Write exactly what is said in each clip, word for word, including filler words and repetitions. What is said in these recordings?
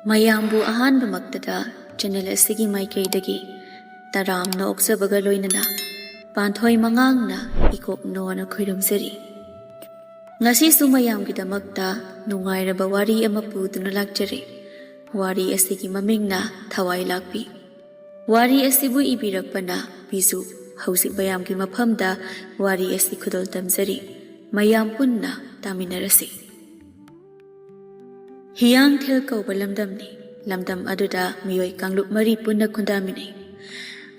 ꯃꯌꯥꯝꯕꯨ ꯑꯍꯥꯟꯕꯃꯛꯇꯗ ꯆꯦꯅꯦꯜ ꯑꯁꯤꯒꯤ ꯃꯥꯏꯀꯩꯗꯒꯤ ꯇꯔꯥꯝꯅ ꯑꯣꯛꯆꯕꯒ ꯂꯣꯏꯅꯅ ꯄꯥꯟꯊꯣꯏ ꯃꯉꯥꯡꯅ ꯏꯀꯣꯛꯅꯣꯅ ꯈꯣꯏꯔꯝꯖꯔꯤ꯫ ꯉꯁꯤꯁꯨ ꯃꯌꯥꯝꯒꯤꯗꯃꯛꯇ ꯅꯨꯡꯉꯥꯏꯔꯕ ꯋꯥꯔꯤ ꯑꯃ ꯄꯨꯗꯨꯅ ꯂꯥꯛꯆꯔꯦ꯫ ꯋꯥꯔꯤ ꯑꯁꯤꯒꯤ ꯃꯃꯤꯡꯅ ꯊꯋꯥꯏ ꯂꯥꯛꯄꯤ꯫ ꯋꯥꯔꯤ ꯑꯁꯤꯕꯨ ꯏꯕꯤꯔꯛꯄꯅ ꯕꯤꯖꯨ꯫ ꯍꯧꯖꯤꯛ ꯃꯌꯥꯝꯒꯤ ꯃꯐꯝꯗ ꯋꯥꯔꯤ ꯑꯁꯤ ꯈꯨꯗꯣꯜ ꯇꯝꯖꯔꯤ꯫ ꯃꯌꯥꯝ ꯄꯨꯟꯅ ꯇꯥꯃꯤꯟꯅꯔꯁꯤ꯫ ꯍꯤꯌꯥꯡꯊꯦꯜ ꯀꯧꯕ ꯂꯝꯗꯝꯅꯤ꯫ ꯂꯝꯗꯝ ꯑꯗꯨꯗ ꯃꯤꯑꯣꯏ ꯀꯥꯡꯂꯨꯞ ꯃꯔꯤ ꯄꯨꯟꯅ ꯈꯨꯟꯗꯥꯃꯤꯟꯅꯩ꯫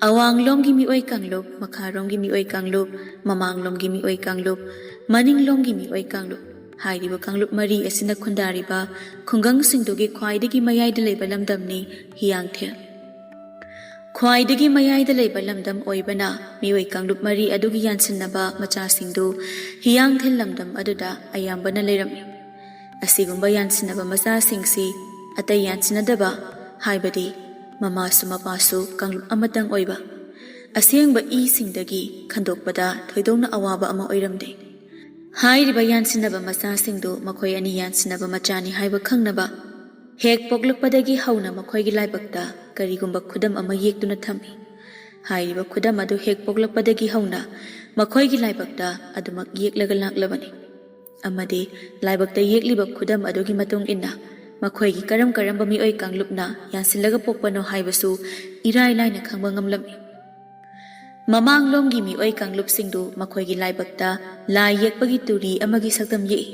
ꯑꯋꯥꯡꯂꯣꯝꯒꯤ ꯃꯤꯑꯣꯏ ꯀꯥꯡꯂꯨꯞ, ꯃꯈꯥꯔꯣꯝꯒꯤ ꯃꯤꯑꯣꯏ ꯀꯥꯡꯂꯨꯞ, ꯃꯃꯥꯡꯂꯣꯝꯒꯤ ꯃꯤꯑꯣꯏ ꯀꯥꯡꯂꯨꯞ, ꯃꯅꯤꯡꯂꯣꯝꯒꯤ ꯃꯤꯑꯣꯏ ꯀꯥꯡꯂꯨꯞ꯫ ꯍꯥꯏꯔꯤꯕ ꯀꯥꯡꯂꯨꯞ ꯃꯔꯤ ꯑꯁꯤꯅ ꯈꯨꯟꯗꯥꯔꯤꯕ ꯈꯨꯡꯒꯪꯁꯤꯡꯗꯨꯒꯤ ꯈ꯭ꯋꯥꯏꯗꯒꯤ ꯃꯌꯥꯏꯗ ꯂꯩꯕ ꯂꯝꯗꯝꯅꯤ ꯍꯤꯌꯥꯡꯊꯦꯜ꯫ ꯈ꯭ꯋꯥꯏꯗꯒꯤ ꯃꯌꯥꯏꯗ ꯂꯩꯕ ꯂꯝꯗꯝ ꯑꯣꯏꯕꯅ ꯃꯤꯑꯣꯏ ꯀꯥꯡꯂꯨꯞ ꯃꯔꯤ ꯑꯗꯨꯒꯤ ꯌꯥꯟꯁꯤꯟꯅꯕ ꯃꯆꯥꯁꯤꯡꯗꯨ ꯍꯤꯌꯥꯡꯊꯦꯜ ꯂꯝꯗꯝ ꯑꯗꯨꯗ ꯑꯌꯥꯝꯕꯅ ꯂꯩꯔꯝꯃꯤ꯫ ꯑꯁꯤꯒꯨꯝꯕ ꯌꯥꯟꯁꯤꯟꯅꯕ ꯃꯆꯥꯁꯤꯡꯁꯤ ꯑꯇꯩ ꯌꯥꯟꯁꯤꯟꯅꯗꯕ, ꯍꯥꯏꯕꯗꯤ ꯃꯃꯥꯁꯨ ꯃꯄꯥꯁꯨ ꯀꯥꯡꯂꯨꯞ ꯑꯃꯇꯪ ꯑꯣꯏꯕ, ꯑꯁꯦꯡꯕ ꯏꯁꯤꯡꯗꯒꯤ ꯈꯟꯗꯣꯛꯄꯗ ꯊꯣꯏꯗꯣꯛꯅ ꯑꯋꯥꯕ ꯑꯃ ꯑꯣꯏꯔꯝꯗꯦ꯫ ꯍꯥꯏꯔꯤꯕ ꯌꯥꯟꯁꯤꯟꯅꯕ ꯃꯆꯥꯁꯤꯡꯗꯨ ꯃꯈꯣꯏ ꯑꯅꯤ ꯌꯥꯟꯁꯤꯟꯅꯕ ꯃꯆꯥꯅꯤ ꯍꯥꯏꯕ ꯈꯪꯅꯕ ꯍꯦꯛ ꯄꯣꯛꯂꯛꯄꯗꯒꯤ ꯍꯧꯅ ꯃꯈꯣꯏꯒꯤ ꯂꯥꯏꯕꯛꯇ ꯀꯔꯤꯒꯨꯝꯕ ꯈꯨꯗꯝ ꯑꯃ ꯌꯦꯛꯇꯨꯅ ꯊꯝꯃꯤ꯫ ꯍꯥꯏꯔꯤꯕ ꯈꯨꯗꯝ ꯑꯗꯨ ꯍꯦꯛ ꯄꯣꯛꯂꯛꯄꯗꯒꯤ ꯍꯧꯅ ꯃꯈꯣꯏꯒꯤ ꯂꯥꯏꯕꯛꯇ ꯑꯗꯨꯃꯛ ꯌꯦꯛꯂꯒ ꯂꯥꯛꯂꯕꯅꯤ꯫ ꯑꯃꯗꯤ ꯂꯥꯏꯕꯛꯇ ꯌꯦꯛꯂꯤꯕ ꯈꯨꯗꯝ ꯑꯗꯨꯒꯤ ꯃꯇꯨꯡ ꯏꯟꯅ ꯃꯈꯣꯏꯒꯤ ꯀꯔꯝ ꯀꯔꯝꯕ ꯃꯤꯑꯣꯏ ꯀꯥꯡꯂꯨꯞꯅ ꯌꯥꯟꯁꯤꯜꯂꯒ ꯄꯣꯛꯄꯅꯣ ꯍꯥꯏꯕꯁꯨ ꯏꯔꯥꯏ ꯂꯥꯏꯅ ꯈꯪꯕ ꯉꯝꯂꯝꯃꯤ꯫ ꯃꯃꯥꯡꯂꯣꯝꯒꯤ ꯃꯤꯑꯣꯏ ꯀꯥꯡꯂꯨꯞꯁꯤꯡꯗꯨ ꯃꯈꯣꯏꯒꯤ ꯂꯥꯏꯕꯛꯇ ꯂꯥꯏ ꯌꯦꯛꯄꯒꯤ ꯇꯨꯔꯤ ꯑꯃꯒꯤ ꯁꯛꯇꯝ ꯌꯦꯛꯏ꯫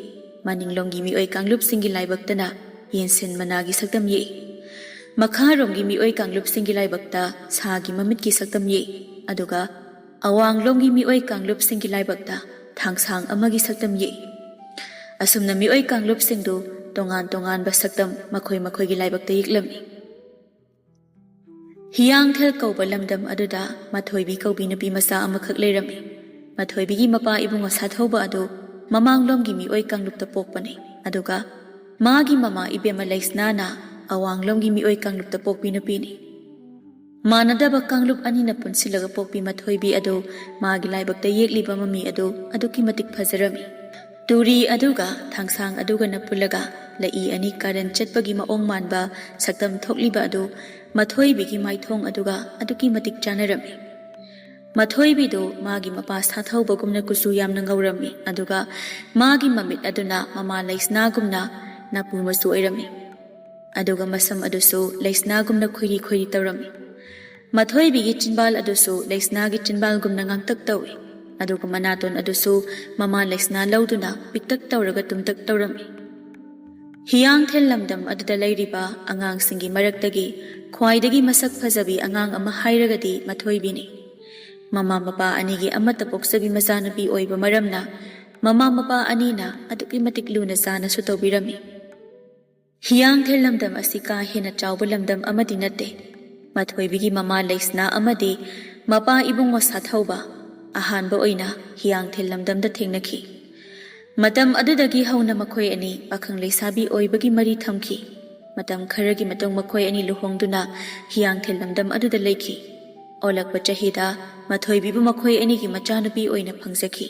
ꯃꯅꯤꯡꯂꯣꯝꯒꯤ ꯃꯤꯑꯣꯏ ꯀꯥꯡꯂꯨꯞꯁꯤꯡꯒꯤ ꯂꯥꯏꯕꯛꯇꯅ ꯌꯦꯟꯁꯤꯟ ꯃꯅꯥꯒꯤ ꯁꯛꯇꯝ ꯌꯦꯛꯏ꯫ ꯃꯈꯥꯔꯣꯝꯒꯤ ꯃꯤꯑꯣꯏ ꯀꯥꯡꯂꯨꯞꯁꯤꯡꯒꯤ ꯂꯥꯏꯕꯛꯇ ꯁꯥꯒꯤ ꯃꯃꯤꯠꯀꯤ ꯁꯛꯇꯝ ꯌꯦꯛꯏ꯫ ꯑꯗꯨꯒ ꯑꯋꯥꯡꯂꯣꯝꯒꯤ ꯃꯤꯑꯣꯏ ꯀꯥꯡꯂꯨꯞꯁꯤꯡꯒꯤ ꯂꯥꯏꯕꯛꯇ ꯊꯥꯡꯁꯥꯡ ꯑꯃꯒꯤ ꯁꯛꯇꯝ ꯌꯦꯛꯏ꯫ ꯑꯁꯨꯝꯅ ꯃꯤꯑꯣꯏ ꯀꯥꯡꯂꯨꯞꯁꯤꯡꯗꯨ ꯇꯣꯉꯥꯟ ꯇꯣꯉꯥꯟꯕ ꯁꯛꯇꯝ ꯃꯈꯣꯏ ꯃꯈꯣꯏꯒꯤ ꯂꯥꯏꯕꯛꯇ ꯌꯦꯛꯂꯝꯃꯤ꯫ ꯍꯤꯌꯥꯡꯊꯦꯜ ꯀꯧꯕ ꯂꯝꯗꯝ ꯑꯗꯨꯗ ꯃꯊꯣꯏꯕꯤ ꯀꯧꯕꯤ ꯅꯨꯄꯤ ꯃꯆꯥ ꯑꯃꯈꯛ ꯂꯩꯔꯝꯃꯤ꯫ ꯃꯊꯣꯏꯕꯤꯒꯤ ꯃꯄꯥ ꯏꯕꯨꯡꯉꯣ ꯁꯥꯊꯧꯕ ꯑꯗꯨ ꯃꯃꯥꯡꯂꯣꯝꯒꯤ ꯃꯤꯑꯣꯏ ꯀꯥꯡꯂꯨꯞꯇ ꯄꯣꯛꯄꯅꯤ꯫ ꯑꯗꯨꯒ ꯃꯥꯒꯤ ꯃꯃꯥ ꯏꯕꯦꯝꯃ ꯂꯩꯁꯅꯥꯅ ꯑꯋꯥꯡꯂꯣꯝꯒꯤ ꯃꯤꯑꯣꯏ ꯀꯥꯡꯂꯨꯞꯇ ꯄꯣꯛꯄꯤ ꯅꯨꯄꯤꯅꯤ꯫ ꯃꯥꯟꯅꯗꯕ ꯀꯥꯡꯂꯨꯞ ꯑꯅꯤꯅ ꯄꯨꯟꯁꯤꯜꯂꯒ ꯄꯣꯛꯄꯤ ꯃꯊꯣꯏꯕꯤ ꯑꯗꯨ ꯃꯥꯒꯤ ꯂꯥꯏꯕꯛꯇ ꯌꯦꯛꯂꯤꯕ ꯃꯃꯤ ꯑꯗꯨ ꯑꯗꯨꯛꯀꯤ ꯃꯇꯤꯛ ꯐꯖꯔꯝꯃꯤ꯫ ꯇꯨꯔꯤ ꯑꯗꯨꯒ ꯊꯥꯡꯁꯥꯡ ꯑꯗꯨꯒꯅ ꯄꯨꯜꯂꯒ ꯂꯩꯏ ꯑꯅꯤ ꯀꯥꯔꯟ ꯆꯠꯄꯒꯤ ꯃꯑꯣꯡ ꯃꯥꯟꯕ ꯁꯛꯇꯝ ꯊꯣꯛꯂꯤꯕ ꯑꯗꯨ ꯃꯊꯣꯏꯕꯤꯒꯤ ꯃꯥꯏꯊꯣꯡ ꯑꯗꯨꯒ ꯑꯗꯨꯛꯀꯤ ꯃꯇꯤꯛ ꯆꯥꯟꯅꯔꯝꯃꯤ꯫ ꯃꯊꯣꯏꯕꯤꯗꯨ ꯃꯥꯒꯤ ꯃꯄꯥ ꯁꯥꯊꯧꯕꯒꯨꯝꯅ ꯀꯨꯆꯨ ꯌꯥꯝꯅ ꯉꯧꯔꯝꯃꯤ, ꯑꯗꯨꯒ ꯃꯥꯒꯤ ꯃꯃꯤꯠ ꯑꯗꯨꯅ ꯃꯃꯥ ꯂꯩꯁꯅꯥꯒꯨꯝꯅ ꯅꯥꯄꯨ ꯃꯆꯨ ꯑꯣꯏꯔꯝꯃꯤ꯫ ꯑꯗꯨꯒ ꯃꯁꯝ ꯑꯗꯨꯁꯨ ꯂꯩꯁꯅꯥꯒꯨꯝꯅ ꯈꯨꯏꯔꯤ ꯈꯨꯏꯔꯤ ꯇꯧꯔꯝꯃꯤ꯫ ꯃꯊꯣꯏꯕꯤꯒꯤ ꯆꯤꯟꯕꯥꯜ ꯑꯗꯨꯁꯨ ꯂꯩꯁꯅꯥꯒꯤ ꯆꯤꯟꯕꯥꯜꯒꯨꯝꯅ ꯉꯥꯡꯇꯛ ꯇꯧꯏ, ꯑꯗꯨꯒ ꯃꯅꯥꯇꯣꯟ ꯑꯗꯨꯁꯨ ꯃꯃꯥ ꯂꯩꯁꯅꯥ ꯂꯧꯗꯨꯅ ꯄꯤꯛꯇꯛ ꯇꯧꯔꯒ ꯇꯨꯝꯇꯛ ꯇꯧꯔꯝꯃꯤ꯫ ꯍꯤꯌꯥꯡꯊꯦꯜ ꯂꯝꯗꯝ ꯑꯗꯨꯗ ꯂꯩꯔꯤꯕ ꯑꯉꯥꯡꯁꯤꯡꯒꯤ ꯃꯔꯛꯇꯒꯤ ꯈ꯭ꯋꯥꯏꯗꯒꯤ ꯃꯁꯛ ꯐꯖꯕꯤ ꯑꯉꯥꯡ ꯑꯃ ꯍꯥꯏꯔꯒꯗꯤ ꯃꯊꯣꯏꯕꯤꯅꯤ꯫ ꯃꯃꯥ ꯃꯄꯥ ꯑꯅꯤꯒꯤ ꯑꯃꯠꯇ ꯄꯣꯛꯆꯕꯤ ꯃꯆꯥꯅꯨꯄꯤ ꯑꯣꯏꯕ ꯃꯔꯝꯅ ꯃꯃꯥ ꯃꯄꯥ ꯑꯅꯤꯅ ꯑꯗꯨꯛꯀꯤ ꯃꯇꯤꯛ ꯂꯨꯅ ꯆꯥꯅꯁꯨ ꯇꯧꯕꯤꯔꯝꯃꯤ꯫ ꯍꯤꯌꯥꯡꯊꯦꯜ ꯂꯝꯗꯝ ꯑꯁꯤ ꯀꯥ ꯍꯦꯟꯅ ꯆꯥꯎꯕ ꯂꯝꯗꯝ ꯑꯃꯗꯤ ꯅꯠꯇꯦ꯫ ꯃꯊꯣꯏꯕꯤꯒꯤ ꯃꯃꯥ ꯂꯩꯁꯅꯥ ꯑꯃꯗꯤ ꯃꯄꯥ ꯏꯕꯨꯡꯉꯣ ꯁꯥꯊꯧꯕ ꯑꯍꯥꯟꯕ ꯑꯣꯏꯅ ꯍꯤꯌꯥꯡꯊꯦꯜ ꯂꯝꯗꯝꯗ ꯊꯦꯡꯅꯈꯤ꯫ ꯃꯇꯝ ꯑꯗꯨꯗꯒꯤ ꯍꯧꯅ ꯃꯈꯣꯏ ꯑꯅꯤ ꯄꯥꯈꯪ ꯂꯩꯁꯥꯕꯤ ꯑꯣꯏꯕꯒꯤ ꯃꯔꯤ ꯊꯝꯈꯤ꯫ ꯃꯇꯝ ꯈꯔꯒꯤ ꯃꯇꯨꯡ ꯃꯈꯣꯏ ꯑꯅꯤ ꯂꯨꯍꯣꯡꯗꯨꯅ ꯍꯤꯌꯥꯡꯊꯦꯜ ꯂꯝꯗꯝ ꯑꯗꯨꯗ ꯂꯩꯈꯤ꯫ ꯑꯣꯜꯂꯛꯄ ꯆꯍꯤꯗ ꯃꯊꯣꯏꯕꯤꯕꯨ ꯃꯈꯣꯏ ꯑꯅꯤꯒꯤ ꯃꯆꯥꯅꯨꯄꯤ ꯑꯣꯏꯅ ꯐꯪꯖꯈꯤ꯫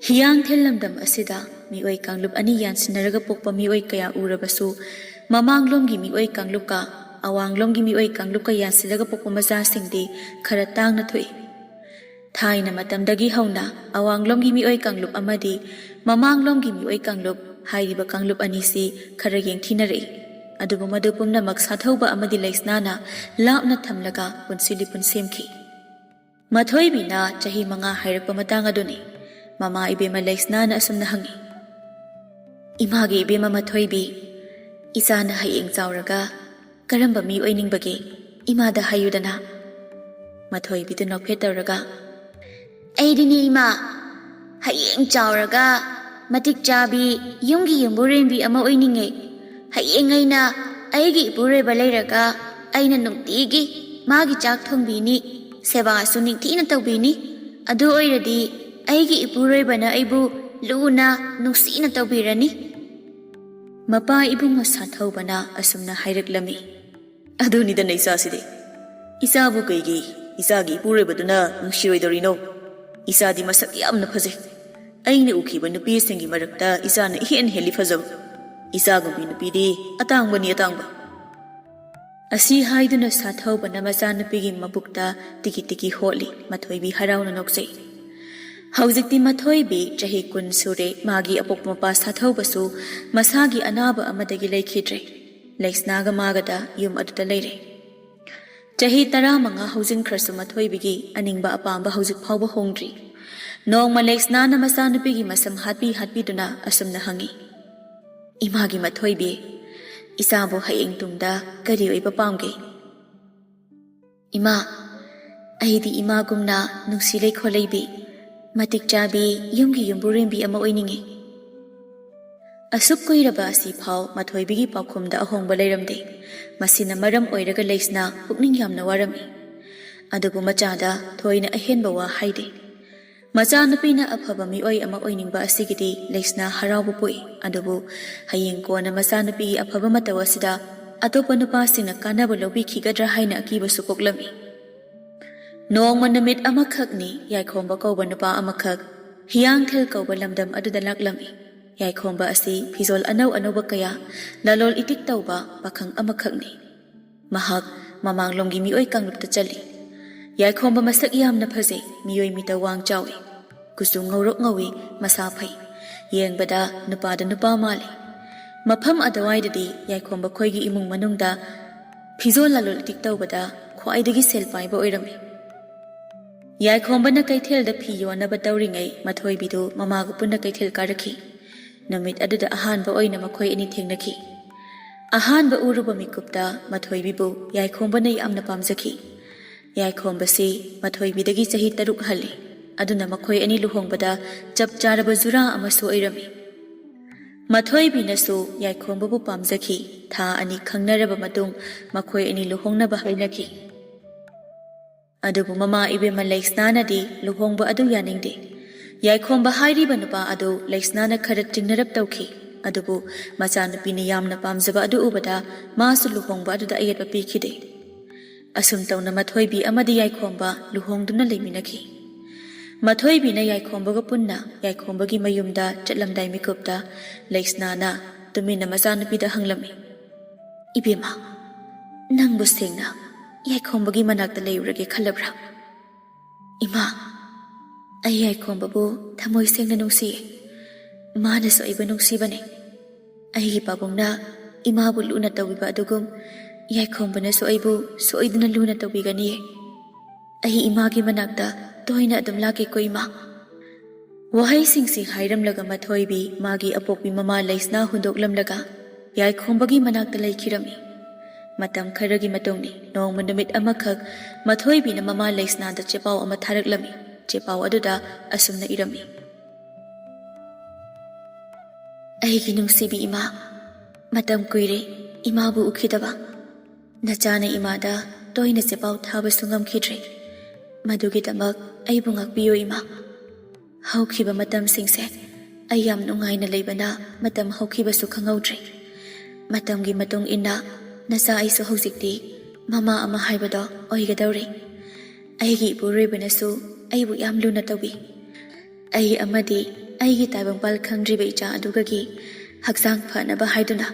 ꯍꯤꯌꯥꯡꯊꯦꯜ ꯂꯝꯗꯝ ꯑꯁꯤꯗ ꯃꯤꯑꯣꯏ ꯀꯥꯡꯂꯨꯞ ꯑꯅꯤ ꯌꯥꯟꯁꯤꯟꯅꯔꯒ ꯄꯣꯛꯄ ꯃꯤꯑꯣꯏ ꯀꯌꯥ ꯎꯔꯕꯁꯨ, ꯃꯃꯥꯡꯂꯣꯝꯒꯤ ꯃꯤꯑꯣꯏ ꯀꯥꯡꯂꯨꯞꯀ ꯑꯋꯥꯡꯂꯣꯝꯒꯤ ꯃꯤꯑꯣꯏ ꯀꯥꯡꯂꯨꯞꯀ ꯌꯥꯟꯁꯤꯜꯂꯒ ꯄꯣꯛꯄ ꯃꯆꯥꯁꯤꯡꯗꯤ ꯈꯔ ꯇꯥꯡꯅ ꯊꯣꯛꯏ꯫ ꯊꯥꯏꯅ ꯃꯇꯝꯗꯒꯤ ꯍꯧꯅ ꯑꯋꯥꯡꯂꯣꯝꯒꯤ ꯃꯤꯑꯣꯏ ꯀꯥꯡꯂꯨꯞ ꯑꯃꯗꯤ ꯃꯃꯥꯡꯂꯣꯝꯒꯤ ꯃꯤꯑꯣꯏ ꯀꯥꯡꯂꯨꯞ ꯍꯥꯏꯔꯤꯕ ꯀꯥꯡꯂꯨꯞ ꯑꯅꯤꯁꯤ ꯈꯔ ꯌꯦꯡꯊꯤꯅꯔꯛꯏ꯫ ꯑꯗꯨꯕꯨ ꯃꯗꯨ ꯄꯨꯝꯅꯃꯛ ꯁꯥꯊꯧꯕ ꯑꯃꯗꯤ ꯂꯩꯁꯅꯥꯅ ꯂꯥꯞꯅ ꯊꯝꯂꯒ ꯄꯨꯟꯁꯤ ꯂꯤꯄꯨꯟ ꯁꯦꯝꯈꯤ꯫ ꯃꯊꯣꯏꯕꯤꯅ ꯆꯍꯤ ꯃꯉꯥ ꯍꯥꯏꯔꯛꯄ ꯃꯇꯥꯡ ꯑꯗꯨꯅꯤ꯫ ꯃꯃꯥ ꯏꯕꯦꯝꯃ ꯂꯩꯁꯅꯥꯅ ꯑꯁꯨꯝꯅ ꯍꯪꯉꯤ, "ꯏꯃꯥꯒꯤ ꯏꯕꯦꯝꯃ ꯃꯊꯣꯏꯕꯤ, ꯏꯆꯥꯅ ꯍꯌꯦꯡ ꯆꯥꯎꯔꯒ ꯀꯔꯝꯕ ꯃꯤ ꯑꯣꯏꯅꯤꯡꯕꯒꯦ? ꯏꯃꯥꯗ ꯍꯥꯏꯌꯨꯗꯅ?" ꯃꯊꯣꯏꯕꯤꯗꯨ ꯅꯣꯛꯐꯦꯠ ꯇꯧꯔꯒ, "ꯑꯩꯗꯤꯅꯦ ꯏꯃꯥ, ꯍꯌꯦꯡ ꯆꯥꯎꯔꯒ ꯃꯇꯤꯛ ꯆꯥꯕꯤ ꯌꯨꯝꯒꯤ ꯌꯨꯝꯕꯨꯔꯦꯝꯕꯤ ꯑꯃ ꯑꯣꯏꯅꯤꯡꯉꯦ꯫ ꯍꯌꯦꯡ ꯑꯩꯅ ꯑꯩꯒꯤ ꯏꯄꯨꯔꯣꯏꯕ ꯂꯩꯔꯒ ꯑꯩꯅ ꯅꯨꯡꯇꯤꯒꯤ ꯃꯥꯒꯤ ꯆꯥꯛ ꯊꯣꯡꯕꯤꯅꯤ, ꯁꯦꯕꯥꯁꯨ ꯅꯤꯡꯊꯤꯅ ꯇꯧꯕꯤꯅꯤ꯫ ꯑꯗꯨ ꯑꯣꯏꯔꯗꯤ ꯑꯩꯒꯤ ꯏꯄꯨꯔꯣꯏꯕꯅ ꯑꯩꯕꯨ ꯂꯨꯅ ꯅꯨꯡꯁꯤꯅ ꯇꯧꯕꯤꯔꯅꯤ꯫" ꯃꯄꯥ ꯏꯕꯨꯡꯉꯣ ꯁꯥꯊꯧꯕꯅ ꯑꯁꯨꯝꯅ ꯍꯥꯏꯔꯛꯂꯝꯃꯤ, "ꯑꯗꯨꯅꯤꯗꯅ ꯏꯆꯥꯁꯤꯗꯤ꯫ ꯏꯆꯥꯕꯨ ꯀꯩꯒꯤ ꯏꯆꯥꯒꯤ ꯏꯄꯨꯔꯣꯏꯕꯗꯨꯅ ꯅꯨꯡꯁꯤꯔꯣꯏꯗꯧꯔꯤꯅꯣ? ꯏꯆꯥꯗꯤ ꯃꯁꯛ ꯌꯥꯝꯅ ꯐꯖꯩ꯫ ꯑꯩꯅ ꯎꯈꯤꯕ ꯅꯨꯄꯤꯁꯤꯡꯒꯤ ꯃꯔꯛꯇ ꯏꯆꯥꯅ ꯏꯍꯦꯟ ꯍꯦꯜꯂꯤ ꯐꯖꯕ꯫ ꯏꯆꯥꯒꯨꯝꯕꯤ ꯅꯨꯄꯤꯗꯤ ꯑꯇꯥꯡꯕꯅꯤ, ꯑꯇꯥꯡꯕ꯫ ꯑꯁꯤ ꯍꯥꯏꯗꯨꯅ ꯁꯥꯊꯧꯕꯅ ꯃꯆꯥꯅꯨꯄꯤꯒꯤ ꯃꯕꯨꯛꯇ ꯇꯤꯀꯤ ꯇꯤꯀꯤ ꯍꯣꯠꯂꯤ꯫ ꯃꯊꯣꯏꯕꯤ ꯍꯔꯥꯎꯅ ꯅꯣꯛꯆꯩ꯫ ꯍꯧꯖꯤꯛꯇꯤ ꯃꯊꯣꯏꯕꯤ ꯆꯍꯤ ꯀꯨꯟ ꯁꯨꯔꯦ꯫ ꯃꯥꯒꯤ ꯑꯄꯣꯛꯄ ꯃꯄꯥ ꯁꯥꯊꯧꯕꯁꯨ ꯃꯁꯥꯒꯤ ꯑꯅꯥꯕ ꯑꯃꯗꯒꯤ ꯂꯩꯈꯤꯗ꯭ꯔꯦ꯫ ꯂꯩꯁꯅꯥꯒ ꯃꯥꯒꯗ ꯌꯨꯝ ꯑꯗꯨꯗ ꯂꯩꯔꯦ꯫ ꯆꯍꯤ ꯇꯔꯥꯃꯉꯥ ꯍꯧꯖꯤꯟꯈ꯭ꯔꯁꯨ ꯃꯊꯣꯏꯕꯤꯒꯤ ꯑꯅꯤꯡꯕ ꯑꯄꯥꯝꯕ ꯍꯧꯖꯤꯛ ꯐꯥꯎꯕ ꯍꯣꯡꯗ꯭ꯔꯤ꯫ ꯅꯣꯡꯃ ꯂꯩꯁꯅꯥꯅ ꯃꯆꯥꯅꯨꯄꯤꯒꯤ ꯃꯁꯝ ꯍꯥꯠꯄꯤ ꯍꯥꯠꯄꯤꯗꯨꯅ ꯑꯁꯨꯝꯅ ꯍꯪꯉꯤ, "ꯏꯃꯥꯒꯤ ꯃꯊꯣꯏꯕꯤ, ꯏꯆꯥꯕꯨ ꯍꯌꯦꯡ ꯇꯨꯡꯗ ꯀꯔꯤ ꯑꯣꯏꯕ ꯄꯥꯝꯒꯦ?" "ꯏꯃꯥ, ꯑꯩꯗꯤ ꯏꯃꯥꯒꯨꯝꯅ ꯅꯨꯡꯁꯤ ꯂꯩꯈꯣ ꯂꯩꯕꯤ, ꯃꯇꯤꯛ ꯆꯥꯕꯤ ꯌꯨꯝꯒꯤ ꯌꯨꯝꯕꯨꯔꯦꯝꯕꯤ ꯑꯃ ꯑꯣꯏꯅꯤꯡꯉꯤ꯫" ꯑꯁꯨꯛ ꯀꯨꯏꯔꯕ ꯑꯁꯤ ꯐꯥꯎ ꯃꯊꯣꯏꯕꯤꯒꯤ ꯄꯥꯎꯈꯨꯝꯗ ꯑꯍꯣꯡꯕ ꯂꯩꯔꯝꯗꯦ꯫ ꯃꯁꯤꯅ ꯃꯔꯝ ꯑꯣꯏꯔꯒ ꯂꯩꯁꯅꯥ ꯄꯨꯛꯅꯤꯡ ꯌꯥꯝꯅ ꯋꯥꯔꯝꯃꯤ꯫ ꯑꯗꯨꯕꯨ ꯃꯆꯥꯗ ꯊꯣꯏꯅ ꯑꯍꯦꯟꯕ ꯋꯥ ꯍꯥꯏꯗꯦ꯫ ꯃꯆꯥꯅꯨꯄꯤꯅ ꯑꯐꯕ ꯃꯤꯑꯣꯏ ꯑꯃ ꯑꯣꯏꯅꯤꯡꯕ ꯑꯁꯤꯒꯤꯗꯤ ꯂꯩꯁꯅꯥ ꯍꯔꯥꯎꯕ ꯄꯣꯛꯏ꯫ ꯑꯗꯨꯕꯨ ꯍꯌꯦꯡ ꯀꯣꯟꯅ ꯃꯆꯥꯅꯨꯄꯤꯒꯤ ꯑꯐꯕ ꯃꯇꯧ ꯑꯁꯤꯗ ꯑꯇꯣꯞꯄ ꯅꯨꯄꯥꯁꯤꯡꯅ ꯀꯥꯟꯅꯕ ꯂꯧꯕꯤꯈꯤꯒꯗ꯭ꯔꯥ ꯍꯥꯏꯅ ꯑꯀꯤꯕꯁꯨ ꯄꯣꯛꯂꯝꯃꯤ꯫ ꯅꯣꯡꯃ ꯅꯨꯃꯤꯠ ꯑꯃꯈꯛꯅꯤ, ꯌꯥꯏꯈꯣꯝꯕ ꯀꯧꯕ ꯅꯨꯄꯥ ꯑꯃꯈꯛ ꯍꯤꯌꯥꯡꯊꯜ ꯀꯧꯕ ꯂꯝꯗꯝ ꯑꯗꯨꯗ ꯂꯥꯛꯂꯝꯃꯤ꯫ ꯌꯥꯏꯈꯣꯝꯕ ꯑꯁꯤ ꯐꯤꯖꯣꯜ ꯑꯅꯧ ꯑꯅꯧꯕ ꯀꯌꯥ, ꯂꯂꯣꯜ ꯏꯇꯤꯛ ꯇꯧꯕ ꯄꯥꯈꯪ ꯑꯃꯈꯛꯅꯤ꯫ ꯃꯍꯥꯛ ꯃꯃꯥꯡꯂꯣꯝꯒꯤ ꯃꯤꯑꯣꯏ ꯀꯥꯡꯂꯨꯞꯇ ꯆꯜꯂꯤ꯫ ꯌꯥꯏꯈꯣꯝꯕ ꯃꯁꯛ ꯌꯥꯝꯅ ꯐꯖꯩ, ꯃꯤꯑꯣꯏ ꯃꯤꯇꯧ ꯋꯥꯡ ꯆꯥꯎꯏ, ꯀꯨꯆꯨ ꯉꯧꯔꯣꯛ ꯉꯧꯏ, ꯃꯁꯥ ꯐꯩ꯫ ꯌꯦꯡꯕꯗ ꯅꯨꯄꯥꯗ ꯅꯨꯄꯥ ꯃꯥꯜꯂꯤ꯫ ꯃꯐꯝ ꯑꯗꯨꯋꯥꯏꯗꯗꯤ ꯌꯥꯏꯈꯣꯝꯕ ꯈꯣꯏꯒꯤ ꯏꯃꯨꯡ ꯃꯅꯨꯡꯗ ꯐꯤꯖꯣꯜ ꯂꯂꯣꯜ ꯏꯇꯤꯛ ꯇꯧꯕꯗ ꯈ꯭ꯋꯥꯏꯗꯒꯤ ꯁꯦꯜ ꯄꯥꯏꯕ ꯑꯣꯏꯔꯝꯃꯤ꯫ ꯌꯥꯏꯈꯣꯝꯕꯅ ꯀꯩꯊꯦꯜꯗ ꯐꯤ ꯌꯣꯟꯅꯕ ꯇꯧꯔꯤꯉꯩ ꯃꯊꯣꯏꯕꯤꯗꯨ ꯃꯃꯥꯒ ꯄꯨꯟꯅ ꯀꯩꯊꯦꯜ ꯀꯥꯔꯛꯈꯤ꯫ ꯅꯨꯃꯤꯠ ꯑꯗꯨꯗ ꯑꯍꯥꯟꯕ ꯑꯣꯏꯅ ꯃꯈꯣꯏ ꯑꯅꯤ ꯊꯦꯡꯅꯈꯤ꯫ ꯑꯍꯥꯟꯕ ꯎꯔꯨꯕ ꯃꯤꯀꯨꯞꯇ ꯃꯊꯣꯏꯕꯤꯕꯨ ꯌꯥꯏꯈꯣꯝꯕꯅ ꯌꯥꯝꯅ ꯄꯥꯝꯖꯈꯤ꯫ ꯌꯥꯏꯈꯣꯝꯕꯁꯤ ꯃꯊꯣꯏꯕꯤꯗꯒꯤ ꯆꯍꯤ ꯇꯔꯨꯛ ꯍꯜꯂꯤ꯫ ꯑꯗꯨꯅ ꯃꯈꯣꯏ ꯑꯅꯤ ꯂꯨꯍꯣꯡꯕꯗ ꯆꯞ ꯆꯥꯔꯕ ꯖꯨꯔꯥ ꯑꯃꯁꯨ ꯑꯣꯏꯔꯝꯃꯤ꯫ ꯃꯊꯣꯏꯕꯤꯅꯁꯨ ꯌꯥꯏꯈꯣꯝꯕꯕꯨ ꯄꯥꯝꯖꯈꯤ꯫ ꯊꯥ ꯑꯅꯤ ꯈꯪꯅꯔꯕ ꯃꯇꯨꯡ ꯃꯈꯣꯏ ꯑꯅꯤ ꯂꯨꯍꯣꯡꯅꯕ ꯍꯥꯏꯅꯈꯤ꯫ ꯑꯗꯨꯕꯨ ꯃꯃꯥ ꯏꯕꯦꯝꯃ ꯂꯩꯁꯅꯥꯅꯗꯤ ꯂꯨꯍꯣꯡꯕ ꯑꯗꯨ ꯌꯥꯅꯤꯡꯗꯦ꯫ ꯌꯥꯏꯈꯣꯝꯕ ꯍꯥꯏꯔꯤꯕ ꯅꯨꯄꯥ ꯑꯗꯨ ꯂꯩꯁꯅꯥꯅ ꯈꯔ ꯆꯤꯡꯅꯔꯞ ꯇꯧꯈꯤ꯫ ꯑꯗꯨꯕꯨ ꯃꯆꯥꯅꯨꯄꯤꯅ ꯌꯥꯝꯅ ꯄꯥꯝꯖꯕ ꯑꯗꯨ ꯎꯕꯗ ꯃꯥꯁꯨ ꯂꯨꯍꯣꯡꯕ ꯑꯗꯨꯗ ꯑꯌꯦꯠꯄ ꯄꯤꯈꯤꯗꯦ꯫ ꯑꯁꯨꯝ ꯇꯧꯅ ꯃꯊꯣꯏꯕꯤ ꯑꯃꯗꯤ ꯌꯥꯏꯈꯣꯝꯕ ꯂꯨꯍꯣꯡꯗꯨꯅ ꯂꯩꯃꯤꯟꯅꯈꯤ꯫ ꯃꯊꯣꯏꯕꯤꯅ ꯌꯥꯏꯈꯣꯝꯕꯒ ꯄꯨꯟꯅ ꯌꯥꯏꯈꯣꯝꯕꯒꯤ ꯃꯌꯨꯝꯗ ꯆꯠꯂꯝꯗꯥꯏ ꯃꯤꯀꯨꯞꯇ ꯂꯩꯁꯅꯥꯅ ꯇꯨꯃꯤꯟꯅ ꯃꯆꯥꯅꯨꯄꯤꯗ ꯍꯪꯂꯝꯃꯤ, "ꯏꯕꯦꯝꯃ, ꯅꯪꯕꯨ ꯁꯦꯡꯅ ꯌꯥꯏꯈꯣꯝꯕꯒꯤ ꯃꯅꯥꯛꯇ ꯂꯩꯔꯨꯔꯒꯦ ꯈꯜꯂꯕ꯭ꯔꯥ?" "ꯏꯃꯥ, ꯑꯩ ꯌꯥꯏꯈꯣꯝꯕꯕꯨ ꯊꯃꯣꯏ ꯁꯦꯡꯅ ꯅꯨꯡꯁꯤꯌꯦ꯫ ꯃꯥꯅꯁꯨ ꯑꯩꯕꯨ ꯅꯨꯡꯁꯤꯕꯅꯦ꯫ ꯑꯩꯒꯤ ꯄꯥꯕꯨꯡꯅ ꯏꯃꯥꯕꯨ ꯂꯨꯅ ꯇꯧꯕꯤꯕ ꯑꯗꯨꯒꯨꯝ ꯌꯥꯏꯈꯣꯝꯕꯅꯁꯨ ꯑꯩꯕꯨ ꯁꯣꯏꯗꯅ ꯂꯨꯅ ꯇꯧꯕꯤꯒꯅꯤꯌꯦ꯫ ꯑꯩ ꯏꯃꯥꯒꯤ ꯃꯅꯥꯛꯇ ꯇꯣꯏꯅ ꯑꯗꯨꯝ ꯂꯥꯛꯀꯦꯀꯣ, ꯏꯃꯥ꯫" ꯋꯥꯍꯩꯁꯤꯡꯁꯤ ꯍꯥꯏꯔꯝꯂꯒ ꯃꯊꯣꯏꯕꯤ ꯃꯥꯒꯤ ꯑꯄꯣꯛꯄꯤ ꯃꯃꯥ ꯂꯩꯁꯅꯥ ꯍꯨꯟꯗꯣꯛꯂꯝꯂꯒ ꯌꯥꯏꯈꯣꯝꯕꯒꯤ ꯃꯅꯥꯛꯇ ꯂꯩꯈꯤꯔꯝꯃꯤ꯫ ꯃꯇꯝ ꯈꯔꯒꯤ ꯃꯇꯨꯡꯅꯤ, ꯅꯣꯡꯃ ꯅꯨꯃꯤꯠ ꯑꯃꯈꯛ ꯃꯊꯣꯏꯕꯤꯅ ꯃꯃꯥ ꯂꯩꯁꯅꯥꯗ ꯆꯦꯄꯥꯎ ꯑꯃ ꯊꯥꯔꯛꯂꯝꯃꯤ꯫ ꯆꯦꯄꯥꯎ ꯑꯗꯨꯗ ꯑꯁꯨꯝꯅ ꯏꯔꯝꯃꯤ, "ꯑꯩꯒꯤ ꯅꯨꯡꯁꯤꯕꯤ ꯏꯃꯥ, ꯃꯇꯝ ꯀꯨꯏꯔꯦ ꯏꯃꯥꯕꯨ ꯎꯈꯤꯗꯕ꯫ ꯅꯆꯥꯅ ꯏꯃꯥꯗ ꯇꯣꯏꯅ ꯆꯦꯄꯥꯎ ꯊꯥꯕꯁꯨ ꯉꯝꯈꯤꯗ꯭ꯔꯦ꯫ ꯃꯗꯨꯒꯤꯗꯃꯛ ꯑꯩꯕꯨ ꯉꯥꯛꯄꯤꯌꯨ ꯏꯃꯥ꯫ ꯍꯧꯈꯤꯕ ꯃꯇꯝꯁꯤꯡꯁꯦ ꯑꯩ ꯌꯥꯝ ꯅꯨꯡꯉꯥꯏꯅ ꯂꯩꯕꯅ ꯃꯇꯝ ꯍꯧꯈꯤꯕꯁꯨ ꯈꯪꯍꯧꯗ꯭ꯔꯦ꯫ ꯃꯇꯝꯒꯤ ꯃꯇꯨꯡ ꯏꯟꯅ ꯅꯆꯥ ꯑꯩꯁꯨ ꯍꯧꯖꯤꯛꯇꯤ ꯃꯃꯥ ꯑꯃ ꯍꯥꯏꯕꯗꯣ ꯑꯣꯏꯒꯗꯧꯔꯦ꯫ ꯑꯩꯒꯤ ꯏꯄꯨꯔꯣꯏꯕꯅꯁꯨ ꯑꯩꯕꯨ ꯌꯥꯝ ꯂꯨꯅ ꯇꯧꯕꯤ꯫ ꯑꯩ ꯑꯃꯗꯤ ꯑꯩꯒꯤ ꯇꯥꯏꯕꯪꯄꯥꯜ ꯈꯪꯗ꯭ꯔꯤꯕ ꯏꯆꯥ ꯑꯗꯨꯒꯒꯤ ꯍꯛꯆꯥꯡ ꯐꯅꯕ ꯍꯥꯏꯗꯨꯅ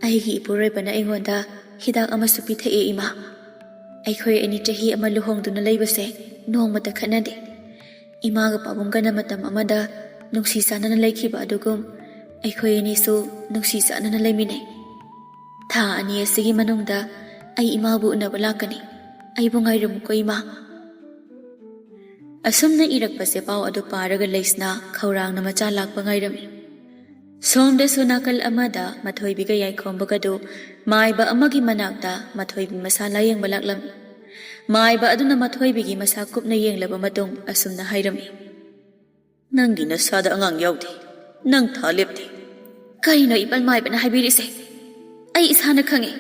ꯑꯩꯒꯤ ꯏꯄꯨꯔꯣꯏꯕꯅ ꯑꯩꯉꯣꯟꯗ ꯍꯤꯗꯥꯛ ꯑꯃꯁꯨ ꯄꯤꯊꯛꯑꯦ ꯏꯃꯥ꯫ ꯑꯩꯈꯣꯏ ꯑꯅꯤ ꯆꯍꯤ ꯑꯃ ꯂꯨꯍꯣꯡꯗꯨꯅ ꯂꯩꯕꯁꯦ ꯅꯣꯡꯃꯇ ꯈꯠꯅꯗꯦ꯫ ꯏꯃꯥꯒ ꯄꯥꯕꯨꯡꯒꯅ ꯃꯇꯝ ꯑꯃꯗ ꯅꯨꯡꯁꯤ ꯆꯥꯟꯅꯅ ꯂꯩꯈꯤꯕ ꯑꯗꯨꯒꯨꯝ ꯑꯩꯈꯣꯏ ꯑꯅꯤꯁꯨ ꯅꯨꯡꯁꯤ ꯆꯥꯟꯅꯅ ꯂꯩꯃꯤꯟꯅꯩ꯫ ꯊꯥ ꯑꯅꯤ ꯑꯁꯤꯒꯤ ꯃꯅꯨꯡꯗ ꯑꯩ ꯏꯃꯥꯕꯨ ꯎꯅꯕ ꯂꯥꯛꯀꯅꯤ꯫ ꯑꯩꯕꯨ ꯉꯥꯏꯔꯝꯃꯨꯀꯣ ꯏꯃꯥ꯫" ꯑꯁꯨꯝꯅ ꯏꯔꯛꯄꯁꯦ ꯄꯥꯎ ꯑꯗꯨ ꯄꯥꯔꯒ ꯂꯩꯁꯅꯥ ꯈꯧꯔꯥꯡꯅ ꯃꯆꯥ ꯂꯥꯛꯄ ꯉꯥꯏꯔꯝꯃꯤ꯫ ꯁꯣꯝꯗꯁꯨ ꯅꯥꯀꯜ ꯑꯃꯗ ꯃꯊꯣꯏꯕꯤꯒ ꯌꯥꯏꯈꯣꯝꯕꯒꯗꯨ ꯃꯥꯏꯕ ꯑꯃꯒꯤ ꯃꯅꯥꯛꯇ ꯃꯊꯣꯏꯕꯤ ꯃꯁꯥ ꯂꯥꯌꯦꯡꯕ ꯂꯥꯛꯂꯝꯃꯤ꯫ ꯃꯥꯏꯕ ꯑꯗꯨꯅ ꯃꯊꯣꯏꯕꯤꯒꯤ ꯃꯁꯥ ꯀꯨꯞꯅ ꯌꯦꯡꯂꯕ ꯃꯇꯨꯡ ꯑꯁꯨꯝꯅ ꯍꯥꯏꯔꯝꯃꯤ, "ꯅꯪꯒꯤ ꯅꯁꯥꯗ ꯑꯉꯥꯡ ꯌꯥꯎꯗꯦ꯫ ꯅꯪ ꯊꯥ ꯂꯦꯞꯇꯦ꯫" "ꯀꯩꯅꯣ ꯏꯄꯜ ꯃꯥꯏꯕꯅ ꯍꯥꯏꯕꯤꯔꯤꯁꯦ? ꯑꯩ ꯏꯁꯥꯅ ꯈꯪꯉꯦ,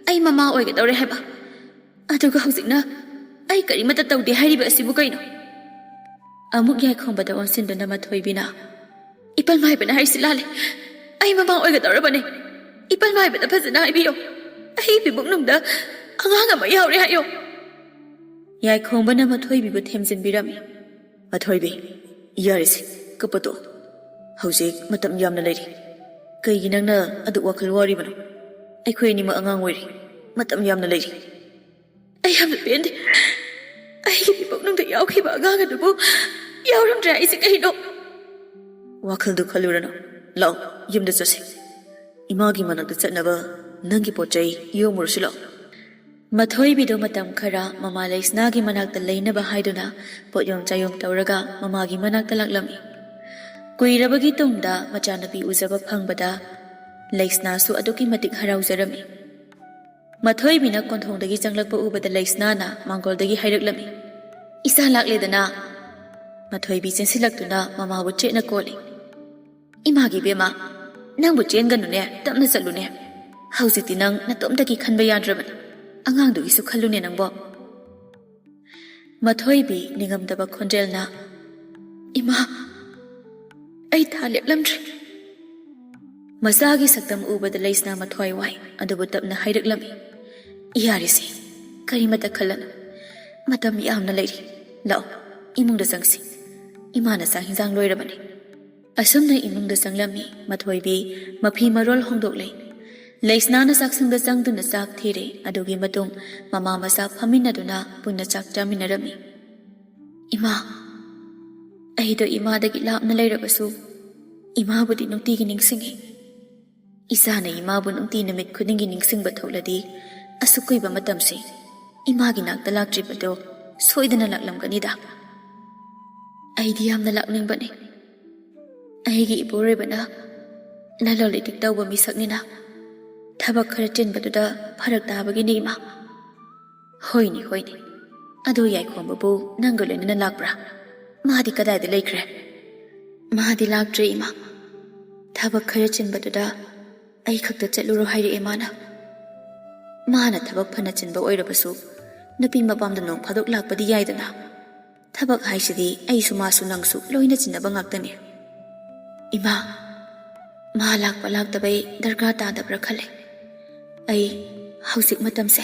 ꯑꯩ ꯃꯃꯥ ꯑꯣꯏꯒꯗꯧꯔꯦ ꯍꯥꯏꯕ꯫ ꯑꯗꯨꯒ ꯍꯧꯖꯤꯛꯅ ꯑꯩ ꯀꯔꯤꯃꯠꯇ ꯇꯧꯗꯦ ꯍꯥꯏꯔꯤꯕ ꯑꯁꯤꯕꯨ ꯀꯩꯅꯣ?" ꯑꯃꯨꯛ ꯌꯥꯏꯈꯣꯝꯕꯗ ꯑꯣꯟꯁꯤꯟꯗꯨꯅ ꯃꯊꯣꯏꯕꯤꯅ, "ꯏꯄꯜ ꯃꯥꯏꯕꯅ ꯍꯥꯏꯔꯤꯁꯤ ꯂꯥꯜꯂꯦ꯫ ꯑꯩ ꯃꯃꯥ ꯑꯣꯏꯒꯗꯧꯔꯕꯅꯦ꯫ ꯏꯄꯜ ꯃꯥꯏꯕꯗ ꯐꯖꯅ ꯍꯥꯏꯕꯤꯌꯣ꯫ ꯑꯩ ꯏꯕꯨꯡꯅꯨꯡꯗ ꯑꯉꯥꯡ ꯑꯃ ꯌꯥꯎꯔꯦ ꯍꯥꯏꯌꯣ꯫" ꯌꯥꯏꯈꯣꯝꯕꯅ ꯃꯊꯣꯏꯕꯤꯕꯨ ꯊꯦꯝꯖꯤꯟꯕꯤꯔꯝꯃꯤ꯫ ꯃꯊꯣꯏꯕꯤ, ꯌꯥꯔꯦꯁꯦ, ꯀꯞꯄ ꯇꯣꯛꯑꯣ꯫ ꯍꯧꯖꯤꯛ ꯃꯇꯝ ꯌꯥꯝꯅ ꯂꯩꯔꯤ꯫ ꯀꯩꯒꯤ ꯅꯪꯅ ꯑꯗꯨꯛ ꯋꯥꯈꯜ ꯋꯥꯔꯤꯕꯅꯣ? ꯑꯩꯈꯣꯏ ꯑꯅꯤꯃꯛ ꯑꯉꯥꯡ ꯑꯣꯏꯔꯤ꯫ ꯃꯇꯝ ꯌꯥꯝꯅ ꯂꯩꯔꯤ꯫ ꯑꯩ ꯌꯥꯝꯅ ꯄꯦꯟꯗꯦ꯫ ꯑꯩꯒꯤ ꯏꯄꯨꯛꯅꯨꯡꯗ ꯌꯥꯎꯈꯤꯕ ꯑꯉꯥꯡ ꯑꯗꯨꯕꯨ ꯌꯥꯎꯔꯝꯗ꯭ꯔꯦ ꯍꯥꯏꯁꯦ ꯀꯩꯅꯣ? ꯋꯥꯈꯜꯗꯨ ꯈꯜꯂꯨꯔꯅꯨ꯫ ꯂꯥꯛꯑꯣ, ꯌꯨꯝꯗ ꯆꯠꯁꯤ꯫ ꯏꯃꯥꯒꯤ ꯃꯅꯥꯛꯇ ꯆꯠꯅꯕ ꯅꯪꯒꯤ ꯄꯣꯠ ꯆꯩ ꯌꯣꯝꯃꯨꯔꯁꯤ ꯂꯥꯛꯑꯣ꯫ ꯃꯊꯣꯏꯕꯤꯗꯨ ꯃꯇꯝ ꯈꯔ ꯃꯃꯥ ꯂꯩꯁꯅꯥꯒꯤ ꯃꯅꯥꯛꯇ ꯂꯩꯅꯕ ꯍꯥꯏꯗꯨꯅ ꯄꯣꯠꯌꯣꯝ ꯆꯥꯌꯣꯝ ꯇꯧꯔꯒ ꯃꯃꯥꯒꯤ ꯃꯅꯥꯛꯇ ꯂꯥꯛꯂꯝꯃꯤ꯫ ꯀꯨꯏꯔꯕꯒꯤ ꯇꯨꯡꯗ ꯃꯆꯥꯅꯨꯄꯤ ꯎꯖꯕ ꯐꯪꯕꯗ ꯂꯩꯁꯅꯥꯁꯨ ꯑꯗꯨꯛꯀꯤ ꯃꯇꯤꯛ ꯍꯔꯥꯎꯖꯔꯝꯃꯤ꯫ ꯃꯊꯣꯏꯕꯤꯅ ꯀꯣꯟꯊꯣꯡꯗꯒꯤ ꯆꯪꯂꯛꯄ ꯎꯕꯗ ꯂꯩꯁꯅꯥꯅ ꯃꯥꯡꯒꯣꯜꯗꯒꯤ ꯍꯥꯏꯔꯛꯂꯝꯃꯤ, "ꯏꯆꯥ ꯂꯥꯛꯂꯦꯗꯅ!" ꯃꯊꯣꯏꯕꯤ ꯆꯦꯟꯁꯤꯜꯂꯛꯇꯨꯅ ꯃꯃꯥꯕꯨ ꯆꯦꯠꯅ ꯀꯣꯜꯂꯤ꯫ "ꯏꯃꯥꯒꯤ ꯏꯕꯦꯝꯃ, ꯅꯪꯕꯨ ꯆꯦꯟꯒꯅꯨꯅꯦ, ꯇꯞꯅ ꯆꯠꯂꯨꯅꯦ꯫ ꯍꯧꯖꯤꯛꯇꯤ ꯅꯪ ꯅꯇꯣꯝꯇꯒꯤ ꯈꯟꯕ ꯌꯥꯗ꯭ꯔꯕꯅꯤ꯫ ꯑꯉꯥꯡꯗꯨꯒꯤꯁꯨ ꯈꯜꯂꯨꯅꯦ ꯅꯪꯕꯣ꯫" ꯃꯊꯣꯏꯕꯤ ꯅꯤꯡꯉꯝꯗꯕ ꯈꯣꯟꯖꯦꯜꯅ, "ꯏꯃꯥ, ꯑꯩ ꯊꯥ ꯂꯦꯞꯂꯝꯗ꯭ꯔꯦ꯫" ꯃꯆꯥꯒꯤ ꯁꯛꯇꯝ ꯎꯕꯗ ꯂꯩꯁꯅꯥ ꯃꯊ꯭ꯋꯥꯏ ꯋꯥꯏ, ꯑꯗꯨꯕꯨ ꯇꯞꯅ ꯍꯥꯏꯔꯛꯂꯝꯃꯤ, "ꯌꯥꯔꯦꯁꯦ, ꯀꯔꯤꯃꯇ ꯈꯜꯂꯅꯨ꯫ ꯃꯇꯝ ꯌꯥꯝꯅ ꯂꯩꯔꯤ꯫ ꯂꯥꯛꯑꯣ, ꯏꯃꯨꯡꯗ ꯆꯪꯁꯤ꯫ ꯏꯃꯥꯅ ꯆꯥꯛ ꯍꯤꯟꯖꯥꯡ ꯂꯣꯏꯔꯕꯅꯤ꯫" ꯑꯁꯨꯝꯅ ꯏꯃꯨꯡꯗ ꯆꯪꯂꯝꯃꯤ꯫ ꯃꯊꯣꯏꯕꯤ ꯃꯐꯤ ꯃꯔꯣꯜ ꯍꯣꯡꯗꯣꯛꯂꯦ꯫ ꯂꯩꯁꯅꯥꯅ ꯆꯥꯛꯁꯪꯗ ꯆꯪꯗꯨꯅ ꯆꯥꯛ ꯊꯤꯔꯦ꯫ ꯑꯗꯨꯒꯤ ꯃꯇꯨꯡ ꯃꯃꯥ ꯃꯆꯥ ꯐꯝꯃꯤꯟꯅꯗꯨꯅ ꯄꯨꯟꯅ ꯆꯥꯛ ꯆꯥꯃꯤꯟꯅꯔꯝꯃꯤ꯫ "ꯏꯃꯥ, ꯑꯩꯗꯣ ꯏꯃꯥꯗꯒꯤ ꯂꯥꯞꯅ ꯂꯩꯔꯕꯁꯨ ꯏꯃꯥꯕꯨꯗꯤ ꯅꯨꯡꯇꯤꯒꯤ ꯅꯤꯡꯁꯤꯡꯉꯤ꯫ ꯏꯆꯥꯅ ꯏꯃꯥꯕꯨ ꯅꯨꯡꯇꯤ ꯅꯨꯃꯤꯠ ꯈꯨꯗꯤꯡꯒꯤ ꯅꯤꯡꯁꯤꯡꯕ ꯊꯣꯛꯂꯗꯤ ꯑꯁꯨꯛ ꯀꯨꯏꯕ ꯃꯇꯝꯁꯦ ꯏꯃꯥꯒꯤ ꯅꯥꯛꯇ ꯂꯥꯛꯇ꯭ꯔꯤꯕꯗꯣ ꯁꯣꯏꯗꯅ ꯂꯥꯛꯂꯝꯒꯅꯤꯗ꯫ ꯑꯩꯗꯤ ꯌꯥꯝꯅ ꯂꯥꯛꯅꯤꯡꯕꯅꯤ꯫ ꯑꯩꯒꯤ ꯏꯄꯨꯔꯣꯏꯕꯅ ꯂꯂꯣꯟ ꯏꯇꯤꯛ ꯇꯧꯕ ꯃꯤꯁꯛꯅꯤꯅ ꯊꯕꯛ ꯈꯔ ꯆꯤꯟꯕꯗꯨꯗ ꯐꯔꯛ ꯇꯥꯕꯒꯤꯅꯤ, ꯏꯃꯥ꯫" "ꯍꯣꯏꯅꯦ, ꯍꯣꯏꯅꯦ꯫ ꯑꯗꯨ ꯌꯥꯏꯈꯣꯝꯕꯕꯨ ꯅꯪꯒ ꯂꯣꯏꯅꯅ ꯂꯥꯛꯄ꯭ꯔꯥ? ꯃꯥꯗꯤ ꯀꯗꯥꯏꯗ ꯂꯩꯈ꯭ꯔꯦ?" "ꯃꯥꯗꯤ ꯂꯥꯛꯇ꯭ꯔꯦ, ꯏꯃꯥ꯫ ꯊꯕꯛ ꯈꯔ ꯆꯤꯟꯕꯗꯨꯗ ꯑꯩ ꯈꯛꯇ ꯆꯠꯂꯨꯔꯣ ꯍꯥꯏꯔꯛꯑꯦ ꯃꯥꯅ꯫ ꯃꯥꯅ ꯊꯕꯛ ꯐꯅ ꯆꯤꯟꯕ ꯑꯣꯏꯔꯕꯁꯨ ꯅꯨꯄꯤ ꯃꯄꯥꯝꯗ ꯅꯣꯡ ꯐꯥꯗꯣꯛ ꯂꯥꯛꯄꯗꯤ ꯌꯥꯏꯗꯅ꯫ ꯊꯕꯛ ꯍꯥꯏꯁꯤꯗꯤ ꯑꯩꯁꯨ ꯃꯥꯁꯨ ꯅꯪꯁꯨ ꯂꯣꯏꯅ ꯆꯤꯟꯅꯕ ꯉꯥꯛꯇꯅꯤ꯫" "ꯏꯃꯥ, ꯃꯥ ꯂꯥꯛꯄ ꯂꯥꯛꯇꯕꯩ ꯗꯔꯀꯥꯔ ꯇꯥꯗꯕ꯭ꯔꯥ ꯈꯜꯂꯦ꯫ ꯑꯩ ꯍꯧꯖꯤꯛ ꯃꯇꯝꯁꯦ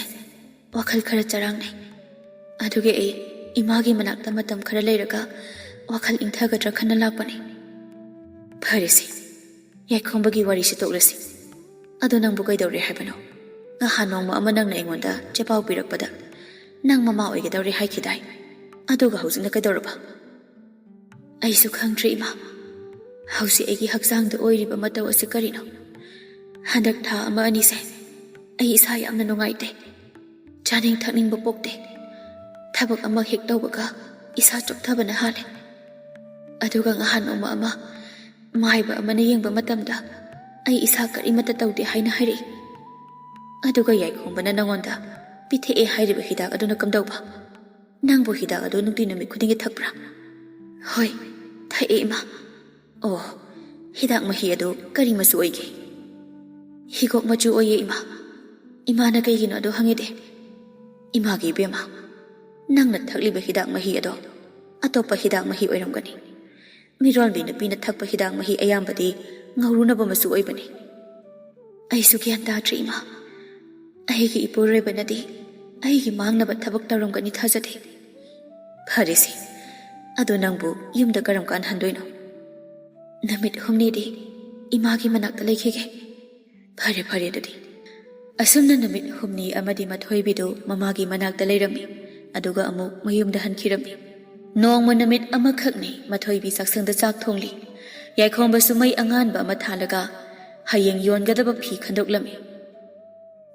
ꯋꯥꯈꯜ ꯈꯔ ꯆꯔꯥꯡꯅꯩ꯫ ꯑꯗꯨꯒꯤ ꯑꯩ ꯏꯃꯥꯒꯤ ꯃꯅꯥꯛꯇ ꯃꯇꯝ ꯈꯔ ꯂꯩꯔꯒ ꯋꯥꯈꯜ ꯏꯪꯊꯒꯗ꯭ꯔꯥ ꯈꯟꯅ ꯂꯥꯛꯄꯅꯤ꯫ ꯐꯔꯦꯁꯦ, ꯌꯥꯏꯈꯣꯝꯕꯒꯤ ꯋꯥꯔꯤꯁꯤ ꯇꯣꯛꯂꯁꯤ꯫ ꯑꯗꯣ ꯅꯪꯕꯨ ꯀꯩꯗꯧꯔꯦ ꯍꯥꯏꯕꯅꯣ? ꯅꯍꯥꯟ ꯅꯣꯡꯃ ꯑꯃ ꯅꯪꯅ ꯑꯩꯉꯣꯟꯗ ꯆꯦꯄꯥꯎ ꯄꯤꯔꯛꯄꯗ ꯅꯪ ꯃꯃꯥ ꯑꯣꯏꯒꯗꯧꯔꯦ ꯍꯥꯏꯈꯤꯗꯥꯏ? ꯑꯗꯨꯒ ꯍꯧꯖꯤꯛꯅ ꯀꯩꯗꯧꯔꯕ? ꯑꯩꯁꯨ ꯈꯪꯗ꯭ꯔꯦ ꯏꯃꯥ꯫ ꯍꯧꯖꯤꯛ ꯑꯩꯒꯤ ꯍꯛꯆꯥꯡꯗ ꯑꯣꯏꯔꯤꯕ ꯃꯇꯧ ꯑꯁꯤ ꯀꯔꯤꯅꯣ? ꯍꯟꯗꯛ ꯊꯥ ꯑꯃ ꯑꯅꯤꯁꯦ ꯑꯩ ꯏꯁꯥ ꯌꯥꯝꯅ ꯅꯨꯡꯉꯥꯏꯇꯦ꯫ ꯆꯥꯅꯤꯡ ꯊꯛꯅꯤꯡꯕ ꯄꯣꯛꯇꯦ꯫ ꯊꯕꯛ ꯑꯃ ꯍꯦꯛ ꯇꯧꯕꯒ ꯏꯁꯥ ꯆꯣꯛꯊꯕꯅ ꯍꯥꯜꯂꯦ꯫ ꯑꯗꯨꯒ ꯉꯍꯥꯟ ꯅꯣꯡꯃ ꯑꯃ ꯃꯥꯏꯕ ꯑꯃꯅ ꯌꯦꯡꯕ ꯃꯇꯝꯗ ꯑꯩ ꯏꯁꯥ ꯀꯔꯤꯃꯠꯇ ꯇꯧꯗꯦ ꯍꯥꯏꯅ ꯍꯥꯏꯔꯛꯏ꯫ ꯑꯗꯨꯒ ꯌꯥꯏꯈꯣꯝꯕꯅ ꯅꯉꯣꯟꯗ ꯄꯤꯊꯛꯑꯦ ꯍꯥꯏꯔꯤꯕ ꯍꯤꯗꯥꯛ ꯑꯗꯨꯅ ꯀꯝꯗꯧꯕ? ꯅꯪꯕꯨ ꯍꯤꯗꯥꯛ ꯑꯗꯨ ꯅꯨꯡꯇꯤ ꯅꯨꯃꯤꯠ ꯈꯨꯗꯤꯡꯒꯤ ꯊꯛꯄ꯭ꯔꯥ? ꯍꯣꯏ, ꯊꯛꯑꯦ ꯏꯃꯥ꯫ ꯑꯣ, ꯍꯤꯗꯥꯛ ꯃꯍꯤ ꯑꯗꯨ ꯀꯔꯤ ꯃꯆꯨ ꯑꯣꯏꯒꯦ? ꯍꯤꯒꯣꯛ ꯃꯆꯨ ꯑꯣꯏꯌꯦ ꯏꯃꯥ꯫ ꯏꯃꯥꯅ ꯀꯩꯒꯤꯅꯣ ꯑꯗꯨ ꯍꯪꯉꯤꯗꯤ? ꯏꯃꯥꯒꯤ ꯏꯕꯦꯝꯃ, ꯅꯪꯅ ꯊꯛꯂꯤꯕ ꯍꯤꯗꯥꯛ ꯃꯍꯤ ꯑꯗꯣ ꯑꯇꯣꯞꯄ ꯍꯤꯗꯥꯛ ꯃꯍꯤ ꯑꯣꯏꯔꯝꯒꯅꯤ꯫ ꯃꯤꯔꯣꯜꯕꯤ ꯅꯨꯄꯤꯅ ꯊꯛꯄ ꯍꯤꯗꯥꯛ ꯃꯍꯤ ꯑꯌꯥꯝꯕꯗꯤ ꯉꯧꯔꯨꯅꯕ ꯃꯆꯨ ꯑꯣꯏꯕꯅꯤ꯫ ꯑꯩꯁꯨ ꯒ꯭ꯌꯥꯟ ꯇꯥꯗ꯭ꯔꯦ ꯏꯃꯥ꯫ ꯑꯩꯒꯤ ꯏꯄꯨꯔꯣꯏꯕꯅꯗꯤ ꯑꯩꯒꯤ ꯃꯥꯡꯅꯕ ꯊꯕꯛ ꯇꯧꯔꯝꯒꯅꯤ ꯊꯥꯖꯗꯦ꯫ ꯐꯔꯦꯁꯦ, ꯑꯗꯣ ꯅꯪꯕꯨ ꯌꯨꯝꯗ ꯀꯔꯝ ꯀꯥꯟ ꯍꯟꯗꯣꯏꯅꯣ? ꯅꯨꯃꯤꯠ ꯍꯨꯝꯅꯤꯗꯤ ꯏꯃꯥꯒꯤ ꯃꯅꯥꯛꯇ ꯂꯩꯈꯤꯒꯦ꯫ ꯐꯔꯦ, ꯐꯔꯦ ꯑꯗꯨꯗꯤ꯫ ꯑꯁꯨꯝꯅ ꯅꯨꯃꯤꯠ ꯍꯨꯝꯅꯤ ꯑꯃꯗꯤ ꯃꯊꯣꯏꯕꯤꯗꯨ ꯃꯃꯥꯒꯤ ꯃꯅꯥꯛꯇ ꯂꯩꯔꯝꯃꯤ, ꯑꯗꯨꯒ ꯑꯃꯨꯛ ꯃꯌꯨꯝꯗ ꯍꯟꯈꯤꯔꯝꯃꯤ꯫ ꯅꯣꯡꯃ ꯅꯨꯃꯤꯠ ꯑꯃꯈꯛꯅꯤ ꯃꯊꯣꯏꯕꯤ ꯆꯥꯛꯁꯪꯗ ꯆꯥꯛ ꯊꯣꯡꯂꯤ꯫ ꯌꯥꯏꯈꯣꯝꯕꯁꯨ ꯃꯩ ꯑꯉꯥꯟꯕ ꯑꯃ ꯊꯥꯜꯂꯒ ꯍꯌꯦꯡ ꯌꯣꯟꯒꯗꯕ ꯐꯤ ꯈꯟꯗꯣꯛꯂꯝꯃꯤ꯫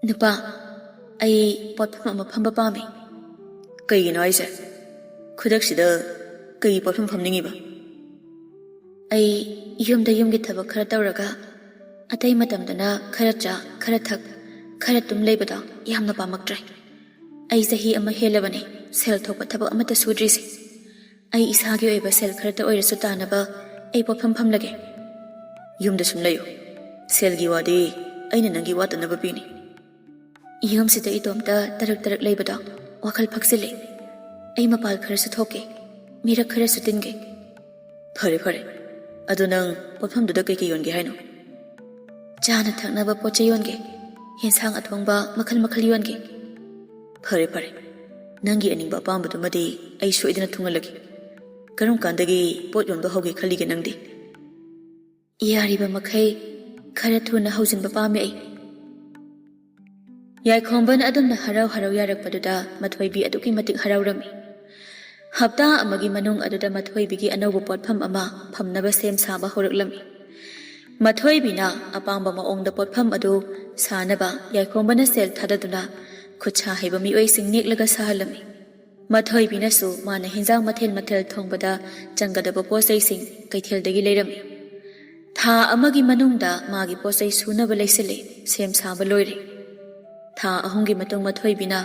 "ꯅꯨꯄꯥ, ꯑꯩ ꯄꯣꯠꯐꯝ ꯑꯃ ꯐꯝꯕ ꯄꯥꯝꯃꯤ꯫" "ꯀꯩꯒꯤꯅꯣ ꯍꯥꯏꯁꯦ? ꯈꯨꯗꯛꯁꯤꯗ ꯀꯩ ꯄꯣꯠꯐꯝ ꯐꯝꯅꯤꯡꯉꯤꯕ?" "ꯑꯩ ꯌꯨꯝꯗ ꯌꯨꯝꯒꯤ ꯊꯕꯛ ꯈꯔ ꯇꯧꯔꯒ, ꯑꯇꯩ ꯃꯇꯝꯗꯅ ꯈꯔ ꯆꯥ, ꯈꯔ ꯊꯛ, ꯈꯔ ꯇꯨꯝ ꯂꯩꯕꯗꯣ ꯌꯥꯝꯅ ꯄꯥꯝꯃꯛꯇ꯭ꯔꯦ꯫ ꯑꯩ ꯆꯍꯤ ꯑꯃ ꯍꯦꯜꯂꯕꯅꯤ, ꯁꯦꯜ ꯊꯣꯛꯄ ꯊꯕꯛ ꯑꯃꯠꯇ ꯁꯨꯗ꯭ꯔꯤꯁꯦ꯫ ꯑꯩ ꯏꯁꯥꯒꯤ ꯑꯣꯏꯕ ꯁꯦꯜ ꯈꯔꯇ ꯑꯣꯏꯔꯁꯨ ꯇꯥꯅꯕ ꯑꯩ ꯄꯣꯠꯐꯝ ꯐꯝꯂꯒꯦ꯫" "ꯌꯨꯝꯗ ꯁꯨꯝ ꯂꯩꯌꯨ꯫ ꯁꯦꯜꯒꯤ ꯋꯥꯗꯤ ꯑꯩꯅ ꯅꯪꯒꯤ ꯋꯥꯠꯇꯅꯕ ꯄꯤꯅꯤ꯫" "ꯌꯨꯝꯁꯤꯗ ꯏꯇꯣꯝꯇ ꯇꯔꯛ ꯇꯔꯛ ꯂꯩꯕꯗꯣ ꯋꯥꯈꯜ ꯐꯛꯆꯤꯜꯂꯦ꯫ ꯑꯩ ꯃꯄꯥꯜ ꯈꯔꯁꯨ ꯊꯣꯛꯀꯦ, ꯃꯤꯔꯛ ꯈꯔꯁꯨ ꯇꯤꯟꯒꯦ꯫" "ꯐꯔꯦ, ꯐꯔꯦ꯫ ꯑꯗꯨ ꯅꯪ ꯄꯣꯠꯐꯝꯗꯨꯗ ꯀꯩꯀꯩ ꯌꯣꯟꯒꯦ ꯍꯥꯏꯅꯣ?" "ꯆꯥꯅ ꯊꯛꯅꯕ ꯄꯣꯠ ꯆꯩ ꯌꯣꯟꯒꯦ, ꯌꯦꯟꯁꯥꯡ ꯑꯊꯣꯡꯕ ꯃꯈꯜ ꯃꯈꯜ ꯌꯣꯟꯒꯦ꯫" "ꯐꯔꯦ, ꯐꯔꯦ꯫ "ꯅꯪꯒꯤ ꯑꯅꯤꯡꯕ ꯑꯄꯥꯝꯕꯗꯨꯃꯗꯤ ꯑꯩ ꯁꯣꯏꯗꯅ ꯊꯨꯡꯍꯜꯂꯒꯦ꯫ ꯀꯔꯝ ꯀꯥꯟꯗꯒꯤ ꯄꯣꯠ ꯌꯣꯟꯕ ꯍꯧꯒꯦ ꯈꯜꯂꯤꯒꯦ ꯅꯪꯗꯤ?" "ꯌꯥꯔꯤꯕ ꯃꯈꯩ ꯈꯔ ꯊꯨꯅ ꯍꯧꯖꯤꯟꯕ ꯄꯥꯝꯃꯦ ꯑꯩ꯫" ꯌꯥꯏꯈꯣꯝꯕꯅ ꯑꯗꯨꯝꯅ ꯍꯔꯥꯎ ꯍꯔꯥꯎ ꯌꯥꯔꯛꯄꯗꯨꯗ ꯃꯊꯣꯏꯕꯤ ꯑꯗꯨꯛꯀꯤ ꯃꯇꯤꯛ ꯍꯔꯥꯎꯔꯝꯃꯤ꯫ ꯍꯞꯇꯥ ꯑꯃꯒꯤ ꯃꯅꯨꯡ ꯑꯗꯨꯗ ꯃꯊꯣꯏꯕꯤꯒꯤ ꯑꯅꯧꯕ ꯄꯣꯠꯐꯝ ꯑꯃ ꯐꯝꯅꯕ ꯁꯦꯝ ꯁꯥꯕ ꯍꯧꯔꯛꯂꯝꯃꯤ꯫ ꯃꯊꯣꯏꯕꯤꯅ ꯑꯄꯥꯝꯕ ꯃꯑꯣꯡꯗ ꯄꯣꯠꯐꯝ ꯑꯗꯨ ꯁꯥꯅꯕ ꯌꯥꯏꯈꯣꯝꯕꯅ ꯁꯦꯜ ꯊꯥꯗꯗꯨꯅ ꯈꯨꯠꯁꯥ ꯍꯩꯕ ꯃꯤꯑꯣꯏꯁꯤꯡ ꯅꯦꯛꯂꯒ ꯁꯥꯍꯜꯂꯝꯃꯤ꯫ ꯃꯊꯣꯏꯕꯤꯅꯁꯨ ꯃꯥꯅ ꯍꯤꯟꯖꯥꯡ ꯃꯊꯦꯜ ꯃꯊꯦꯜ ꯊꯣꯡꯕꯗ ꯆꯪꯒꯗꯕ ꯄꯣꯠꯆꯩꯁꯤꯡ ꯀꯩꯊꯦꯜꯗꯒꯤ ꯂꯩꯔꯝꯃꯤ꯫ ꯊꯥ ꯑꯃꯒꯤ ꯃꯅꯨꯡꯗ ꯃꯥꯒꯤ ꯄꯣꯠꯆꯩ ꯁꯨꯅꯕ ꯂꯩꯁꯤꯜꯂꯦ, ꯁꯦꯝ ꯁꯥꯕ ꯂꯣꯏꯔꯦ꯫ ꯊꯥ ꯑꯍꯨꯝꯒꯤ ꯃꯇꯨꯡ ꯃꯊꯣꯏꯕꯤꯅ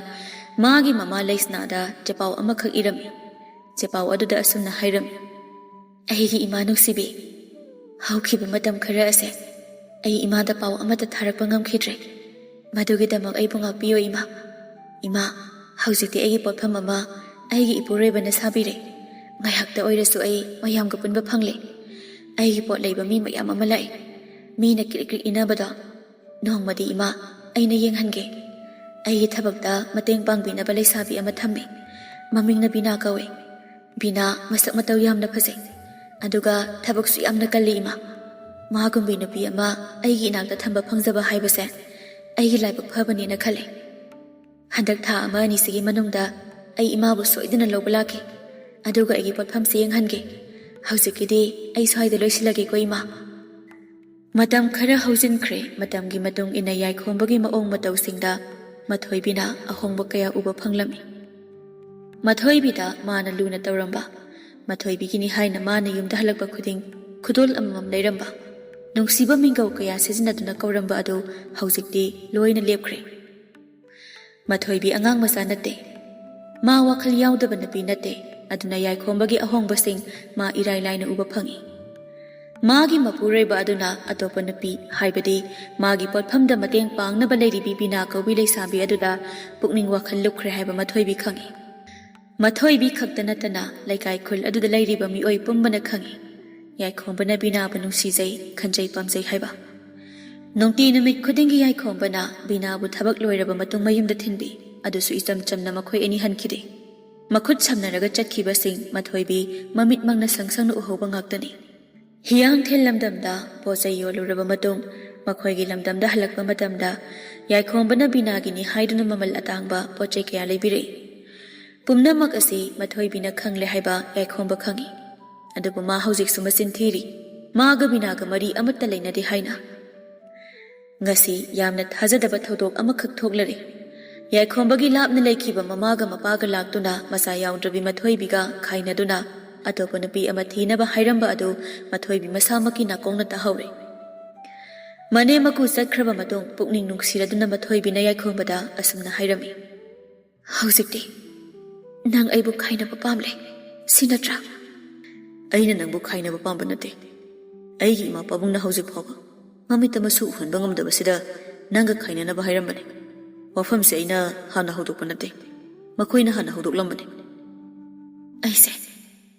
ꯃꯥꯒꯤ ꯃꯃꯥ ꯂꯩꯁꯅꯥꯗ ꯆꯦꯄꯥꯎ ꯑꯃꯈꯛ ꯏꯔꯝꯃꯤ꯫ ꯆꯦꯄꯥꯎ ꯑꯗꯨꯗ ꯑꯁꯨꯝꯅ ꯍꯥꯏꯔꯝꯃꯤ: "ꯑꯩꯒꯤ ꯏꯃꯥ ꯅꯨꯡꯁꯤꯕꯤ, ꯍꯧꯈꯤꯕ ꯃꯇꯝ ꯈꯔ ꯑꯁꯦ ꯑꯩ ꯏꯃꯥꯗ ꯄꯥꯎ ꯑꯃꯠꯇ ꯊꯥꯔꯛꯄ ꯉꯝꯈꯤꯗ꯭ꯔꯦ꯫ ꯃꯗꯨꯒꯤꯗꯃꯛ ꯑꯩꯕꯨ ꯉꯥꯛꯄꯤꯌꯨ ꯏꯃꯥ꯫ ꯏꯃꯥ, ꯍꯧꯖꯤꯛꯇꯤ ꯑꯩꯒꯤ ꯄꯣꯠꯐꯝ ꯑꯃ ꯑꯩꯒꯤ ꯏꯄꯨꯔꯣꯏꯕꯅ ꯁꯥꯕꯤꯔꯦ꯫ ꯉꯥꯏꯍꯥꯛꯇ ꯑꯣꯏꯔꯁꯨ ꯑꯩ ꯃꯌꯥꯝꯒ ꯄꯨꯟꯕ ꯐꯪꯂꯦ꯫ ꯑꯩꯒꯤ ꯄꯣꯠ ꯂꯩꯕ ꯃꯤ ꯃꯌꯥꯝ ꯑꯃ ꯂꯥꯛꯏ꯫ ꯃꯤꯅ ꯀ꯭ꯔꯤꯛ ꯀ꯭ꯔꯤꯛ ꯏꯟꯅꯕꯗꯣ ꯅꯣꯡꯃꯗꯤ ꯏꯃꯥ, ꯑꯩꯅ ꯌꯦꯡꯍꯟꯒꯦ꯫ ꯑꯩꯒꯤ ꯊꯕꯛꯇ ꯃꯇꯦꯡ ꯄꯥꯡꯕꯤꯅꯕ ꯂꯩꯁꯥꯕꯤ ꯑꯃ ꯊꯝꯃꯤ꯫ ꯃꯃꯤꯡꯅ ꯕꯤꯅꯥ ꯀꯧꯏ꯫ ꯕꯤꯅꯥ ꯃꯁꯛ ꯃꯇꯧ ꯌꯥꯝꯅ ꯐꯖꯩ꯫ ꯑꯗꯨꯒ ꯊꯕꯛꯁꯨ ꯌꯥꯝꯅ ꯀꯜꯂꯤ ꯏꯃꯥ꯫ ꯃꯥꯒꯨꯝꯕꯤ ꯅꯨꯄꯤ ꯑꯃ ꯑꯩꯒꯤ ꯏꯅꯥꯛꯇ ꯊꯝꯕ ꯐꯪꯖꯕ ꯍꯥꯏꯕꯁꯦ ꯑꯩꯒꯤ ꯂꯥꯏꯕꯛ ꯐꯕꯅꯦꯅ ꯈꯜꯂꯤ꯫ ꯍꯟꯗꯛ ꯊꯥ ꯑꯃ ꯑꯅꯤꯁꯤꯒꯤ ꯃꯅꯨꯡꯗ ꯑꯩ ꯏꯃꯥꯕꯨ ꯁꯣꯏꯗꯅ ꯂꯧꯕ ꯂꯥꯛꯀꯦ꯫ ꯑꯗꯨꯒ ꯑꯩꯒꯤ ꯄꯣꯠꯐꯝꯁꯦ ꯌꯦꯡꯍꯟꯒꯦ꯫ ꯍꯧꯖꯤꯛꯀꯤꯗꯤ ꯑꯩ ꯁ꯭ꯋꯥꯏꯗ ꯂꯣꯏꯁꯤꯜꯂꯒꯦꯀꯣ ꯏꯃꯥ꯫" ꯃꯇꯝ ꯈꯔ ꯍꯧꯖꯤꯟꯈ꯭ꯔꯦ꯫ ꯃꯇꯝꯒꯤ ꯃꯇꯨꯡ ꯏꯟꯅ ꯌꯥꯏꯈꯣꯝꯕꯒꯤ ꯃꯑꯣꯡ ꯃꯇꯧꯁꯤꯡꯗ ꯃꯊꯣꯏꯕꯤꯅ ꯑꯍꯣꯡꯕ ꯀꯌꯥ ꯎꯕ ꯐꯪꯂꯝꯃꯤ꯫ ꯃꯊꯣꯏꯕꯤꯗ ꯃꯥꯅ ꯂꯨꯅ ꯇꯧꯔꯝꯕ, ꯃꯊꯣꯏꯕꯤꯒꯤꯅꯤ ꯍꯥꯏꯅ ꯃꯥꯅ ꯌꯨꯝꯗ ꯍꯜꯂꯛꯄ ꯈꯨꯗꯤꯡ ꯈꯨꯗꯣꯜ ꯑꯃꯃꯝ ꯂꯩꯔꯝꯕ, ꯅꯨꯡꯁꯤꯕ ꯃꯤꯡꯒꯧ ꯀꯌꯥ ꯁꯤꯖꯤꯟꯅꯗꯨꯅ ꯀꯧꯔꯝꯕ ꯑꯗꯨ ꯍꯧꯖꯤꯛꯇꯤ ꯂꯣꯏꯅ ꯂꯦꯞꯈ꯭ꯔꯦ꯫ ꯃꯊꯣꯏꯕꯤ ꯑꯉꯥꯡ ꯃꯆꯥ ꯅꯠꯇꯦ꯫ ꯃꯥ ꯋꯥꯈꯜ ꯌꯥꯎꯗꯕ ꯅꯨꯄꯤ ꯅꯠꯇꯦ꯫ ꯑꯗꯨꯅ ꯌꯥꯏꯈꯣꯝꯕꯒꯤ ꯑꯍꯣꯡꯕꯁꯤꯡ ꯃꯥ ꯏꯔꯥꯏ ꯂꯥꯏꯅ ꯎꯕ ꯐꯪꯏ꯫ ꯃꯥꯒꯤ ꯃꯄꯨꯔꯣꯏꯕ ꯑꯗꯨꯅ ꯑꯇꯣꯞꯄ ꯅꯨꯄꯤ, ꯍꯥꯏꯕꯗꯤ ꯃꯥꯒꯤ ꯄꯣꯠꯐꯝꯗ ꯃꯇꯦꯡ ꯄꯥꯡꯅꯕ ꯂꯩꯔꯤꯕꯤ ꯕꯤꯅꯥ ꯀꯧꯕꯤ ꯂꯩꯁꯥꯕꯤ ꯑꯗꯨꯗ ꯄꯨꯛꯅꯤꯡ ꯋꯥꯈꯜ ꯂꯨꯞꯈ꯭ꯔꯦ ꯍꯥꯏꯕ ꯃꯊꯣꯏꯕꯤ ꯈꯪꯏ꯫ ꯃꯊꯣꯏꯕꯤ ꯈꯛꯇ ꯅꯠꯇꯅ ꯂꯩꯀꯥꯏ ꯈꯨꯜ ꯑꯗꯨꯗ ꯂꯩꯔꯤꯕ ꯃꯤꯑꯣꯏ ꯄꯨꯝꯕꯅ ꯈꯪꯏ꯫ ꯌꯥꯏꯈꯣꯝꯕꯅ ꯕꯤꯅꯥꯕꯨ ꯅꯨꯡꯁꯤꯖꯩ, ꯈꯟꯖꯩ, ꯄꯥꯝꯖꯩ ꯍꯥꯏꯕ꯫ ꯅꯨꯡꯇꯤ ꯅꯨꯃꯤꯠ ꯈꯨꯗꯤꯡꯒꯤ ꯌꯥꯏꯈꯣꯝꯕꯅ ꯕꯤꯅꯥꯕꯨ ꯊꯕꯛ ꯂꯣꯏꯔꯕ ꯃꯇꯨꯡ ꯃꯌꯨꯝꯗ ꯊꯤꯟꯕꯤ꯫ ꯑꯗꯨꯁꯨ ꯏꯆꯝ ꯆꯝꯅ ꯃꯈꯣꯏ ꯑꯅꯤ ꯍꯟꯈꯤꯗꯦ꯫ ꯃꯈꯨꯠ ꯁꯝꯅꯔꯒ ꯆꯠꯈꯤꯕꯁꯤꯡ ꯃꯊꯣꯏꯕꯤ ꯃꯃꯤꯠꯃꯛꯅ ꯁꯪ ꯁꯪꯅ ꯎꯍꯧꯕ ꯉꯥꯛꯇꯅꯤ꯫ ꯍꯤꯌꯥꯡꯊꯦꯜ ꯂꯝꯗꯝꯗ ꯄꯣꯠ ꯆꯩ ꯌꯣꯜꯂꯨꯔꯕ ꯃꯇꯨꯡ ꯃꯈꯣꯏꯒꯤ ꯂꯝꯗꯝꯗ ꯍꯜꯂꯛꯄ ꯃꯇꯝꯗ ꯌꯥꯏꯈꯣꯝꯕꯅ ꯕꯤꯅꯥꯒꯤꯅꯤ ꯍꯥꯏꯗꯨꯅ ꯃꯃꯜ ꯑꯇꯥꯡꯕ ꯄꯣꯠ ꯆꯩ ꯀꯌꯥ ꯂꯩꯕꯤꯔꯛꯏ꯫ ꯄꯨꯝꯅꯃꯛ ꯑꯁꯤ ꯃꯊꯣꯏꯕꯤꯅ ꯈꯪꯂꯦ ꯍꯥꯏꯕ ꯌꯥꯏꯈꯣꯝꯕ ꯈꯪꯏ꯫ ꯑꯗꯨꯕꯨ ꯃꯥ ꯍꯧꯖꯤꯛꯁꯨ ꯃꯆꯤꯟ ꯊꯤꯔꯤ, ꯃꯥꯒ ꯕꯤꯅꯥꯒ ꯃꯔꯤ ꯑꯃꯠꯇ ꯂꯩꯅꯗꯦ ꯍꯥꯏꯅ꯫ ꯉꯁꯤ ꯌꯥꯝꯅ ꯊꯥꯖꯗꯕ ꯊꯧꯗꯣꯛ ꯑꯃꯈꯛ ꯊꯣꯛꯂꯔꯦ꯫ ꯌꯥꯏꯈꯣꯝꯕꯒꯤ ꯂꯥꯞꯅ ꯂꯩꯈꯤꯕ ꯃꯃꯥꯒ ꯃꯄꯥꯒ ꯂꯥꯛꯇꯨꯅ ꯃꯆꯥ ꯌꯥꯎꯗ꯭ꯔꯕꯤ ꯃꯊꯣꯏꯕꯤꯒ ꯈꯥꯏꯅꯗꯨꯅ ꯑꯇꯣꯞꯄ ꯅꯨꯄꯤ ꯑꯃ ꯊꯤꯅꯕ ꯍꯥꯏꯔꯝꯕ ꯑꯗꯨ ꯃꯊꯣꯏꯕꯤ ꯃꯁꯥꯃꯛꯀꯤ ꯅꯥꯀꯣꯡꯅ ꯇꯥꯍꯧꯔꯦ꯫ ꯃꯅꯦꯝ ꯃꯀꯨ ꯆꯠꯈ꯭ꯔꯕ ꯃꯇꯨꯡ ꯄꯨꯛꯅꯤꯡ ꯅꯨꯡꯁꯤꯔꯗꯨꯅ ꯃꯊꯣꯏꯕꯤꯅ ꯌꯥꯏꯈꯣꯝꯕꯗ ꯑꯁꯨꯝꯅ ꯍꯥꯏꯔꯝꯃꯤ, "ꯍꯧꯖꯤꯛꯇꯤ ꯅꯪ ꯑꯩꯕꯨ ꯈꯥꯏꯅꯕ ꯄꯥꯝꯂꯦ, ꯁꯤ ꯅꯠꯇ꯭ꯔꯥ?" "ꯑꯩꯅ ꯅꯪꯕꯨ ꯈꯥꯏꯅꯕ ꯄꯥꯝꯕ ꯅꯠꯇꯦ꯫ ꯑꯩꯒꯤ ꯏꯃꯥ ꯄꯥꯕꯨꯡꯅ ꯍꯧꯖꯤꯛ ꯐꯥꯎꯕ ꯃꯃꯤꯠꯇ ꯃꯁꯨ ꯎꯍꯟꯕ ꯉꯝꯗꯕꯁꯤꯗ ꯅꯪꯒ ꯈꯥꯏꯅꯅꯕ ꯍꯥꯏꯔꯝꯕꯅꯤ꯫ ꯋꯥꯐꯝꯁꯦ ꯑꯩꯅ ꯍꯥꯟꯅ ꯍꯧꯗꯣꯛꯄ ꯅꯠꯇꯦ, ꯃꯈꯣꯏꯅ ꯍꯥꯟꯅ ꯍꯧꯗꯣꯛꯂꯝꯕꯅꯤ꯫" "ꯑꯩꯁꯦ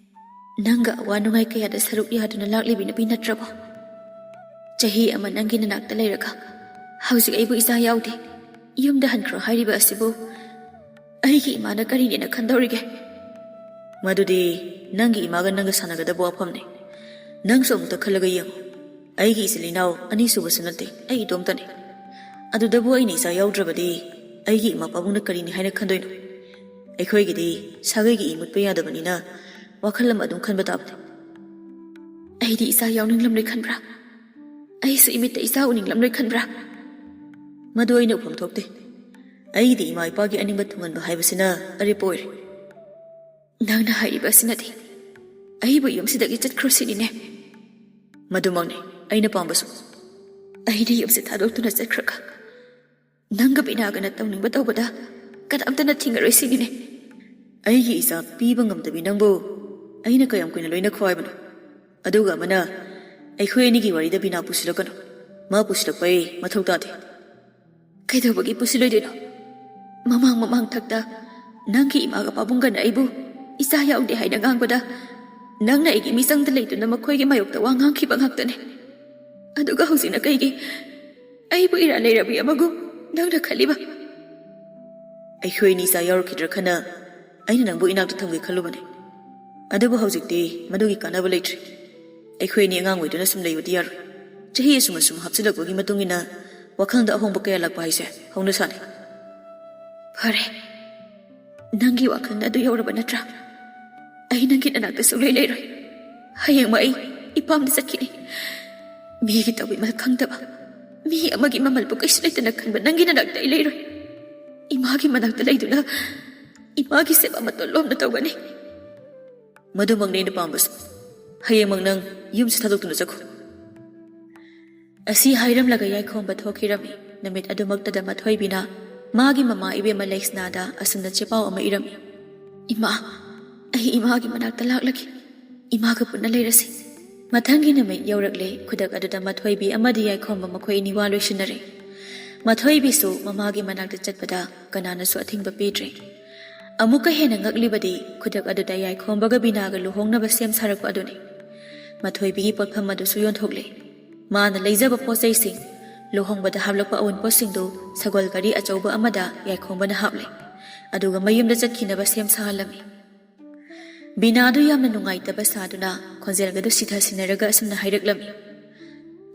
ꯅꯪꯒ ꯑꯋꯥ ꯅꯨꯡꯉꯥꯏ ꯀꯌꯥꯗ ꯁꯔꯨꯛ ꯌꯥꯗꯨꯅ ꯂꯥꯛꯂꯤꯕꯤ ꯅꯨꯄꯤ ꯅꯠꯇ꯭ꯔꯕꯣ? ꯆꯍꯤ ꯑꯃ ꯅꯪꯒꯤ ꯅꯅꯥꯛꯇ ꯂꯩꯔꯒ ꯍꯧꯖꯤꯛ ꯑꯩꯕꯨ ꯏꯆꯥ ꯌꯥꯎꯗꯦ, ꯌꯨꯝꯗ ꯍꯟꯈ꯭ꯔꯣ ꯍꯥꯏꯔꯤꯕ ꯑꯁꯤꯕꯨ ꯑꯩꯒꯤ ꯏꯃꯥꯅ ꯀꯔꯤꯅꯦꯅ ꯈꯟꯗꯧꯔꯤꯒꯦ?" "ꯃꯗꯨꯗꯤ ꯅꯪꯒꯤ ꯏꯃꯥꯒ ꯅꯪꯒ ꯁꯥꯟꯅꯒꯗꯕ ꯋꯥꯐꯝꯅꯤ꯫ ꯅꯪꯁꯨ ꯑꯃꯨꯛꯇ ꯈꯜꯂꯒ ꯌꯦꯡꯉꯨ꯫ ꯑꯩꯒꯤ ꯏꯆꯤꯜ ꯏꯅꯥꯎ ꯑꯅꯤꯁꯨꯕꯁꯨ ꯅꯠꯇꯦ, ꯑꯩ ꯏꯇꯣꯝꯇꯅꯤ꯫ ꯑꯗꯨꯗꯕꯨ ꯑꯩꯅ ꯏꯆꯥ ꯌꯥꯎꯗ꯭ꯔꯕꯗꯤ ꯑꯩꯒꯤ ꯏꯃꯥ ꯄꯥꯕꯨꯡꯅ ꯀꯔꯤꯅꯤ ꯍꯥꯏꯅ ꯈꯟꯗꯣꯏꯅꯣ? ꯑꯩꯈꯣꯏꯒꯤꯗꯤ ꯁꯥꯒꯩꯒꯤ ꯏ ꯃꯨꯠꯄ ꯌꯥꯗꯕꯅꯤꯅ ꯋꯥꯈꯜ ꯑꯃ ꯑꯗꯨꯝ ꯈꯟꯕ ꯇꯥꯕꯅꯤ꯫" "ꯑꯩꯗꯤ ꯏꯆꯥ ꯌꯥꯎꯅꯤꯡꯂꯝꯂꯣꯏ ꯈꯟꯕ꯭ꯔꯥ? ꯑꯩꯁꯨ ꯏꯃꯤꯠꯇ ꯏꯆꯥ ꯎꯅꯤꯡꯂꯝꯂꯣꯏ ꯈꯟꯕ꯭ꯔꯥ?" "ꯃꯗꯨ ꯑꯩꯅ ꯎꯐꯝ ꯊꯣꯛꯇꯦ꯫ ꯑꯩꯒꯤꯗꯤ ꯏꯃꯥ ꯏꯄꯥꯒꯤ ꯑꯅꯤꯡꯕ ꯊꯨꯡꯍꯟꯕ ꯍꯥꯏꯕꯁꯤꯅ ꯑꯔꯦꯞꯄ ꯑꯣꯏꯔꯦ꯫" "ꯅꯪꯅ ꯍꯥꯏꯔꯤꯕ ꯑꯁꯤꯅꯗꯤ ꯑꯩꯕꯨ ꯌꯨꯝꯁꯤꯗꯒꯤ ꯆꯠꯈ꯭ꯔꯣ ꯁꯤꯅꯤꯅꯦ?" "ꯃꯗꯨꯃꯛꯅꯤ ꯑꯩꯅ ꯄꯥꯝꯕꯁꯨ꯫" "ꯑꯩꯅ ꯌꯨꯝꯁꯦ ꯊꯥꯗꯣꯛꯇꯨꯅ ꯆꯠꯈ꯭ꯔꯒ ꯅꯪꯒ ꯕꯤꯅꯥꯒꯅ ꯇꯧꯅꯤꯡꯕ ꯇꯧꯕꯗ ꯀꯅꯥꯝꯇꯅ ꯊꯤꯡꯉꯔꯣꯏ ꯁꯤꯅꯤꯅꯦ꯫" "ꯑꯩꯒꯤ ꯏꯆꯥ ꯄꯤꯕ ꯉꯝꯗꯕꯤ ꯅꯪꯕꯨ ꯑꯩꯅ ꯀꯌꯥꯝ ꯀꯨꯏꯅ ꯂꯣꯏꯅꯈꯣ ꯍꯥꯏꯕꯅꯣ? ꯑꯗꯨꯒ ꯑꯃꯅ, ꯑꯩꯈꯣꯏ ꯑꯅꯤꯒꯤ ꯋꯥꯔꯤꯗ ꯕꯤꯅꯥ ꯄꯨꯁꯤꯜꯂꯛꯀꯅꯨ꯫ ꯃꯥ ꯄꯨꯁꯤꯜꯂꯛꯄ ꯑꯩ ꯃꯊꯧ ꯇꯥꯗꯦ꯫" "ꯀꯩꯗꯧꯕꯒꯤ ꯄꯨꯁꯤꯜꯂꯣꯏꯗꯣꯏꯅꯣ? ꯃꯃꯥꯡ ꯃꯃꯥꯡ ꯊꯛꯇ ꯅꯪꯒꯤ ꯏꯃꯥꯒ ꯄꯥꯕꯨꯡꯒꯅ ꯑꯩꯕꯨ ꯏꯆꯥ ꯌꯥꯎꯗꯦ ꯍꯥꯏꯅ ꯉꯥꯡꯕꯗ ꯅꯪꯅ ꯑꯩꯒꯤ ꯃꯤꯆꯪꯗ ꯂꯩꯗꯨꯅ ꯃꯈꯣꯏꯒꯤ ꯃꯥꯌꯣꯛꯇ ꯋꯥ ꯉꯥꯡꯈꯤꯕ ꯉꯥꯛꯇꯅꯦ꯫ ꯑꯗꯨꯒ ꯍꯧꯖꯤꯛꯅ ꯀꯩꯒꯤ ꯑꯩꯕꯨ ꯏꯔꯥ ꯂꯩꯔꯕꯤ ꯑꯃꯒꯨꯝ ꯅꯪꯅ ꯈꯜꯂꯤꯕ?" ꯑꯩꯈꯣꯏ ꯑꯅꯤ ꯏꯆꯥ ꯌꯥꯎꯔꯛꯈꯤꯗ꯭ꯔꯥ ꯈꯟꯅ ꯑꯩꯅ ꯅꯪꯕꯨ ꯏꯅꯥꯛꯇ ꯊꯝꯒꯦ ꯈꯜꯂꯨꯕꯅꯦ꯫ ꯑꯗꯨꯕꯨ ꯍꯧꯖꯤꯛꯇꯤ ꯃꯗꯨꯒꯤ ꯀꯥꯟꯅꯕ ꯂꯩꯇ꯭ꯔꯦ꯫ ꯑꯩꯈꯣꯏ ꯑꯅꯤ ꯑꯉꯥꯡ ꯑꯣꯏꯗꯨꯅ ꯁꯨꯝ ꯂꯩꯕꯗꯤ ꯌꯥꯔꯣꯏ꯫ ꯆꯍꯤ ꯑꯁꯨꯝ ꯑꯁꯨꯝ ꯍꯥꯞꯆꯤꯜꯂꯛꯄꯒꯤ ꯃꯇꯨꯡ ꯏꯟꯅ ꯋꯥꯈꯜꯗ ꯑꯍꯣꯡꯕ ꯀꯌꯥ ꯂꯥꯛꯄ ꯍꯥꯏꯁꯦ ꯍꯧꯅ ꯁꯥꯅꯤ꯫ ꯐꯔꯦ, ꯅꯪꯒꯤ ꯋꯥꯈꯜꯗ ꯑꯗꯨ ꯌꯧꯔꯕ ꯅꯠꯇ꯭ꯔꯥ? ꯑꯩ ꯅꯪꯒꯤ ꯅꯅꯥꯛꯇ ꯁꯨꯡꯂꯩ ꯂꯩꯔꯣꯏ꯫ ꯍꯌꯦꯡꯃꯛ ꯑꯩ ꯏꯄꯥꯝꯗ ꯆꯠꯈꯤꯅꯤ꯫ ꯃꯤꯒꯤ ꯇꯧꯕꯤꯃꯜ ꯈꯪꯗꯕ, ꯃꯤ ꯑꯃꯒꯤ ꯃꯃꯜꯕꯨ ꯀꯩꯁꯨ ꯂꯩꯇꯅ ꯈꯟꯕ ꯅꯪꯒꯤ ꯅꯅꯥꯛꯇ ꯑꯩ ꯂꯩꯔꯣꯏ꯫ ꯏꯃꯥꯒꯤ ꯃꯅꯥꯛꯇ ꯂꯩꯗꯨꯅ ꯏꯃꯥꯒꯤ ꯁꯦꯕꯥ ꯃꯇꯣꯟ ꯂꯣꯝꯅ ꯇꯧꯒꯅꯤ꯫ ꯃꯗꯨꯃꯛꯅꯤ ꯑꯩꯅ ꯄꯥꯝꯕꯁꯨ꯫ ꯍꯌꯦꯡꯃꯛ ꯅꯪ ꯌꯨꯝꯁꯤ ꯊꯥꯗꯣꯛꯇꯨꯅ ꯆꯠꯈꯣ꯫ ꯑꯁꯤ ꯍꯥꯏꯔꯝꯂꯒ ꯌꯥꯏꯈꯣꯝꯕ ꯊꯣꯛꯈꯤꯔꯝꯃꯤ꯫ ꯅꯨꯃꯤꯠ ꯑꯗꯨꯃꯛꯇꯗ ꯃꯊꯣꯏꯕꯤꯅ ꯃꯥꯒꯤ ꯃꯃꯥ ꯏꯕꯦꯝꯃ ꯂꯩꯁꯅꯥꯗ ꯑꯁꯨꯝꯅ ꯆꯦꯄꯥꯎ ꯑꯃ ꯏꯔꯝꯃꯤ꯫ ꯏꯃꯥ, ꯑꯩ ꯏꯃꯥꯒꯤ ꯃꯅꯥꯛꯇ ꯂꯥꯛꯂꯒꯦ꯫ ꯏꯃꯥꯒ ꯄꯨꯟꯅ ꯂꯩꯔꯁꯤ꯫ ꯃꯊꯪꯒꯤ ꯅꯨꯃꯤꯠ ꯌꯧꯔꯛꯂꯦ꯫ ꯈꯨꯗꯛ ꯑꯗꯨꯗ ꯃꯊꯣꯏꯕꯤ ꯑꯃꯗꯤ ꯌꯥꯏꯈꯣꯝꯕ ꯃꯈꯣꯏ ꯑꯅꯤ ꯋꯥ ꯂꯣꯏꯁꯤꯟꯅꯔꯦ꯫ ꯃꯊꯣꯏꯕꯤꯁꯨ ꯃꯃꯥꯒꯤ ꯃꯅꯥꯛꯇ ꯆꯠꯄꯗ ꯀꯅꯥꯅꯁꯨ ꯑꯊꯤꯡꯕ ꯄꯤꯗ꯭ꯔꯦ꯫ ꯑꯃꯨꯛꯀ ꯍꯦꯟꯅ ꯉꯛꯂꯤꯕꯗꯤ ꯈꯨꯗꯛ ꯑꯗꯨꯗ ꯌꯥꯏꯈꯣꯝꯕꯒ ꯕꯤꯅꯥꯒ ꯂꯨꯍꯣꯡꯅꯕ ꯁꯦꯝ ꯁꯥꯔꯛꯄ ꯑꯗꯨꯅꯤ꯫ ꯃꯊꯣꯏꯕꯤꯒꯤ ꯄꯣꯠꯐꯝ ꯑꯗꯨꯁꯨ ꯌꯣꯟꯊꯣꯛꯂꯦ꯫ ꯃꯥꯅ ꯂꯩꯖꯕ ꯄꯣꯠ ꯆꯩꯁꯤꯡ, ꯂꯨꯍꯣꯡꯕꯗ ꯍꯥꯞꯂꯛꯄ ꯑꯎꯟꯄꯣꯠꯁꯤꯡꯗꯨ ꯁꯒꯣꯜ ꯒꯥꯔꯤ ꯑꯆꯧꯕ ꯑꯃꯗ ꯌꯥꯏꯈꯣꯝꯕꯅ ꯍꯥꯞꯂꯦ꯫ ꯑꯗꯨꯒ ꯃꯌꯨꯝꯗ ꯆꯠꯈꯤꯅꯕ ꯁꯦꯝ ꯁꯥꯍꯜꯂꯝꯃꯤ꯫ ꯕꯤꯅꯥꯗꯨ ꯌꯥꯝꯅ ꯅꯨꯡꯉꯥꯏꯇꯕ ꯁꯥꯗꯨꯅ ꯈꯣꯟꯖꯦꯜꯒꯗꯨ ꯁꯤꯊ ꯁꯤꯟꯅꯔꯒ ꯑꯁꯨꯝꯅ ꯍꯥꯏꯔꯛꯂꯝꯃꯤ꯫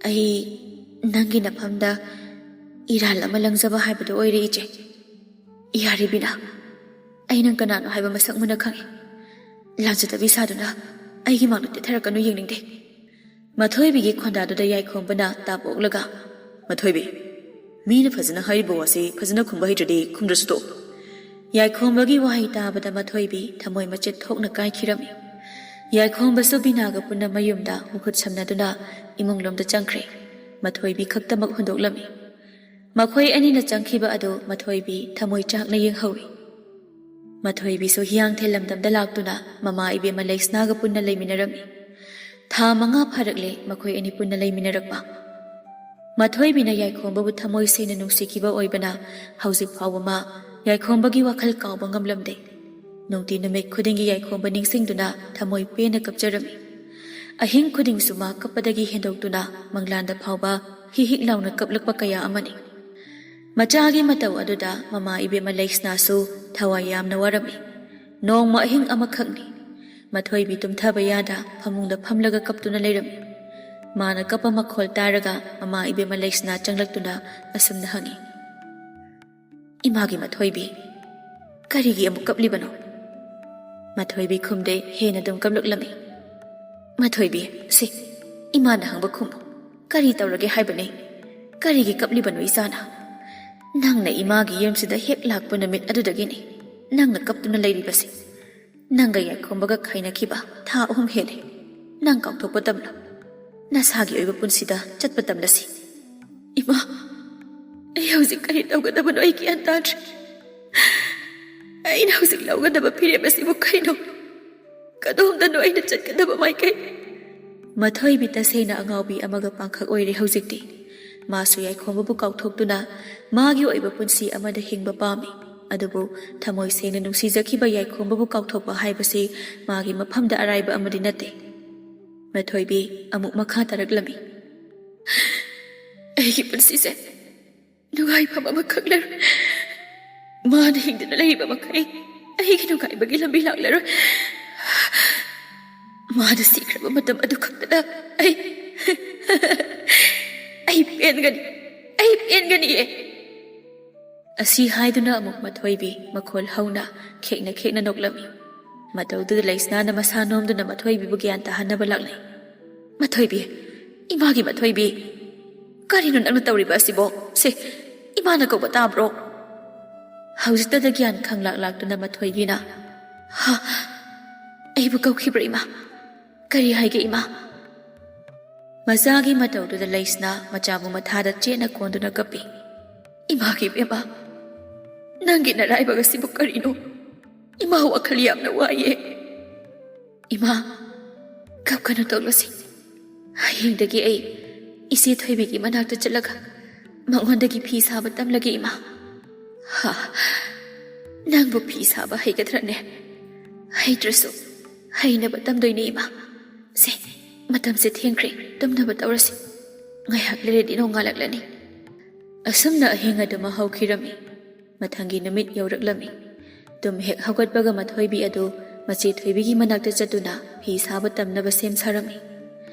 ꯑꯩ ꯅꯪꯒꯤ ꯅꯐꯝꯗ ꯏꯔꯥꯜ ꯑꯃ ꯂꯪꯖꯕ ꯍꯥꯏꯕꯗꯨ ꯑꯣꯏꯔꯦ, ꯏꯆꯦ꯫ ꯌꯥꯔꯦ ꯕꯤꯅꯥ, ꯑꯩ ꯅꯪ ꯀꯅꯥꯅꯣ ꯍꯥꯏꯕ ꯃꯁꯛ ꯃꯨꯟꯅ ꯈꯪꯏ꯫ ꯂꯥꯟꯖꯗꯕꯤ ꯁꯥꯗꯨꯅ ꯑꯩꯒꯤ ꯃꯥꯡꯗ ꯇꯦꯊꯔꯛꯀꯅꯨ, ꯌꯦꯡꯅꯤꯡꯗꯦ꯫ ꯃꯊꯣꯏꯕꯤꯒꯤ ꯈꯣꯟꯗꯥꯗꯨꯗ ꯌꯥꯏꯈꯣꯝꯕꯅ ꯇꯥꯞ ꯑꯣꯛꯂꯒ, "ꯃꯊꯣꯏꯕꯤ, ꯃꯤꯅ ꯐꯖꯅ ꯍꯥꯏꯔꯤꯕ ꯋꯥꯁꯤ ꯐꯖꯅ ꯈꯨꯝꯕ ꯍꯩꯇ꯭ꯔꯗꯤ ꯈꯨꯝꯗ꯭ꯔꯁꯨ ꯇꯣꯛꯑꯣ꯫" ꯌꯥꯏꯈꯣꯝꯕꯒꯤ ꯋꯥꯍꯩ ꯇꯥꯕꯗ ꯃꯊꯣꯏꯕꯤ ꯊꯃꯣꯏ ꯃꯆꯦꯠ ꯊꯣꯛꯅ ꯀꯥꯏꯈꯤꯔꯝꯃꯤ꯫ ꯌꯥꯏꯈꯣꯝꯕꯁꯨ ꯕꯤꯅꯥꯒ ꯄꯨꯟꯅ ꯃꯌꯨꯝꯗ ꯃꯈꯨꯠ ꯁꯝꯅꯗꯨꯅ ꯏꯃꯨꯡꯂꯣꯝꯗ ꯆꯪꯈ꯭ꯔꯦ꯫ ꯃꯊꯣꯏꯕꯤ ꯈꯛꯇꯃꯛ ꯍꯨꯟꯗꯣꯛꯂꯝꯃꯤ꯫ ꯃꯈꯣꯏ ꯑꯅꯤꯅ ꯆꯪꯈꯤꯕ ꯑꯗꯨ ꯃꯊꯣꯏꯕꯤ ꯊꯃꯣꯏ ꯆꯥꯛꯅ ꯌꯦꯡꯍꯧꯏ꯫ ꯃꯊꯣꯏꯕꯤꯁꯨ ꯍꯤꯌꯥꯡꯊꯦꯜ ꯂꯝꯗꯝꯗ ꯂꯥꯛꯇꯨꯅ ꯃꯃꯥ ꯏꯕꯦꯝꯃ ꯂꯩꯁꯅꯥꯒ ꯄꯨꯟꯅ ꯂꯩꯃꯤꯟꯅꯔꯝꯃꯤ꯫ ꯊꯥ ꯃꯉꯥ ꯐꯥꯔꯛꯂꯦ ꯃꯈꯣꯏ ꯑꯅꯤ ꯄꯨꯟꯅ ꯂꯩꯃꯤꯟꯅꯔꯛꯄ꯫ ꯃꯊꯣꯏꯕꯤꯅ ꯌꯥꯏꯈꯣꯝꯕꯕꯨ ꯊꯃꯣꯏ ꯁꯦꯡꯅ ꯅꯨꯡꯁꯤꯈꯤꯕ ꯑꯣꯏꯕꯅ ꯍꯧꯖꯤꯛ ꯐꯥꯎꯕ ꯃꯥ ꯌꯥꯏꯈꯣꯝꯕꯒꯤ ꯋꯥꯈꯜ ꯀꯥꯎꯕ ꯉꯝꯂꯝꯗꯦ꯫ ꯅꯨꯡꯇꯤ ꯅꯨꯃꯤꯠ ꯈꯨꯗꯤꯡꯒꯤ ꯌꯥꯏꯈꯣꯝꯕ ꯅꯤꯡꯁꯤꯡꯗꯨꯅ ꯊꯃꯣꯏ ꯄꯦꯟꯅ ꯀꯞꯆꯔꯝꯃꯤ꯫ ꯑꯍꯤꯡ ꯈꯨꯗꯤꯡꯁꯨ ꯃꯥ ꯀꯞꯄꯗꯒꯤ ꯍꯦꯟꯗꯣꯛꯇꯨꯅ ꯃꯪꯂꯥꯟꯗ ꯐꯥꯎꯕ ꯍꯤꯛ ꯍꯤꯛ ꯂꯥꯎꯅ ꯀꯞꯂꯛꯄ ꯀꯌꯥ ꯑꯃꯅꯤ꯫ ꯃꯆꯥꯒꯤ ꯃꯇꯧ ꯑꯗꯨꯗ ꯃꯃꯥ ꯏꯕꯦꯝꯃ ꯂꯩꯁꯅꯥꯁꯨ ꯊꯋꯥꯏ ꯌꯥꯝꯅ ꯋꯥꯔꯝꯃꯤ꯫ ꯅꯣꯡꯃ ꯑꯍꯤꯡ ꯑꯃꯈꯛꯅꯤ꯫ ꯃꯊꯣꯏꯕꯤ ꯇꯨꯝꯊꯕ ꯌꯥꯗ ꯐꯃꯨꯡꯗ ꯐꯝꯂꯒ ꯀꯞꯇꯨꯅ ꯂꯩꯔꯝꯃꯤ꯫ ꯃꯥꯅ ꯀꯞꯄ ꯃꯈꯣꯜ ꯇꯥꯔꯒ ꯃꯃꯥ ꯏꯕꯦꯝꯃ ꯂꯩꯁꯅꯥ ꯆꯪꯂꯛꯇꯨꯅ ꯑꯁꯨꯝꯅ ꯍꯪꯉꯤ, "ꯏꯃꯥꯒꯤ ꯃꯊꯣꯏꯕꯤ, ꯀꯔꯤꯒꯤ ꯑꯃꯨꯛ ꯀꯞꯂꯤꯕꯅꯣ?" ꯃꯊꯣꯏꯕꯤ ꯈꯨꯝꯗꯦ, ꯍꯦꯟꯅ ꯑꯗꯨꯝ ꯀꯞꯂꯛꯂꯝꯃꯤ꯫ "ꯃꯊꯣꯏꯕꯤ, ꯁꯤ, ꯏꯃꯥꯅ ꯍꯪꯕ ꯈꯨꯝꯃꯨ꯫ ꯀꯔꯤ ꯇꯧꯔꯒꯦ ꯍꯥꯏꯕꯅꯤ? ꯀꯔꯤꯒꯤ ꯀꯞꯂꯤꯕꯅꯣ ꯏꯆꯥꯅ? ꯅꯪꯅ ꯏꯃꯥꯒꯤ ꯌꯨꯝꯁꯤꯗ ꯍꯦꯛ ꯂꯥꯛꯄ ꯅꯨꯃꯤꯠ ꯑꯗꯨꯗꯒꯤꯅꯤ ꯅꯪꯅ ꯀꯞꯇꯨꯅ ꯂꯩꯔꯤꯕꯁꯤ꯫ ꯅꯪꯒ ꯌꯥꯏꯈꯣꯝꯕꯒ ꯈꯥꯏꯅꯈꯤꯕ ꯊꯥ ꯑꯍꯨꯝ ꯍꯦꯜꯂꯦ꯫ ꯅꯪ ꯀꯥꯎꯊꯣꯛꯄ ꯇꯝꯂꯣ꯫ ꯅꯁꯥꯒꯤ ꯑꯣꯏꯕ ꯄꯨꯟꯁꯤꯗ ꯆꯠꯄ ꯇꯝꯂꯁꯤ꯫" "ꯏꯃꯥ, ꯑꯩ ꯍꯧꯖꯤꯛ ꯀꯔꯤ ꯇꯧꯒꯗꯕꯅꯣ ꯑꯩ ꯒ꯭ꯌꯥꯟ ꯇꯥꯗ꯭ꯔꯦ꯫ ꯑꯩꯅ ꯍꯧꯖꯤꯛ ꯂꯧꯒꯗꯕ ꯐꯤꯔꯦꯞ ꯑꯁꯤꯕꯨ ꯀꯔꯤꯅꯣ? ꯀꯗꯣꯝꯗꯅꯣ ꯑꯩꯅ ꯆꯠꯀꯗꯕ ꯃꯥꯏꯀꯩ?" ꯃꯊꯣꯏꯕꯤ ꯇꯁꯦꯡꯅ ꯑꯉꯥꯎꯕꯤ ꯑꯃꯒ ꯄꯥꯡꯈꯛ ꯑꯣꯏꯔꯦ ꯍꯧꯖꯤꯛꯇꯤ꯫ ꯃꯥꯁꯨ ꯌꯥꯏꯈꯣꯝꯕꯕꯨ ꯀꯥꯎꯊꯣꯛꯇꯨꯅ ꯃꯥꯒꯤ ꯑꯣꯏꯕ ꯄꯨꯟꯁꯤ ꯑꯃꯗ ꯍꯤꯡꯕ ꯄꯥꯝꯃꯤ꯫ ꯑꯗꯨꯕꯨ ꯊꯃꯣꯏ ꯁꯦꯡꯅ ꯅꯨꯡꯁꯤꯖꯈꯤꯕ ꯌꯥꯏꯈꯣꯝꯕꯕꯨ ꯀꯥꯎꯊꯣꯛꯄ ꯍꯥꯏꯕꯁꯤ ꯃꯥꯒꯤ ꯃꯐꯝꯗ ꯑꯔꯥꯏꯕ ꯑꯃꯗꯤ ꯅꯠꯇꯦ꯫ ꯃꯊꯣꯏꯕꯤ ꯑꯃꯨꯛ ꯃꯈꯥ ꯇꯥꯔꯛꯂꯝꯃꯤ꯫ "ꯑꯩꯒꯤ ꯄꯨꯟꯁꯤꯁꯦ ꯅꯨꯡꯉꯥꯏꯐꯝ ꯑꯃꯈꯛ ꯂꯩꯔꯣꯏ꯫ ꯃꯥꯅ ꯍꯤꯡꯗꯨꯅ ꯂꯩꯔꯤꯕ ꯃꯈꯩ ꯑꯩꯒꯤ ꯅꯨꯡꯉꯥꯏꯕꯒꯤ ꯂꯝꯕꯤ ꯂꯥꯛꯂꯔꯣꯏ꯫ ꯃꯥꯅ ꯁꯤꯈ꯭ꯔꯕ ꯃꯇꯝ ꯑꯗꯨ ꯈꯛꯇꯗ ꯑꯩ, ꯑꯩ ꯄꯦꯟꯒꯅꯤ, ꯑꯩ ꯄꯦꯟꯒꯅꯤꯌꯦ꯫" ꯑꯁꯤ ꯍꯥꯏꯗꯨꯅ ꯑꯃꯨꯛ ꯃꯊꯣꯏꯕꯤ ꯃꯈꯣꯜ ꯍꯧꯅ ꯈꯦꯛꯅ ꯈꯦꯛꯅ ꯅꯣꯛꯂꯝꯃꯤ꯫ ꯃꯇꯧꯗꯨꯗ ꯂꯩꯁꯅꯥꯅ ꯃꯁꯥ ꯅꯣꯝꯗꯨꯅ ꯃꯊꯣꯏꯕꯤꯕꯨ ꯒ꯭ꯌꯥꯟ ꯇꯥꯍꯟꯅꯕ ꯂꯥꯛꯂꯦ꯫ "ꯃꯊꯣꯏꯕꯤ, ꯏꯃꯥꯒꯤ ꯃꯊꯣꯏꯕꯤ, ꯀꯔꯤꯅꯣ ꯅꯪꯅ ꯇꯧꯔꯤꯕ ꯑꯁꯤꯕꯣ? ꯁꯦ, ꯏꯃꯥꯅ ꯀꯧꯕ ꯇꯥꯕ꯭ꯔꯣ?" ꯍꯧꯖꯤꯛꯇꯗ ꯒ꯭ꯌꯥꯟ ꯈꯪꯂꯥꯛ ꯂꯥꯛꯇꯨꯅ ꯃꯊꯣꯏꯕꯤꯅ, "ꯍꯥ? ꯑꯩꯕꯨ ꯀꯧꯈꯤꯕ꯭ꯔꯥ ꯏꯃꯥ? ꯀꯔꯤ ꯍꯥꯏꯒꯦ ꯏꯃꯥ?" ꯃꯆꯥꯒꯤ ꯃꯇꯧꯗꯨꯗ ꯂꯩꯁꯅꯥ ꯃꯆꯥꯕꯨ ꯃꯊꯥꯗ ꯆꯦꯠꯅ ꯀꯣꯟꯗꯨꯅ ꯀꯞꯄꯤ꯫ "ꯏꯃꯥꯒꯤ ꯏꯕꯦꯝꯃ, ꯅꯪꯒꯤ ꯅꯔꯥꯏꯕꯛ ꯑꯁꯤꯕꯨ ꯀꯔꯤꯅꯣ? ꯏꯃꯥ ꯋꯥꯈꯜ ꯌꯥꯝꯅ ꯋꯥꯏꯌꯦ꯫" "ꯏꯃꯥ, ꯀꯞꯀꯅꯨ, ꯇꯣꯛꯂꯁꯤ꯫ ꯍꯌꯦꯡꯗꯒꯤ ꯑꯩ ꯏꯆꯦ ꯊꯣꯏꯕꯤꯒꯤ ꯃꯅꯥꯛꯇ ꯆꯠꯂꯒ ꯃꯉꯣꯟꯗꯒꯤ ꯐꯤ ꯁꯥꯕ ꯇꯝꯂꯒꯦ, ꯏꯃꯥ꯫" "ꯍꯥ? ꯅꯪꯕꯨ ꯐꯤ ꯁꯥꯕ ꯍꯩꯒꯗ꯭ꯔꯅꯦ? ꯍꯩꯇ꯭ꯔꯁꯨ ꯍꯩꯅꯕ ꯇꯝꯗꯣꯏꯅꯦ, ꯏꯃꯥ꯫ ꯁꯦ, ꯃꯇꯝꯁꯦ ꯊꯦꯡꯈ꯭ꯔꯦ, ꯇꯨꯝꯅꯕ ꯇꯧꯔꯁꯤ꯫ ꯉꯥꯏꯍꯥꯛ ꯂꯩꯔꯗꯤ ꯅꯣꯡꯉꯥꯜꯂꯛꯂꯅꯤ꯫" ꯑꯁꯨꯝꯅ ꯑꯍꯤꯡ ꯑꯗꯨꯃ ꯍꯧꯈꯤꯔꯝꯃꯤ꯫ ꯃꯊꯪꯒꯤ ꯅꯨꯃꯤꯠ ꯌꯧꯔꯛꯂꯝꯃꯤ꯫ ꯇꯨꯝ ꯍꯦꯛ ꯍꯧꯒꯠꯄꯒ ꯃꯊꯣꯏꯕꯤ ꯑꯗꯨ ꯃꯆꯦ ꯊꯣꯏꯕꯤꯒꯤ ꯃꯅꯥꯛꯇ ꯆꯠꯇꯨꯅ ꯐꯤ ꯁꯥꯕ ꯇꯝꯅꯕ ꯁꯦꯝ ꯁꯥꯔꯝꯃꯤ꯫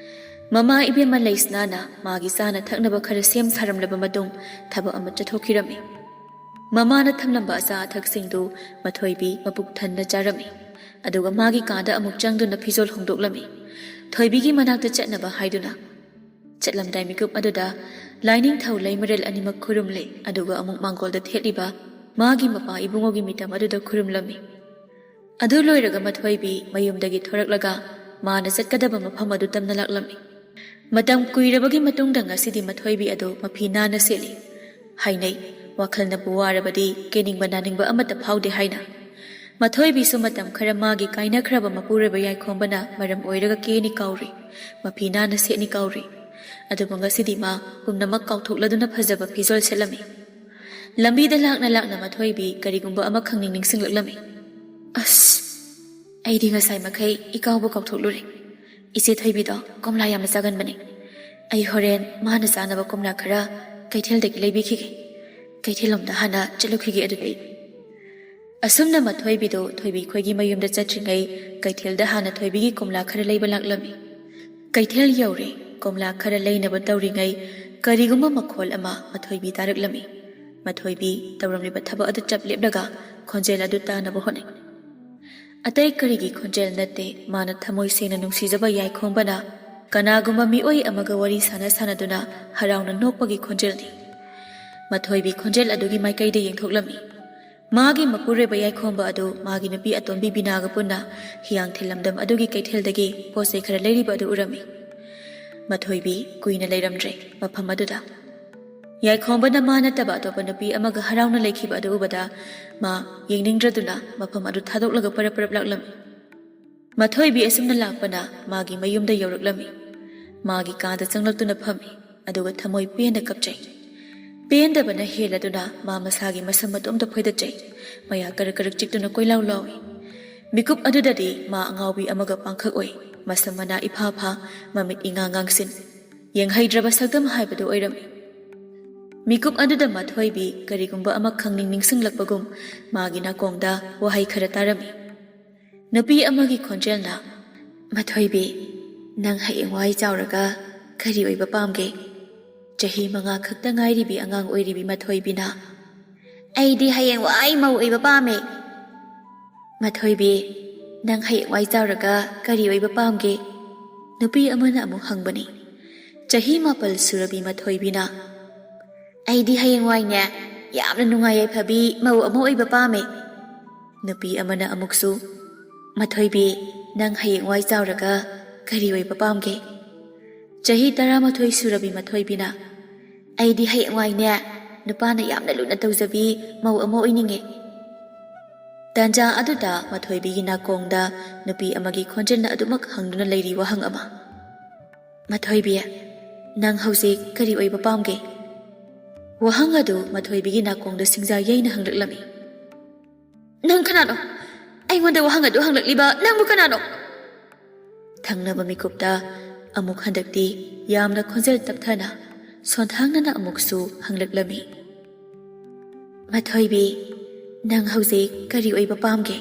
ꯃꯃꯥ ꯏꯕꯦꯝꯃ ꯂꯩꯁꯅꯥꯅ ꯃꯥꯒꯤ ꯆꯥꯅ ꯊꯛꯅꯕ ꯈꯔ ꯁꯦꯝ ꯁꯥꯔꯝꯂꯕ ꯃꯇꯨꯡ ꯊꯕꯛ ꯑꯃ ꯆꯠꯊꯣꯛꯈꯤꯔꯝꯃꯤ꯫ ꯃꯃꯥꯅ ꯊꯝꯂꯝꯕ ꯑꯆꯥ ꯑꯊꯛꯁꯤꯡꯗꯨ ꯃꯊꯣꯏꯕꯤ ꯃꯄꯨꯛ ꯊꯟꯅ ꯆꯥꯔꯝꯃꯤ꯫ ꯑꯗꯨꯒ ꯃꯥꯒꯤ ꯀꯥꯗ ꯑꯃꯨꯛ ꯆꯪꯗꯨꯅ ꯐꯤꯖꯣꯜ ꯍꯣꯡꯗꯣꯛꯂꯝꯃꯤ꯫ ꯊꯣꯏꯕꯤꯒꯤ ꯃꯅꯥꯛꯇ ꯆꯠꯅꯕ ꯍꯥꯏꯗꯨꯅ꯫ ꯆꯠꯂꯝꯗꯥꯏ ꯃꯤꯀꯨꯞ ꯑꯗꯨꯗ ꯂꯥꯏꯅꯤꯡꯊꯧ ꯂꯩꯃꯔꯦꯜ ꯑꯅꯤꯃꯛ ꯈꯨꯔꯨꯝꯂꯦ, ꯑꯗꯨꯒ ꯑꯃꯨꯛ ꯃꯥꯡꯒꯣꯜꯗ ꯊꯦꯠꯂꯤꯕ ꯃꯥꯒꯤ ꯃꯄꯥ ꯏꯕꯨꯡꯉꯣꯒꯤ ꯃꯤꯇꯝ ꯑꯗꯨꯗ ꯈꯨꯔꯨꯝꯂꯝꯃꯤ꯫ ꯑꯗꯨ ꯂꯣꯏꯔꯒ ꯃꯊꯣꯏꯕꯤ ꯃꯌꯨꯝꯗꯒꯤ ꯊꯣꯔꯛꯂꯒ ꯃꯥꯅ ꯆꯠꯀꯗꯕ ꯃꯐꯝ ꯑꯗꯨ ꯇꯝꯅ ꯂꯥꯛꯂꯝꯃꯤ꯫ ꯃꯇꯝ ꯀꯨꯏꯔꯕꯒꯤ ꯃꯇꯨꯡꯗ ꯉꯁꯤꯗꯤ ꯃꯊꯣꯏꯕꯤ ꯑꯗꯨ ꯃꯐꯤ ꯅꯥꯟꯅ ꯁꯦꯠꯂꯤ꯫ ꯍꯥꯏꯅꯩ, ꯋꯥꯈꯜꯅꯕꯨ ꯋꯥꯔꯕꯗꯤ ꯀꯦꯅꯤꯡꯕ ꯅꯥꯅꯤꯡꯕ ꯑꯃꯠꯇ ꯐꯥꯎꯗꯦ ꯍꯥꯏꯅ꯫ ꯃꯊꯣꯏꯕꯤꯁꯨ ꯃꯇꯝ ꯈꯔ ꯃꯥꯒꯤ ꯀꯥꯏꯅꯈ꯭ꯔꯕ ꯃꯄꯨꯔꯣꯏꯕ ꯌꯥꯏꯈꯣꯝꯕꯅ ꯃꯔꯝ ꯑꯣꯏꯔꯒ ꯀꯦꯅꯤ ꯀꯥꯎꯔꯤ, ꯃꯐꯤ ꯅꯥꯟꯅ ꯁꯦꯠꯅꯤ ꯀꯥꯎꯔꯤ꯫ ꯑꯗꯨꯕꯨ ꯉꯁꯤꯗꯤ ꯃꯥ ꯄꯨꯝꯅꯃꯛ ꯀꯥꯎꯊꯣꯛꯂꯗꯨꯅ ꯐꯖꯕ ꯐꯤꯖꯣꯜ ꯁꯦꯠꯂꯝꯃꯤ꯫ ꯂꯝꯕꯤꯗ ꯂꯥꯛꯅ ꯂꯥꯛꯅ ꯃꯊꯣꯏꯕꯤ ꯀꯔꯤꯒꯨꯝꯕ ꯑꯃꯈꯛ ꯅꯤꯡ ꯅꯤꯡꯁꯤꯡꯂꯛꯂꯝꯃꯤ꯫ "ꯑꯁ, ꯑꯩꯗꯤ ꯉꯁꯥꯏ ꯃꯈꯩ ꯏꯀꯥꯎꯕ ꯀꯥꯎꯊꯣꯛꯂꯨꯔꯦ꯫ ꯏꯆꯦ ꯊꯣꯏꯕꯤꯗꯣ ꯀꯣꯝꯂꯥ ꯌꯥꯝꯅ ꯆꯥꯒꯟꯕꯅꯦ꯫ ꯑꯩ ꯍꯣꯔꯦꯟ ꯃꯥꯅ ꯆꯥꯅꯕ ꯀꯣꯝꯂꯥ ꯈꯔ ꯀꯩꯊꯦꯜꯗꯒꯤ ꯂꯩꯕꯤꯈꯤꯒꯦ꯫ ꯀꯩꯊꯦꯜꯂꯣꯝꯗ ꯍꯥꯟꯅ ꯆꯠꯂꯨꯈꯤꯒꯦ ꯑꯗꯨꯗꯤ꯫" ꯑꯁꯨꯝꯅ ꯃꯊꯣꯏꯕꯤꯗꯨ ꯊꯣꯏꯕꯤ ꯈꯣꯏꯒꯤ ꯃꯌꯨꯝꯗ ꯆꯠꯇ꯭ꯔꯤꯉꯩ ꯀꯩꯊꯦꯜꯗ ꯍꯥꯟꯅ ꯊꯣꯏꯕꯤꯒꯤ ꯀꯣꯝꯂꯥ ꯈꯔ ꯂꯩꯕ ꯂꯥꯛꯂꯝꯃꯤ꯫ ꯀꯩꯊꯦꯜ ꯌꯧꯔꯦ꯫ ꯀꯣꯝꯂꯥ ꯈꯔ ꯂꯩꯅꯕ ꯇꯧꯔꯤꯉꯩ ꯀꯔꯤꯒꯨꯝꯕ ꯃꯈꯣꯜ ꯑꯃ ꯃꯊꯣꯏꯕꯤ ꯇꯥꯔꯛꯂꯝꯃꯤ꯫ ꯃꯊꯣꯏꯕꯤ ꯇꯧꯔꯝꯂꯤꯕ ꯊꯕꯛ ꯑꯗꯨ ꯆꯞ ꯂꯦꯞꯂꯒ ꯈꯣꯟꯖꯦꯜ ꯑꯗꯨ ꯇꯥꯅꯕ ꯍꯣꯠꯅꯩ꯫ ꯑꯇꯩ ꯀꯔꯤꯒꯤ ꯈꯣꯟꯖꯦꯜ ꯅꯠꯇꯦ, ꯃꯥꯅ ꯊꯃꯣꯏ ꯁꯦꯡꯅ ꯅꯨꯡꯁꯤꯖꯕ ꯌꯥꯏꯈꯣꯝꯕꯅ ꯀꯅꯥꯒꯨꯝꯕ ꯃꯤꯑꯣꯏ ꯑꯃꯒ ꯋꯥꯔꯤ ꯁꯥꯟꯅ ꯁꯥꯟꯅꯗꯨꯅ ꯍꯔꯥꯎꯅ ꯅꯣꯛꯄꯒꯤ ꯈꯣꯟꯖꯦꯜꯅꯤ꯫ ꯃꯊꯣꯏꯕꯤ ꯈꯣꯟꯖꯦꯜ ꯑꯗꯨꯒꯤ ꯃꯥꯏꯀꯩꯗ ꯌꯦꯡꯊꯣꯛꯂꯝꯃꯤ꯫ ꯃꯥꯒꯤ ꯃꯄꯨꯔꯣꯏꯕ ꯌꯥꯏꯈꯣꯝꯕ ꯑꯗꯨ ꯃꯥꯒꯤ ꯅꯨꯄꯤ ꯑꯇꯣꯝꯕꯤ ꯕꯤꯅꯥꯒ ꯄꯨꯟꯅ ꯍꯤꯌꯥꯡꯊꯤꯜ ꯂꯝꯗꯝ ꯑꯗꯨꯒꯤ ꯀꯩꯊꯦꯜꯗꯒꯤ ꯄꯣꯠ ꯆꯩ ꯈꯔ ꯂꯩꯔꯤꯕ ꯑꯗꯨ ꯎꯔꯝꯃꯤ꯫ ꯃꯊꯣꯏꯕꯤ ꯀꯨꯏꯅ ꯂꯩꯔꯝꯗ꯭ꯔꯦ ꯃꯐꯝ ꯑꯗꯨꯗ꯫ ꯌꯥꯏꯈꯣꯝꯕꯅ ꯃꯥ ꯅꯠꯇꯕ ꯑꯇꯣꯞꯄ ꯅꯨꯄꯤ ꯑꯃꯒ ꯍꯔꯥꯎꯅ ꯂꯩꯈꯤꯕ ꯑꯗꯨ ꯎꯕꯗ ꯃꯥ ꯌꯦꯡꯅꯤꯡꯗ꯭ꯔꯗꯨꯅ ꯃꯐꯝ ꯑꯗꯨ ꯊꯥꯗꯣꯛꯂꯒ ꯄꯔꯞ ꯄꯔꯞ ꯂꯥꯛꯂꯝꯃꯤ꯫ ꯃꯊꯣꯏꯕꯤ ꯑꯁꯨꯝꯅ ꯂꯥꯛꯄꯅ ꯃꯥꯒꯤ ꯃꯌꯨꯝꯗ ꯌꯧꯔꯛꯂꯝꯃꯤ꯫ ꯃꯥꯒꯤ ꯀꯥꯗ ꯆꯪꯂꯛꯇꯨꯅ ꯐꯝꯃꯤ, ꯑꯗꯨꯒ ꯊꯃꯣꯏ ꯄꯦꯟꯅ ꯀꯞꯆꯩ꯫ ꯄꯦꯟꯗꯕꯅ ꯍꯦꯜꯂꯗꯨꯅ ꯃꯥ ꯃꯁꯥꯒꯤ ꯃꯁꯝ ꯃꯇꯣꯝꯇ ꯐꯣꯏꯗꯠꯆꯩ꯫ ꯃꯌꯥ ꯀꯔꯛ ꯀꯔꯛ ꯆꯤꯛꯇꯨꯅ ꯀꯣꯏꯂꯥꯎ ꯂꯥꯎꯏ꯫ ꯃꯤꯀꯨꯞ ꯑꯗꯨꯗꯗꯤ ꯃꯥ ꯑꯉꯥꯎꯕꯤ ꯑꯃꯒ ꯄꯥꯡꯈꯛ ꯑꯣꯏ꯫ ꯃꯁꯝ ꯃꯅꯥ ꯏꯐꯥ ꯐꯥ, ꯃꯃꯤꯠ ꯏꯉꯥꯡ ꯉꯥꯡꯁꯤꯟ꯫ ꯌꯦꯡꯍꯩꯗ꯭ꯔꯕ ꯁꯛꯇꯝ ꯍꯥꯏꯕꯗꯨ ꯑꯣꯏꯔꯝꯃꯤ꯫ ꯃꯤꯀꯨꯞ ꯑꯗꯨꯗ ꯃꯊꯣꯏꯕꯤ ꯀꯔꯤꯒꯨꯝꯕ ꯑꯃ ꯈꯪꯅꯤꯡ ꯅꯤꯡꯁꯤꯡꯂꯛꯄꯒꯨꯝ ꯃꯥꯒꯤ ꯅꯥꯀꯣꯡꯗ ꯋꯥꯍꯩ ꯈꯔ ꯇꯥꯔꯝꯃꯤ꯫ ꯅꯨꯄꯤ ꯑꯃꯒꯤ ꯈꯣꯟꯖꯦꯜꯅ, "ꯃꯊꯣꯏꯕꯤ, ꯅꯪ ꯍꯌꯦꯡꯋꯥꯏ ꯆꯥꯎꯔꯒ ꯀꯔꯤ ꯑꯣꯏꯕ ꯄꯥꯝꯒꯦ?" ꯆꯍꯤ ꯃꯉꯥ ꯈꯛꯇ ꯉꯥꯏꯔꯤꯕꯤ ꯑꯉꯥꯡ ꯑꯣꯏꯔꯤꯕꯤ ꯃꯊꯣꯏꯕꯤꯅ, "ꯑꯩꯗꯤ ꯍꯌꯦꯡꯋꯥꯏ ꯃꯧ ꯑꯣꯏꯕ ꯄꯥꯝꯃꯦ꯫" "ꯃꯊꯣꯏꯕꯤ, ꯅꯪ ꯍꯌꯦꯡꯋꯥꯏ ꯆꯥꯎꯔꯒ ꯀꯔꯤ ꯑꯣꯏꯕ ꯄꯥꯝꯒꯦ?" ꯅꯨꯄꯤ ꯑꯃꯅ ꯑꯃꯨꯛ ꯍꯪꯕꯅꯤ꯫ ꯆꯍꯤ ꯃꯥꯄꯜ ꯁꯨꯔꯕꯤ ꯃꯊꯣꯏꯕꯤꯅ, "ꯑꯩꯗꯤ ꯍꯌꯦꯡꯋꯥꯏꯅꯦ, ꯌꯥꯝꯅ ꯅꯨꯡꯉꯥꯏ ꯌꯥꯏꯐꯕꯤ ꯃꯧ ꯑꯃ ꯑꯣꯏꯕ ꯄꯥꯝꯃꯦ꯫" ꯅꯨꯄꯤ ꯑꯃꯅ ꯑꯃꯨꯛꯁꯨ, "ꯃꯊꯣꯏꯕꯤ, ꯅꯪ ꯍꯌꯦꯡꯋꯥꯏ ꯆꯥꯎꯔꯒ ꯀꯔꯤ ꯑꯣꯏꯕ ꯄꯥꯝꯒꯦ?" ꯆꯍꯤ ꯇꯔꯥꯃꯥꯊꯣꯏ ꯁꯨꯔꯕꯤ ꯃꯊꯣꯏꯕꯤꯅ, "ꯑꯩꯗꯤ ꯍꯌꯦꯡꯋꯥꯏꯅꯦ, ꯅꯨꯄꯥꯅ ꯌꯥꯝꯅ ꯂꯨꯅ ꯇꯧꯖꯕꯤ ꯃꯧ ꯑꯃ ꯑꯣꯏꯅꯤꯡꯉꯦ꯫" ꯇꯥꯟꯖꯥ ꯑꯗꯨꯗ ꯃꯊꯣꯏꯕꯤꯒꯤ ꯅꯥꯀꯣꯡꯗ ꯅꯨꯄꯤ ꯑꯃꯒꯤ ꯈꯣꯟꯖꯦꯜꯅ ꯑꯗꯨꯃꯛ ꯍꯪꯗꯨꯅ ꯂꯩꯔꯤ ꯋꯥꯍꯪ ꯑꯃ꯫ "ꯃꯊꯣꯏꯕꯤ, ꯅꯪ ꯍꯧꯖꯤꯛ ꯀꯔꯤ ꯑꯣꯏꯕ ꯄꯥꯝꯒꯦ?" ꯋꯥꯍꯪ ꯑꯗꯨ ꯃꯊꯣꯏꯕꯤꯒꯤ ꯅꯥꯀꯣꯡꯗ ꯁꯤꯡꯖꯥ ꯌꯩꯅ ꯍꯪꯂꯛꯂꯝꯃꯤ꯫ "ꯅꯪ ꯀꯅꯥꯅꯣ? ꯑꯩꯉꯣꯟꯗ ꯋꯥꯍꯪ ꯑꯗꯨ ꯍꯪꯂꯛꯂꯤꯕ ꯅꯪꯕꯨ ꯀꯅꯥꯅꯣ?" ꯊꯪꯅꯕ ꯃꯤꯀꯨꯞꯇ ꯑꯃꯨꯛ ꯍꯟꯗꯛꯇꯤ ꯌꯥꯝꯅ ꯈꯣꯟꯖꯦꯜ ꯇꯞꯊꯅ, ꯁꯣꯟꯊꯥꯡꯅꯅ ꯑꯃꯨꯛꯁꯨ ꯍꯪꯂꯛꯂꯝꯃꯤ꯫ "ꯃꯊꯣꯏꯕꯤ, ꯅꯪ ꯍꯧꯖꯤꯛ ꯀꯔꯤ ꯑꯣꯏꯕ ꯄꯥꯝꯒꯦ?"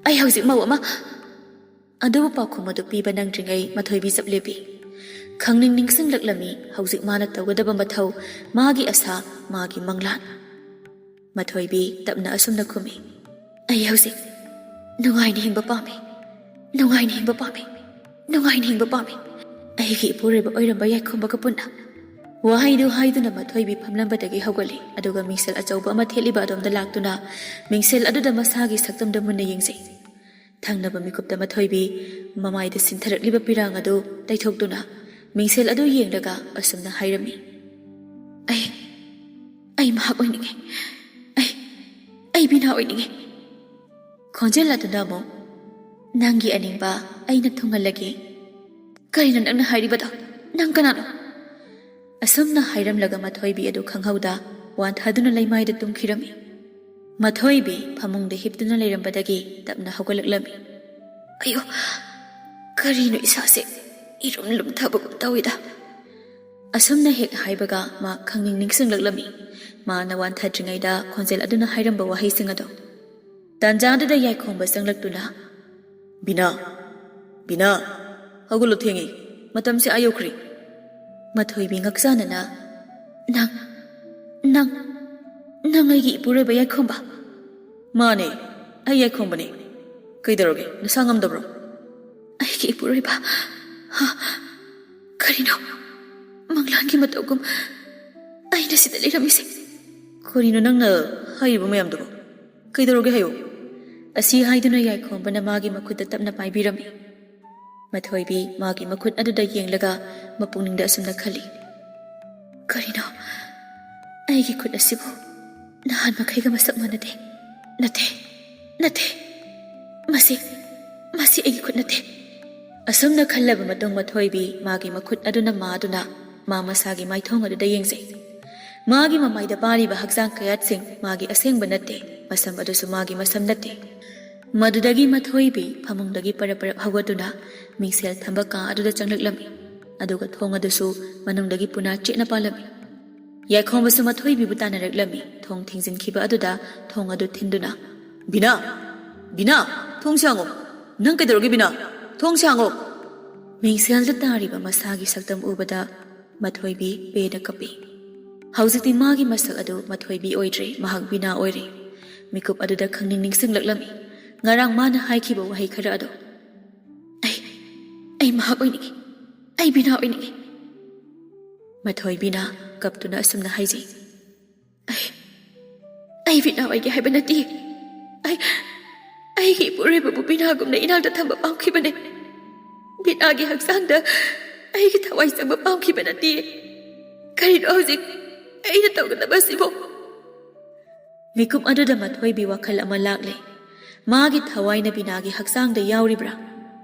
"ꯑꯩ ꯍꯧꯖꯤꯛ ꯃꯧ ꯑꯃ꯫" ꯑꯗꯨꯕꯨ ꯄꯥꯎꯈꯨꯝ ꯑꯗꯨ ꯄꯤꯕ ꯅꯪꯗ꯭ꯔꯤꯉꯩ ꯃꯊꯣꯏꯕꯤ ꯆꯞ ꯂꯦꯞꯄꯤ꯫ ꯈꯪꯅꯤꯡ ꯅꯤꯡꯁꯤꯡꯂꯛꯂꯝꯃꯤ ꯍꯧꯖꯤꯛ ꯃꯥꯅ ꯇꯧꯒꯗꯕ ꯃꯊꯧ, ꯃꯥꯒꯤ ꯑꯁꯥ, ꯃꯥꯒꯤ ꯃꯪꯂꯥꯟ꯫ ꯃꯊꯣꯏꯕꯤ ꯇꯞꯅ ꯑꯁꯨꯝꯅ ꯈꯨꯝꯃꯤ, "ꯑꯩ ꯍꯧꯖꯤꯛ ꯅꯨꯡꯉꯥꯏꯅ ꯍꯤꯡꯕ ꯄꯥꯝꯃꯤ, ꯅꯨꯡꯉꯥꯏꯅ ꯍꯤꯡꯕ ꯄꯥꯝꯃꯤ, ꯅꯨꯡꯉꯥꯏꯅ ꯍꯤꯡꯕ ꯄꯥꯝꯃꯤ, ꯑꯩꯒꯤ ꯏꯄꯨꯔꯣꯏꯕ ꯑꯣꯏꯔꯝꯕ ꯌꯥꯏꯈꯣꯝꯕꯒ ꯄꯨꯟꯅ꯫" ꯋꯥꯍꯩꯗꯨ ꯍꯥꯏꯗꯨꯅ ꯃꯊꯣꯏꯕꯤ ꯐꯝꯂꯝꯕꯗꯒꯤ ꯍꯧꯒꯠꯂꯤ, ꯑꯗꯨꯒ ꯃꯤꯡꯁꯦꯜ ꯑꯆꯧꯕ ꯑꯃ ꯊꯦꯠꯂꯤꯕ ꯑꯗꯣꯝꯗ ꯂꯥꯛꯇꯨꯅ ꯃꯤꯡꯁꯦꯜ ꯑꯗꯨꯗ ꯃꯁꯥꯒꯤ ꯁꯛꯇꯝꯗ ꯃꯨꯟꯅ ꯌꯦꯡꯖꯩ꯫ ꯊꯪꯅꯕ ꯃꯤꯀꯨꯞꯇ ꯃꯊꯣꯏꯕꯤ ꯃꯃꯥꯏꯗ ꯁꯤꯟꯊꯔꯛꯂꯤꯕ ꯄꯤꯔꯥꯡ ꯑꯗꯨ ꯇꯩꯊꯣꯛꯇꯨꯅ ꯃꯤꯡꯁꯦꯜ ꯑꯗꯨ ꯌꯦꯡꯂꯒ ꯑꯁꯨꯝꯅ ꯍꯥꯏꯔꯝꯃꯤ, "ꯑꯩ, ꯑꯩ ꯃꯍꯥꯛ ꯑꯣꯏꯅꯤꯡꯉꯤ꯫ ꯑꯩ, ꯑꯩ ꯕꯤꯅꯥ ꯑꯣꯏꯅꯤꯡꯉꯤ꯫" ꯈꯣꯟꯖꯦꯜ ꯑꯗꯨꯅ ꯑꯃꯨꯛ, "ꯅꯪꯒꯤ ꯑꯅꯤꯡꯕ ꯑꯩꯅ ꯊꯨꯡꯍꯜꯂꯒꯦ꯫" "ꯀꯔꯤꯅꯣ ꯅꯪꯅ ꯍꯥꯏꯔꯤꯕꯗꯣ? ꯅꯪ ꯀꯅꯥꯅꯣ?" ꯑꯁꯨꯝꯅ ꯍꯥꯏꯔꯝꯂꯒ ꯃꯊꯣꯏꯕꯤ ꯑꯗꯨ ꯈꯪꯍꯧꯗ ꯋꯥꯟꯊꯗꯨꯅ ꯂꯩꯃꯥꯏꯗ ꯇꯨꯝꯈꯤꯔꯝꯃꯤ꯫ ꯃꯊꯣꯏꯕꯤ ꯐꯃꯨꯡꯗ ꯍꯤꯞꯇꯨꯅ ꯂꯩꯔꯝꯕꯗꯒꯤ ꯇꯞꯅ ꯍꯧꯒꯠꯂꯛꯂꯝꯃꯤ꯫ "ꯑꯌꯣ, ꯀꯔꯤꯅꯣ ꯏꯁꯥꯁꯦ ꯏꯔꯨꯝ ꯂꯨꯝꯊꯕꯒꯨꯝ ꯇꯧꯏꯗ?" ꯑꯁꯨꯝꯅ ꯍꯦꯛ ꯍꯥꯏꯕꯒ ꯃꯥ ꯈꯪꯅꯤꯡ ꯅꯤꯡꯁꯤꯡꯂꯛꯂꯝꯃꯤ꯫ ꯃꯥꯅ ꯋꯥꯟꯊꯗ꯭ꯔꯤꯉꯩꯗ ꯈꯣꯟꯖꯦꯜ ꯑꯗꯨꯅ ꯍꯥꯏꯔꯝꯕ ꯋꯥꯍꯩꯁꯤꯡ ꯑꯗꯣ꯫ ꯇꯥꯟꯖꯥꯗꯨꯗ ꯌꯥꯏꯈꯣꯝꯕ ꯆꯪꯂꯛꯇꯨꯅ, "ꯕꯤꯅꯥ, ꯕꯤꯅꯥ, ꯍꯧꯒꯠꯂꯣ, ꯊꯦꯡꯉꯦ, ꯃꯇꯝꯁꯦ ꯑꯥ ꯌꯧꯈ꯭ꯔꯦ꯫" ꯃꯊꯣꯏꯕꯤ ꯉꯛꯆꯥꯅꯅ, "ꯅꯪ, ꯅꯪ, ꯅꯪ ꯑꯩꯒꯤ ꯏꯄꯨꯔꯣꯏꯕ ꯌꯥꯏꯈꯣꯝꯕ?" "ꯃꯥꯅꯦ, ꯑꯩ ꯌꯥꯏꯈꯣꯝꯕꯅꯦ꯫ ꯀꯩꯗꯧꯔꯒꯦ, ꯅꯁꯥ ꯉꯝꯗꯕ꯭ꯔꯣ?" "ꯑꯩꯒꯤ ꯏꯄꯨꯔꯣꯏꯕ? ꯍꯥ? ꯀꯔꯤꯅꯣ? ꯃꯪꯂꯥꯟꯒꯤ ꯃꯇꯧꯒꯨꯝ ꯑꯩꯅ ꯁꯤꯗ ꯂꯩꯔꯝꯃꯤꯁꯦ?" "ꯀꯔꯤꯅꯣ ꯅꯪꯅ ꯍꯥꯏꯔꯤꯕ ꯃꯌꯥꯝꯗꯨꯕꯣ? ꯀꯩꯗꯧꯔꯒꯦ ꯍꯥꯏꯌꯨ꯫" ꯑꯁꯤ ꯍꯥꯏꯗꯨꯅ ꯌꯥꯏꯈꯣꯝꯕꯅ ꯃꯥꯒꯤ ꯃꯈꯨꯠꯇ ꯇꯞꯅ ꯄꯥꯏꯕꯤꯔꯝꯃꯤ꯫ ꯃꯊꯣꯏꯕꯤ ꯃꯥꯒꯤ ꯃꯈꯨꯠ ꯑꯗꯨꯗ ꯌꯦꯡꯂꯒ ꯃꯄꯨꯛꯅꯤꯡꯗ ꯑꯁꯨꯝꯅ ꯈꯜꯂꯤ, "ꯀꯔꯤꯅꯣ? ꯑꯩꯒꯤ ꯈꯨꯠ ꯑꯁꯤꯕꯨ ꯅꯍꯥꯟ ꯃꯈꯩꯒ ꯃꯁꯛ ꯃꯥꯟꯅꯗꯦ꯫ ꯅꯠꯇꯦ, ꯅꯠꯇꯦ꯫ ꯃꯁꯤ, ꯃꯁꯤ ꯑꯩꯒꯤ ꯈꯨꯠ ꯅꯠꯇꯦ꯫" ꯑꯁꯨꯝꯅ ꯈꯜꯂꯕ ꯃꯇꯨꯡ ꯃꯊꯣꯏꯕꯤ ꯃꯥꯒꯤ ꯃꯈꯨꯠ ꯑꯗꯨꯅ ꯃꯥꯗꯨꯅ ꯃꯥ ꯃꯁꯥꯒꯤ ꯃꯥꯏꯊꯣꯡ ꯑꯗꯨꯗ ꯌꯦꯡꯖꯩ꯫ ꯃꯥꯒꯤ ꯃꯃꯥꯏꯗ ꯄꯥꯔꯤꯕ ꯍꯛꯆꯥꯡ ꯀꯌꯥꯠꯁꯤꯡ ꯃꯥꯒꯤ ꯑꯁꯦꯡꯕ ꯅꯠꯇꯦ, ꯃꯁꯝ ꯑꯗꯨꯁꯨ ꯃꯥꯒꯤ ꯃꯁꯝ ꯅꯠꯇꯦ꯫ ꯃꯗꯨꯗꯒꯤ ꯃꯊꯣꯏꯕꯤ ꯐꯃꯨꯡꯗꯒꯤ ꯄꯔꯞ ꯄꯔꯞ ꯍꯧꯒꯠꯇꯨꯅ ꯃꯤꯡꯁꯦꯜ ꯊꯝꯕ ꯀꯥ ꯑꯗꯨꯗ ꯆꯪꯂꯛꯂꯝꯃꯤ, ꯑꯗꯨꯒ ꯊꯣꯡ ꯑꯗꯨꯁꯨ ꯃꯅꯨꯡꯗꯒꯤ ꯄꯨꯅꯥ ꯆꯦꯠꯅ ꯄꯥꯜꯂꯝꯃꯤ꯫ ꯌꯥꯏꯈꯣꯝꯕꯁꯨ ꯃꯊꯣꯏꯕꯤꯕꯨ ꯇꯥꯟꯅꯔꯛꯂꯝꯃꯤ꯫ ꯊꯣꯡ ꯊꯤꯡꯖꯤꯟꯈꯤꯕ ꯑꯗꯨꯗ ꯊꯣꯡ ꯑꯗꯨ ꯊꯤꯟꯗꯨꯅ, "ꯕꯤꯅꯥ! ꯕꯤꯅꯥ! ꯊꯣꯡꯁꯦ ꯍꯥꯡꯉꯣ! ꯅꯪ ꯀꯩꯗꯧꯔꯒꯦ, ꯕꯤꯅꯥ? ꯊꯣꯡꯁꯦ ꯍꯥꯡꯉꯣ!" ꯃꯤꯡꯁꯦꯜꯗ ꯇꯥꯔꯤꯕ ꯃꯁꯥꯒꯤ ꯁꯛꯇꯝ ꯎꯕꯗ ꯃꯊꯣꯏꯕꯤ ꯄꯦꯟꯅ ꯀꯞꯄꯤ꯫ ꯍꯧꯖꯤꯛꯇꯤ ꯃꯥꯒꯤ ꯃꯁꯛ ꯑꯗꯨ ꯃꯊꯣꯏꯕꯤ ꯑꯣꯏꯗ꯭ꯔꯦ, ꯃꯍꯥꯛ ꯕꯤꯅꯥ ꯑꯣꯏꯔꯦ꯫ ꯃꯤꯀꯨꯞ ꯑꯗꯨꯗ ꯈꯪꯅꯤꯡ ꯅꯤꯡꯁꯤꯡꯂꯛꯂꯝꯃꯤ ꯉꯔꯥꯡ ꯃꯥꯅ ꯍꯥꯏꯈꯤꯕ ꯋꯥꯍꯩ ꯈꯔ ꯑꯗꯨ꯫ "ꯑꯩ, ꯑꯩ ꯃꯍꯥꯛ ꯑꯣꯏꯅꯤꯡꯏ꯫ ꯑꯩ ꯕꯤꯅꯥ ꯑꯣꯏꯅꯤꯡꯏ꯫" ꯃꯊꯣꯏꯕꯤꯅ ꯀꯞꯇꯨꯅ ꯑꯁꯨꯝꯅ ꯍꯥꯏꯖꯩ, "ꯑꯩ, ꯑꯩ ꯕꯤꯅꯥ ꯑꯣꯏꯒꯦ ꯍꯥꯏꯕ ꯅꯠꯇꯦ꯫ ꯑꯩ, ꯑꯩꯒꯤ ꯏꯄꯨꯔꯣꯏꯕꯕꯨ ꯕꯤꯅꯥꯒꯨꯝꯅ ꯏꯅꯥꯛꯇ ꯊꯝꯕ ꯄꯥꯝꯈꯤꯕꯅꯦ꯫ ꯕꯤꯅꯥꯒꯤ ꯍꯛꯆꯥꯡꯗ ꯑꯩꯒꯤ ꯊꯋꯥꯏ ꯆꯪꯕ ꯄꯥꯝꯈꯤꯕ ꯅꯠꯇꯦ꯫ ꯀꯔꯤꯅꯣ ꯍꯧꯖꯤꯛ ꯑꯩꯅ ꯇꯧꯒꯗꯕꯁꯤꯕꯣ?" ꯃꯤꯀꯨꯞ ꯑꯗꯨꯗ ꯃꯊꯣꯏꯕꯤ ꯋꯥꯈꯜ ꯑꯃ ꯂꯥꯛꯂꯦ꯫ ꯃꯥꯒꯤ ꯊꯋꯥꯏꯅ ꯕꯤꯅꯥꯒꯤ ꯍꯛꯆꯥꯡꯗ ꯌꯥꯎꯔꯤꯕ꯭ꯔꯥ?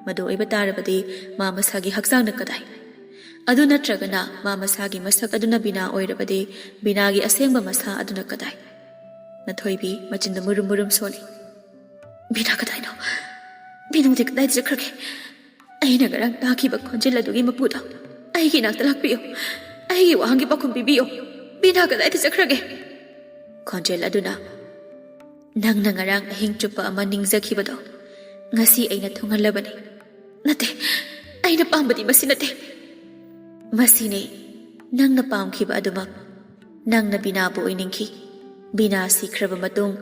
ꯃꯗꯨ ꯑꯣꯏꯕ ꯇꯥꯔꯕꯗꯤ ꯃꯥ ꯃꯁꯥꯒꯤ ꯍꯛꯆꯥꯡꯅ ꯀꯗꯥꯏ? ꯑꯗꯨ ꯅꯠꯇ꯭ꯔꯒꯅ ꯃꯥ ꯃꯁꯥꯒꯤ ꯃꯁꯛ ꯑꯗꯨꯅ ꯕꯤꯅꯥ ꯑꯣꯏꯔꯕꯗꯤ ꯕꯤꯅꯥꯒꯤ ꯑꯁꯦꯡꯕ ꯃꯁꯥ ꯑꯗꯨꯅ ꯀꯗꯥꯏ? ꯃꯊꯣꯏꯕꯤ ꯃꯆꯤꯟꯗ ꯃꯨꯔꯨꯝ ꯃꯨꯔꯨꯝ ꯁꯣꯜꯂꯤ꯫ "ꯕꯤꯅꯥ ꯀꯗꯥꯏꯅꯣ? ꯕꯤꯅꯥꯗꯤ ꯀꯗꯥꯏꯗ ꯆꯠꯈ꯭ꯔꯒꯦ? ꯑꯩꯅ ꯉꯔꯥꯡ ꯇꯥꯈꯤꯕ ꯈꯣꯟꯖꯦꯜ ꯑꯗꯨꯒꯤ ꯃꯄꯨꯗꯣ ꯑꯩꯒꯤ ꯏꯅꯥꯛꯇ ꯂꯥꯛꯄꯤꯌꯨ꯫" ꯑꯩꯒꯤ ꯋꯥꯍꯪꯒꯤ ꯄꯥꯎꯈꯨꯝ ꯄꯤꯕꯤꯌꯨ꯫ ꯕꯤꯅꯥ ꯀꯗꯥꯏꯗ ꯆꯠꯈ꯭ꯔꯒꯦ? ꯈꯣꯟꯖꯦꯜ ꯑꯗꯨꯅ, "ꯅꯪꯅ ꯉꯔꯥꯡ ꯑꯍꯤꯡ ꯆꯨꯞꯄ ꯑꯃ ꯅꯤꯡꯖꯈꯤꯕꯗꯣ ꯉꯁꯤ ꯑꯩꯅ ꯊꯨꯡꯍꯜꯂꯕꯅꯤ꯫ ꯅꯠꯇꯦ, ꯑꯩꯅ ꯄꯥꯝꯕꯗꯤ ꯃꯁꯤ ꯅꯠꯇꯦ꯫ ꯃꯁꯤꯅꯤ ꯅꯪꯅ ꯄꯥꯝꯈꯤꯕ ꯑꯗꯨꯃꯛ꯫ ꯅꯪꯅ ꯕꯤꯅꯥꯕꯨ ꯑꯣꯏꯅꯤꯡꯈꯤ꯫ ꯕꯤꯅꯥ ꯁꯤꯈ꯭ꯔꯕ ꯃꯇꯨꯡ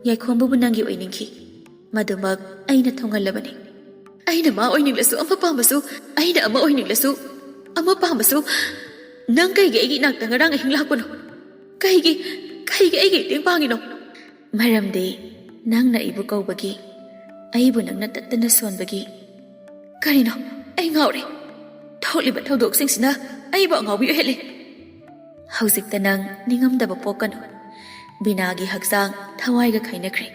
ꯌꯥꯏꯈꯣꯝꯕꯕꯨ ꯅꯪꯒꯤ ꯑꯣꯏꯅꯤꯡꯈꯤ꯫ ꯃꯗꯨꯃꯛ ꯑꯩꯅ ꯊꯨꯡꯍꯜꯂꯕꯅꯤ꯫ ꯑꯩꯅ ꯃꯥ ꯑꯣꯏꯅꯤꯡꯂꯁꯨ, ꯑꯃ ꯄꯥꯝꯕꯁꯨ, ꯑꯩꯅ ꯑꯃ ꯑꯣꯏꯅꯤꯡꯂꯁꯨ, ꯑꯃ ꯄꯥꯝꯕꯁꯨ, ꯅꯪ ꯀꯩꯒꯤ ꯑꯩꯒꯤ ꯏꯅꯥꯛꯇ ꯉꯔꯥꯡ ꯑꯍꯤꯡ ꯂꯥꯛꯄꯅꯣ? ꯀꯩꯒꯤ, ꯀꯩꯒꯤ ꯑꯩꯒꯤ ꯃꯇꯦꯡ ꯄꯥꯡꯉꯤꯅꯣ?" "ꯃꯔꯝꯗꯤ ꯅꯪꯅ ꯑꯩꯕꯨ ꯀꯧꯕꯒꯤ, ꯑꯩꯕꯨ ꯅꯪꯅ ꯇꯠꯇꯅ ꯁꯣꯟꯕꯒꯤ꯫" "ꯀꯔꯤꯅꯣ? ꯑꯩ ꯉꯥꯎꯔꯦ꯫ ꯊꯣꯛꯂꯤꯕ ꯊꯧꯗꯣꯛꯁꯤꯡꯁꯤꯅ ꯑꯩꯕꯨ ꯑꯉꯥꯎꯕꯤ ꯑꯣꯏꯍꯜꯂꯦ꯫" "ꯍꯧꯖꯤꯛꯇ ꯅꯪ ꯅꯤꯡꯉꯝꯗꯕ ꯄꯣꯛꯀꯅꯨ꯫ ꯕꯤꯅꯥꯒꯤ ꯍꯛꯆꯥꯡ ꯊꯋꯥꯏꯒ ꯈꯥꯏꯅꯈ꯭ꯔꯦ꯫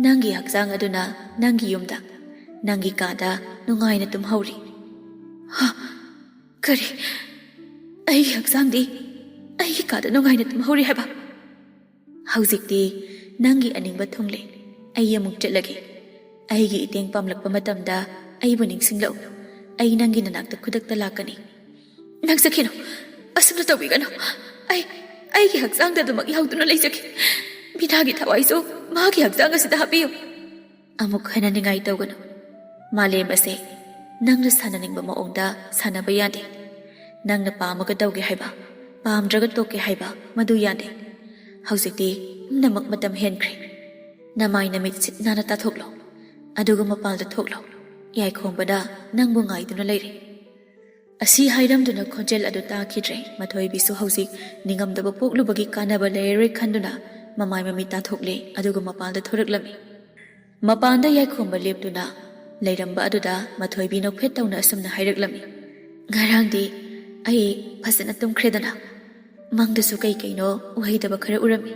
ꯅꯪꯒꯤ ꯍꯛꯆꯥꯡ ꯑꯗꯨꯅ ꯅꯪꯒꯤ ꯌꯨꯝꯗ, ꯅꯪꯒꯤ ꯀꯥꯗ ꯅꯨꯡꯉꯥꯏꯅ ꯇꯨꯝꯍꯧꯔꯤ꯫" "ꯍ? ꯀꯔꯤ? ꯑꯩꯒꯤ ꯍꯛꯆꯥꯡꯗꯤ ꯑꯩꯒꯤ ꯀꯥꯗ ꯅꯨꯡꯉꯥꯏꯅ ꯇꯨꯝꯍꯧꯔꯤ ꯍꯥꯏꯕ?" "ꯍꯧꯖꯤꯛꯇꯤ ꯅꯪꯒꯤ ꯑꯅꯤꯡꯕ ꯊꯨꯡꯂꯦ꯫ ꯑꯩ ꯑꯃꯨꯛ ꯆꯠꯂꯒꯦ꯫ ꯑꯩꯒꯤ ꯏꯇꯦꯡ ꯄꯥꯝꯂꯛꯄ ꯃꯇꯝꯗ ꯑꯩꯕꯨ ꯅꯤꯡꯁꯤꯡꯂꯛꯎ꯫ ꯑꯩ ꯅꯪꯒꯤ ꯅꯅꯥꯛꯇ ꯈꯨꯗꯛꯇ ꯂꯥꯛꯀꯅꯤ꯫" "ꯅꯪ ꯆꯠꯈꯤꯅꯨ꯫ ꯑꯁꯨꯝꯅ ꯇꯧꯕꯤꯒꯅꯨ꯫ ꯑꯩ, ꯑꯩꯒꯤ ꯍꯛꯆꯥꯡꯗ ꯑꯗꯨꯃꯛ ꯌꯥꯎꯗꯨꯅ ꯂꯩꯖꯒꯦ꯫ ꯕꯤꯅꯥꯒꯤ ꯊꯋꯥꯏꯁꯨ ꯃꯥꯒꯤ ꯍꯛꯆꯥꯡ ꯑꯁꯤꯗ ꯍꯥꯞꯄꯤꯌꯨ꯫" "ꯑꯃꯨꯛ ꯍꯟꯅ ꯅꯤꯡꯉꯥꯏ ꯇꯧꯒꯅꯨ꯫ ꯃꯥꯂꯦꯝ ꯑꯁꯦ ꯅꯪꯅ ꯁꯥꯟꯅꯅꯤꯡꯕ ꯃꯑꯣꯡꯗ ꯁꯥꯟꯅꯕ ꯌꯥꯗꯦ꯫ ꯅꯪꯅ ꯄꯥꯝꯃꯒ ꯇꯧꯒꯦ ꯍꯥꯏꯕ, ꯄꯥꯝꯗ꯭ꯔꯒ ꯇꯣꯛꯀꯦ ꯍꯥꯏꯕ, ꯃꯗꯨ ꯌꯥꯗꯦ꯫ ꯍꯧꯖꯤꯛꯇꯤ ꯄꯨꯝꯅꯃꯛ ꯃꯇꯝ ꯍꯦꯟꯈ꯭ꯔꯦ꯫ ꯅꯃꯥꯏ ꯅꯃꯤꯠ ꯁꯤꯠ ꯅꯥꯟꯅ ꯇꯥꯊꯣꯛꯂꯣ꯫ ꯑꯗꯨꯒ ꯃꯄꯥꯜꯗ ꯊꯣꯛꯂꯣ꯫ ꯌꯥꯏꯈꯣꯝꯕꯅ ꯅꯪꯕꯨ ꯉꯥꯏꯗꯨꯅ ꯂꯩꯔꯦ꯫" ꯑꯁꯤ ꯍꯥꯏꯔꯝꯗꯨꯅ ꯈꯣꯟꯖꯦꯜ ꯑꯗꯨ ꯇꯥꯈꯤꯗ꯭ꯔꯦ꯫ ꯃꯊꯣꯏꯕꯤꯁꯨ ꯍꯧꯖꯤꯛ ꯅꯤꯡꯉꯝꯗꯕ ꯄꯣꯛꯂꯨꯕꯒꯤ ꯀꯥꯟꯅꯕ ꯂꯩꯔꯔꯣꯏ ꯈꯟꯗꯨꯅ ꯃꯃꯥꯏ ꯃꯃꯤꯠ ꯇꯥꯊꯣꯛꯂꯦ, ꯑꯗꯨꯒ ꯃꯄꯥꯟꯗ ꯊꯣꯔꯛꯂꯝꯃꯤ꯫ ꯃꯄꯥꯟꯗ ꯌꯥꯏꯈꯣꯝꯕ ꯂꯦꯞꯇꯨꯅ ꯂꯩꯔꯝꯕ ꯑꯗꯨꯗ ꯃꯊꯣꯏꯕꯤ ꯅꯣꯛꯐꯦꯠ ꯇꯧꯅ ꯑꯁꯨꯝꯅ ꯍꯥꯏꯔꯛꯂꯝꯃꯤ, "ꯉꯔꯥꯡꯗꯤ ꯑꯩ ꯐꯖꯅ ꯇꯨꯝꯈ꯭ꯔꯦꯗꯅ, ꯃꯪꯗꯁꯨ ꯀꯩ ꯀꯩꯅꯣ ꯎꯍꯩꯗꯕ ꯈꯔ ꯎꯔꯝꯃꯤ꯫"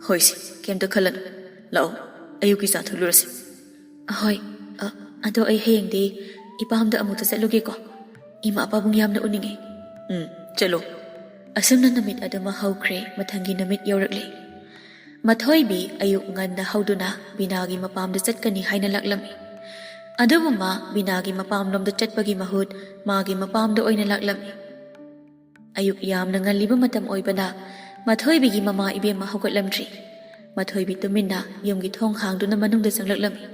"ꯍꯣꯏꯁꯦ, ꯀꯩꯝꯇ ꯈꯜꯂꯅꯨ꯫ ꯂꯥꯛꯑꯣ, ꯑꯌꯨꯛꯀꯤ ꯆꯥ ꯊꯛꯂꯨꯔꯁꯤ꯫" "ꯍꯣꯏ, ꯑ, ꯑꯗꯣ ꯑꯩ ꯍꯌꯦꯡꯗꯤ ꯏꯄꯥꯝꯗ ꯑꯃꯨꯛꯇ ꯆꯠꯂꯨꯒꯦꯀꯣ꯫ ꯏꯃꯥ ꯄꯥꯕꯨꯡ ꯌꯥꯝꯅ ꯎꯅꯤꯡꯉꯦ꯫" "ꯎꯝ, ꯆꯠꯂꯣ꯫" ꯑꯁꯨꯝꯅ ꯅꯨꯃꯤꯠ ꯑꯗꯨꯃ ꯍꯧꯈ꯭ꯔꯦ꯫ ꯃꯊꯪꯒꯤ ꯅꯨꯃꯤꯠ ꯌꯧꯔꯛꯂꯦ꯫ ꯃꯊꯣꯏꯕꯤ ꯑꯌꯨꯛ ꯉꯟꯅ ꯍꯧꯗꯨꯅ ꯕꯤꯅꯥꯒꯤ ꯃꯄꯥꯝꯗ ꯆꯠꯀꯅꯤ ꯍꯥꯏꯅ ꯂꯥꯛꯂꯝꯃꯤ꯫ ꯑꯗꯨꯕꯨ ꯃꯥ ꯕꯤꯅꯥꯒꯤ ꯃꯄꯥꯝꯂꯣꯝꯗ ꯆꯠꯄꯒꯤ ꯃꯍꯨꯠ ꯃꯥꯒꯤ ꯃꯄꯥꯝꯗ ꯑꯣꯏꯅ ꯂꯥꯛꯂꯝꯃꯤ꯫ ꯑꯌꯨꯛ ꯌꯥꯝꯅ ꯉꯜꯂꯤꯕ ꯃꯇꯝ ꯑꯣꯏꯕꯅ ꯃꯊꯣꯏꯕꯤꯒꯤ ꯃꯃꯥ ꯏꯕꯦꯝꯃ ꯍꯧꯒꯠꯂꯝꯗ꯭ꯔꯤ꯫ ꯃꯊꯣꯏꯕꯤ ꯇꯨꯃꯤꯟꯅ ꯌꯨꯝꯒꯤ ꯊꯣꯡ ꯍꯥꯡꯗꯨꯅ ꯃꯅꯨꯡꯗ ꯆꯪꯂꯛꯂꯝꯃꯤ꯫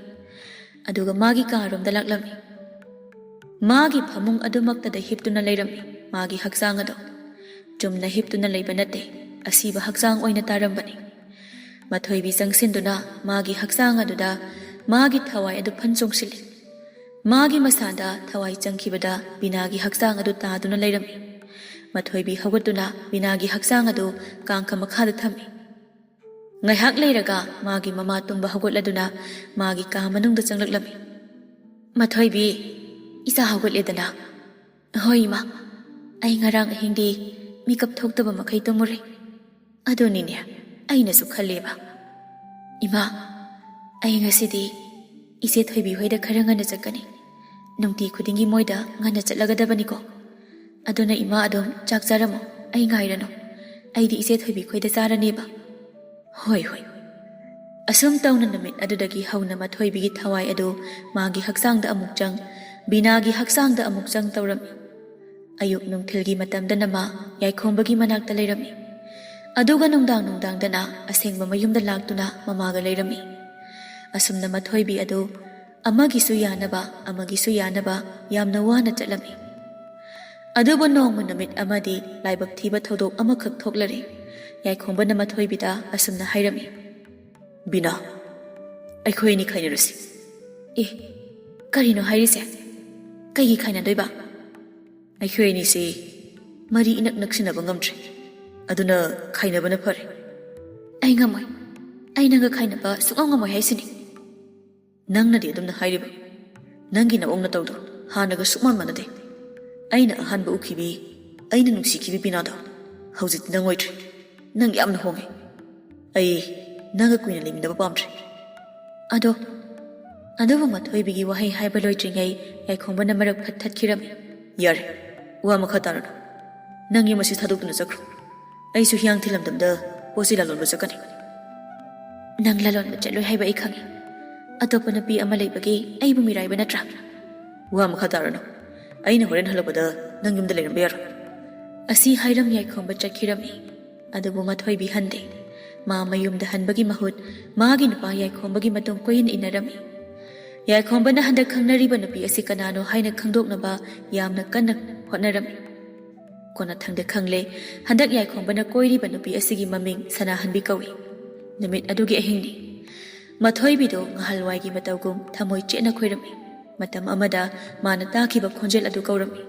ꯑꯗꯨꯒ ꯃꯥꯒꯤ ꯀꯥꯔꯣꯝꯗ ꯂꯥꯛꯂꯝꯃꯤ꯫ ꯃꯥꯒꯤ ꯐꯃꯨꯡ ꯑꯗꯨꯃꯛꯇꯗ ꯍꯤꯞꯇꯨꯅ ꯂꯩꯔꯝꯃꯤ ꯃꯥꯒꯤ ꯍꯛꯆꯥꯡ ꯑꯗꯣ꯫ ꯆꯨꯝꯅ ꯍꯤꯞꯇꯨꯅ ꯂꯩꯕ ꯅꯠꯇꯦ, ꯑꯁꯤꯕ ꯍꯛꯆꯥꯡ ꯑꯣꯏꯅ ꯇꯥꯔꯝꯕꯅꯤ꯫ ꯃꯊꯣꯏꯕꯤ ꯆꯪꯁꯤꯟꯗꯨꯅ ꯃꯥꯒꯤ ꯍꯛꯆꯥꯡ ꯑꯗꯨꯗ ꯃꯥꯒꯤ ꯊꯋꯥꯏ ꯑꯗꯨ ꯐꯟ ꯆꯣꯡꯁꯤꯜꯂꯤ꯫ ꯃꯥꯒꯤ ꯃꯁꯥꯗ ꯊꯋꯥꯏ ꯆꯪꯈꯤꯕꯗ ꯕꯤꯅꯥꯒꯤ ꯍꯛꯆꯥꯡ ꯑꯗꯨ ꯇꯥꯗꯨꯅ ꯂꯩꯔꯝꯃꯤ꯫ ꯃꯊꯣꯏꯕꯤ ꯍꯧꯒꯠꯇꯨꯅ ꯕꯤꯅꯥꯒꯤ ꯍꯛꯆꯥꯡ ꯑꯗꯨ ꯀꯥꯡꯈ ꯃꯈꯥꯗ ꯊꯝꯃꯤ꯫ ꯉꯥꯏꯍꯥꯛ ꯂꯩꯔꯒ ꯃꯥꯒꯤ ꯃꯃꯥ ꯇꯨꯝꯕ ꯍꯧꯒꯠꯂꯗꯨꯅ ꯃꯥꯒꯤ ꯀꯥ ꯃꯅꯨꯡꯗ ꯆꯪꯂꯛꯂꯝꯃꯤ꯫ "ꯃꯊꯣꯏꯕꯤ, ꯏꯆꯥ ꯍꯧꯒꯠꯂꯦꯗꯅ?" "ꯍꯣꯏ ꯏꯃꯥ, ꯑꯩ ꯉꯔꯥꯡ ꯑꯍꯤꯡꯗꯤ ꯃꯤꯀꯞ ꯊꯣꯛꯇꯕ ꯃꯈꯩ ꯇꯨꯝꯃꯨꯔꯦ꯫ ꯑꯗꯨꯅꯤꯅꯦ ꯑꯩꯅꯁꯨ ꯈꯜꯂꯦꯕ꯫ ꯏꯃꯥ, ꯑꯩ ꯉꯁꯤꯗꯤ ꯏꯆꯦ ꯊꯣꯏꯕꯤ ꯍꯣꯏꯗ ꯈꯔ ꯉꯟꯅ ꯆꯠꯀꯅꯤ꯫ ꯅꯨꯡꯇꯤ ꯈꯨꯗꯤꯡꯒꯤ ꯃꯣꯏꯗ ꯉꯟꯅ ꯆꯠꯂꯒꯗꯕꯅꯤꯀꯣ꯫ ꯑꯗꯨꯅ ꯏꯃꯥ ꯑꯗꯨꯝ ꯆꯥꯛ ꯆꯥꯔꯝꯃꯣ, ꯑꯩ ꯉꯥꯏꯔꯅꯨ꯫ ꯑꯩꯗꯤ ꯏꯆꯦ ꯊꯣꯏꯕꯤ ꯈꯣꯏꯗ ꯆꯥꯔꯅꯦꯕ꯫" "ꯍꯣꯏ, ꯍꯣꯏ꯫" ꯑꯁꯨꯝ ꯇꯧꯅ ꯅꯨꯃꯤꯠ ꯑꯗꯨꯗꯒꯤ ꯍꯧꯅ ꯃꯊꯣꯏꯕꯤꯒꯤ ꯊꯋꯥꯏ ꯑꯗꯨ ꯃꯥꯒꯤ ꯍꯛꯆꯥꯡꯗ ꯑꯃꯨꯛ ꯆꯪ, ꯕꯤꯅꯥꯒꯤ ꯍꯛꯆꯥꯡꯗ ꯑꯃꯨꯛ ꯆꯪ ꯇꯧꯔꯝꯃꯤ꯫ ꯑꯌꯨꯛ ꯅꯨꯡꯊꯤꯜꯒꯤ ꯃꯇꯝꯗꯅ ꯃꯥ ꯌꯥꯏꯈꯣꯝꯕꯒꯤ ꯃꯅꯥꯛꯇ ꯂꯩꯔꯝꯃꯤ꯫ ꯑꯗꯨꯒ ꯅꯨꯡꯗꯥꯡ ꯅꯨꯡꯗꯥꯡꯗꯅ ꯑꯁꯦꯡꯕ ꯃꯌꯨꯝꯗ ꯂꯥꯛꯇꯨꯅ ꯃꯃꯥꯒ ꯂꯩꯔꯝꯃꯤ꯫ ꯑꯁꯨꯝꯅ ꯃꯊꯣꯏꯕꯤ ꯑꯗꯨ ꯑꯃꯒꯤꯁꯨ ꯌꯥꯅꯕ, ꯑꯃꯒꯤꯁꯨ ꯌꯥꯅꯕ ꯌꯥꯝꯅ ꯋꯥꯅ ꯆꯠꯂꯝꯃꯤ꯫ ꯑꯗꯨꯕꯨ ꯅꯣꯡꯃ ꯅꯨꯃꯤꯠ ꯑꯃꯗꯤ ꯂꯥꯏꯕꯛ ꯊꯤꯕ ꯊꯧꯗꯣꯛ ꯑꯃꯈꯛ ꯊꯣꯛꯂꯔꯦ꯫ ꯌꯥꯏꯈꯣꯝꯕꯅ ꯃꯊꯣꯏꯕꯤꯗ ꯑꯁꯨꯝꯅ ꯍꯥꯏꯔꯝꯃꯤ, "ꯕꯤꯅꯥ, ꯑꯩꯈꯣꯏ ꯑꯅꯤ ꯈꯥꯏꯅꯔꯁꯤ꯫" "ꯑꯦ, ꯀꯔꯤꯅꯣ ꯍꯥꯏꯔꯤꯁꯦ? ꯀꯩꯒꯤ ꯈꯥꯏꯅꯗꯣꯏꯕ?" "ꯑꯩꯈꯣꯏ ꯑꯅꯤꯁꯤ ꯃꯔꯤ ꯏꯅꯛ ꯅꯛꯁꯤꯟꯅꯕ ꯉꯝꯗ꯭ꯔꯦ꯫ ꯑꯗꯨꯅ ꯈꯥꯏꯅꯕꯅ ꯐꯔꯦ꯫" "ꯑꯩ ꯉꯝꯃꯣꯏ꯫ ꯑꯩ ꯅꯪꯒ ꯈꯥꯏꯅꯕ ꯁꯨꯛꯉꯝ ꯉꯝꯃꯣꯏ ꯍꯥꯏꯁꯤꯅꯤ꯫" "ꯅꯪꯅꯗꯤ ꯑꯗꯨꯝꯅ ꯍꯥꯏꯔꯤꯕ꯫ ꯅꯪꯒꯤ ꯅꯑꯣꯡ ꯅꯇꯧꯗꯣ ꯍꯥꯟꯅꯒ ꯁꯨꯛꯃꯥꯟ ꯃꯥꯟꯅꯗꯦ꯫ ꯑꯩꯅ ꯑꯍꯥꯟꯕ ꯎꯈꯤꯕꯤ, ꯑꯩꯅ ꯅꯨꯡꯁꯤꯈꯤꯕꯤ ꯕꯤꯅꯥꯗꯣ ꯍꯧꯖꯤꯛꯇꯤ ꯅꯪ ꯑꯣꯏꯗ꯭ꯔꯦ꯫ ꯅꯪ ꯌꯥꯝꯅ ꯍꯣꯡꯉꯦ꯫ ꯑꯩ ꯅꯪꯒ ꯀꯨꯏꯅ ꯂꯩꯃꯤꯟꯅꯕ ꯄꯥꯝꯗ꯭ꯔꯦ꯫" ꯑꯗꯣ, ꯑꯗꯨꯕꯨ ꯃꯊꯣꯏꯕꯤꯒꯤ ꯋꯥꯍꯩ ꯍꯥꯏꯕ ꯂꯣꯏꯗ꯭ꯔꯤꯉꯩ ꯌꯥꯏꯈꯣꯝꯕꯅ ꯃꯔꯛ ꯐꯠ ꯊꯠꯈꯤꯔꯝꯃꯤ꯫ "ꯌꯥꯔꯦ, ꯋꯥ ꯃꯈꯥ ꯇꯥꯔꯅꯨ꯫ ꯅꯪ ꯌꯨꯝ ꯑꯁꯤ ꯊꯥꯗꯣꯛꯇꯨꯅ ꯆꯠꯈ꯭ꯔꯣ꯫ ꯑꯩꯁꯨ ꯍꯤꯌꯥꯡꯊꯤ ꯂꯝꯗꯝꯗ ꯄꯣꯠ ꯆꯩ ꯂꯂꯣꯟꯕ ꯆꯠꯀꯅꯤ꯫" "ꯅꯪ ꯂꯂꯣꯟꯕ ꯆꯠꯂꯣꯏ ꯍꯥꯏꯕ ꯑꯩ ꯈꯪꯉꯤ꯫ ꯑꯇꯣꯞꯄ ꯅꯨꯄꯤ ꯑꯃ ꯂꯩꯕꯒꯤ ꯑꯩꯕꯨ ꯃꯤꯔꯥꯏꯕ ꯅꯠꯇ꯭ꯔꯥ?" "ꯋꯥ ꯃꯈꯥ ꯇꯥꯔꯅꯨ꯫ ꯑꯩꯅ ꯍꯣꯔꯦꯟ ꯍꯜꯂꯛꯄꯗ ꯅꯪ ꯌꯨꯝꯗ ꯂꯩꯔꯝꯕ ꯌꯥꯔꯣꯏ꯫ ꯑꯁꯤ ꯍꯥꯏꯔꯝ ꯌꯥꯏꯈꯣꯝꯕ ꯆꯠꯈꯤꯔꯝꯃꯤ꯫ ꯑꯗꯨꯕꯨ ꯃꯊꯣꯏꯕꯤ ꯍꯟꯗꯦ꯫ ꯃꯥ ꯃꯌꯨꯝꯗ ꯍꯟꯕꯒꯤ ꯃꯍꯨꯠ ꯃꯥꯒꯤ ꯅꯨꯄꯥ ꯌꯥꯏꯈꯣꯝꯕꯒꯤ ꯃꯇꯨꯡ ꯀꯣꯏꯏꯟ ꯏꯟꯅꯔꯝꯃꯤ꯫ ꯌꯥꯏꯈꯣꯝꯕꯅ ꯍꯟꯗꯛ ꯈꯪꯅꯔꯤꯕ ꯅꯨꯄꯤ ꯑꯁꯤ ꯀꯅꯥꯅꯣ ꯍꯥꯏꯅ ꯈꯪꯗꯣꯛꯅꯕ ꯌꯥꯝꯅ ꯀꯟꯅ ꯍꯣꯠꯅꯔꯝꯃꯤ꯫ ꯀꯣꯟꯅꯊꯪꯗ ꯈꯪꯂꯦ, ꯍꯟꯗꯛ ꯌꯥꯏꯈꯣꯝꯕꯅ ꯀꯣꯏꯔꯤꯕ ꯅꯨꯄꯤ ꯑꯁꯤꯒꯤ ꯃꯃꯤꯡ ꯁꯅꯥꯍꯟꯕꯤ ꯀꯧꯏ꯫ ꯅꯨꯃꯤꯠ ꯑꯗꯨꯒꯤ ꯑꯍꯤꯡꯅꯤ꯫ ꯃꯊꯣꯏꯕꯤꯗꯨ ꯉꯍꯥꯜꯋꯥꯏꯒꯤ ꯃꯇꯧꯒꯨꯝ ꯊꯃꯣꯏ ꯆꯦꯠꯅ ꯈꯣꯏꯔꯝꯃꯤ꯫ ꯃꯇꯝ ꯑꯃꯗ ꯃꯥꯅ ꯇꯥꯈꯤꯕ ꯈꯣꯟꯖꯦꯜ ꯑꯗꯨ ꯀꯧꯔꯝꯃꯤ꯫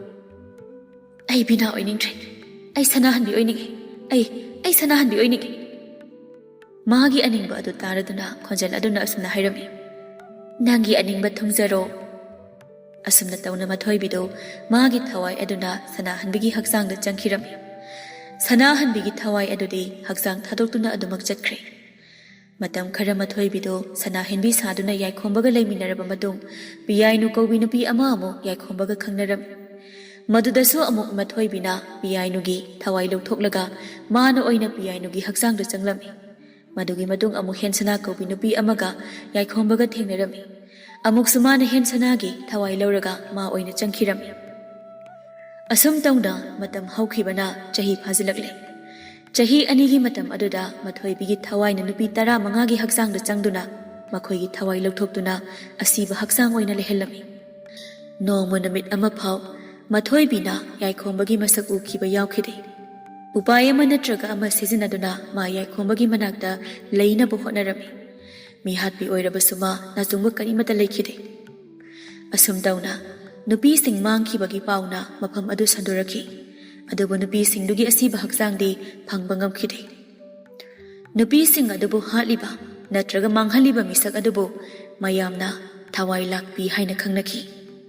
"ꯑꯩ ꯕꯤꯅꯥ ꯑꯣꯏꯅꯤꯡꯗ꯭ꯔꯦ꯫ ꯑꯩ ꯁꯅꯥꯍꯟꯕꯤ ꯑꯣꯏꯅꯤꯡꯉꯤ꯫ ꯑꯩ, ꯑꯩ ꯁꯅꯥꯍꯟꯕꯤ ꯑꯣꯏꯅꯤꯡꯉꯤ꯫" ꯃꯥꯒꯤ ꯑꯅꯤꯡꯕ ꯑꯗꯨ ꯇꯥꯔꯗꯨꯅ ꯈꯣꯟꯖꯦꯜ ꯑꯗꯨꯅ ꯑꯁꯨꯝꯅ ꯍꯥꯏꯔꯝꯃꯤ, "ꯅꯪꯒꯤ ꯑꯅꯤꯡꯕ ꯊꯨꯡꯖꯔꯣ꯫" ꯑꯁꯨꯝꯅ ꯇꯧꯅ ꯃꯊꯣꯏꯕꯤꯗꯨ ꯃꯥꯒꯤ ꯊꯋꯥꯏ ꯑꯗꯨꯅ ꯁꯅꯥꯍꯟꯕꯤꯒꯤ ꯍꯛꯆꯥꯡꯗ ꯆꯪꯈꯤꯔꯝꯃꯤ꯫ ꯁꯅꯥꯍꯟꯕꯤꯒꯤ ꯊꯋꯥꯏ ꯑꯗꯨꯗꯤ ꯍꯛꯆꯥꯡ ꯊꯥꯗꯣꯛꯇꯨꯅ ꯑꯗꯨꯃꯛ ꯆꯠꯈ꯭ꯔꯦ꯫ ꯃꯇꯝ ꯈꯔ ꯃꯊꯣꯏꯕꯤꯗꯨ ꯁꯅꯥꯍꯟꯕꯤ ꯁꯥꯗꯨꯅ ꯌꯥꯏꯈꯣꯝꯕꯒ ꯂꯩꯃꯤꯟꯅꯔꯕ ꯃꯇꯨꯡ, ꯄꯤꯌꯥꯏꯅꯨ ꯀꯧꯕꯤ ꯅꯨꯄꯤ ꯑꯃ ꯑꯃꯨꯛ ꯌꯥꯏꯈꯣꯝꯕꯒ ꯈꯪꯅꯔꯝꯃꯤ꯫ ꯃꯗꯨꯗꯁꯨ ꯑꯃꯨꯛ ꯃꯊꯣꯏꯕꯤꯅ ꯄꯤꯌꯥꯏꯅꯨꯒꯤ ꯊꯋꯥꯏ ꯂꯧꯊꯣꯛꯂꯒ ꯃꯥꯅ ꯑꯣꯏꯅ ꯄꯤꯌꯥꯏꯅꯨꯒꯤ ꯍꯛꯆꯥꯡꯗ ꯆꯪꯂꯝꯃꯤ꯫ ꯃꯗꯨꯒꯤ ꯃꯇꯨꯡ ꯑꯃꯨꯛ ꯍꯦꯟꯁꯅꯥ ꯀꯧꯕꯤ ꯅꯨꯄꯤ ꯑꯃꯒ ꯌꯥꯏꯈꯣꯝꯕꯒ ꯊꯦꯡꯅꯔꯝꯃꯤ꯫ ꯑꯃꯨꯛꯁꯨ ꯃꯥꯅ ꯍꯦꯟꯁꯅꯥꯒꯤ ꯊꯋꯥꯏ ꯂꯧꯔꯒ ꯃꯥ ꯑꯣꯏꯅ ꯆꯪꯈꯤꯔꯝꯃꯤ꯫ ꯑꯁꯨꯝ ꯇꯧꯅ ꯃꯇꯝ ꯍꯧꯈꯤꯕꯅ ꯆꯍꯤ ꯐꯥꯖꯤꯜꯂꯛꯂꯦ꯫ ꯆꯍꯤ ꯑꯅꯤꯒꯤ ꯃꯇꯝ ꯑꯗꯨꯗ ꯃꯊꯣꯏꯕꯤꯒꯤ ꯊꯋꯥꯏꯅ ꯅꯨꯄꯤ ꯇꯔꯥꯃꯉꯥꯒꯤ ꯍꯛꯆꯥꯡꯗ ꯆꯪꯗꯨꯅ ꯃꯈꯣꯏꯒꯤ ꯊꯋꯥꯏ ꯂꯧꯊꯣꯛꯇꯨꯅ ꯑꯁꯤꯕ ꯍꯛꯆꯥꯡ ꯑꯣꯏꯅ ꯂꯩꯍꯜꯂꯝꯃꯤ꯫ ꯅꯣꯡꯃ ꯅꯨꯃꯤꯠ ꯑꯃ ꯐꯥꯎ ꯃꯊꯣꯏꯕꯤꯅ ꯌꯥꯏꯈꯣꯝꯕꯒꯤ ꯃꯁꯛ ꯎꯈꯤꯕ ꯌꯥꯎꯈꯤꯗꯦ꯫ ꯎꯄꯥꯏ ꯑꯃ ꯅꯠꯇ꯭ꯔꯒ ꯑꯃ ꯁꯤꯖꯤꯟꯅꯗꯨꯅ ꯃꯥ ꯌꯥꯏꯈꯣꯝꯕꯒꯤ ꯃꯅꯥꯛꯇ ꯂꯩꯅꯕ ꯍꯣꯠꯅꯔꯝꯃꯤ꯫ ꯃꯤꯍꯥꯠꯄꯤ ꯑꯣꯏꯔꯕꯁꯨ ꯃꯥ ꯅꯥꯆꯨꯡꯕ ꯀꯔꯤꯃꯠꯇ ꯂꯩꯈꯤꯗꯦ꯫ ꯑꯁꯨꯝ ꯇꯧꯅ ꯅꯨꯄꯤꯁꯤꯡ ꯃꯥꯡꯈꯤꯕꯒꯤ ꯄꯥꯎꯅ ꯃꯐꯝ ꯑꯗꯨ ꯁꯟꯗꯣꯔꯛꯈꯤ꯫ ꯑꯗꯨꯕꯨ ꯅꯨꯄꯤꯁꯤꯡꯗꯨꯒꯤ ꯑꯁꯤꯕ ꯍꯛꯆꯥꯡꯗꯤ ꯐꯪꯕ ꯉꯝꯈꯤꯗꯦ꯫ ꯅꯨꯄꯤꯁꯤꯡ ꯑꯗꯨꯕꯨ ꯍꯥꯠꯂꯤꯕ ꯅꯠꯇ꯭ꯔꯒ ꯃꯥꯡꯍꯜꯂꯤꯕ ꯃꯤꯁꯛ ꯑꯗꯨꯕꯨ ꯃꯌꯥꯝꯅ ꯊꯋꯥꯏ ꯂꯥꯛꯄꯤ ꯍꯥꯏꯅ ꯈꯪꯅꯈꯤ꯫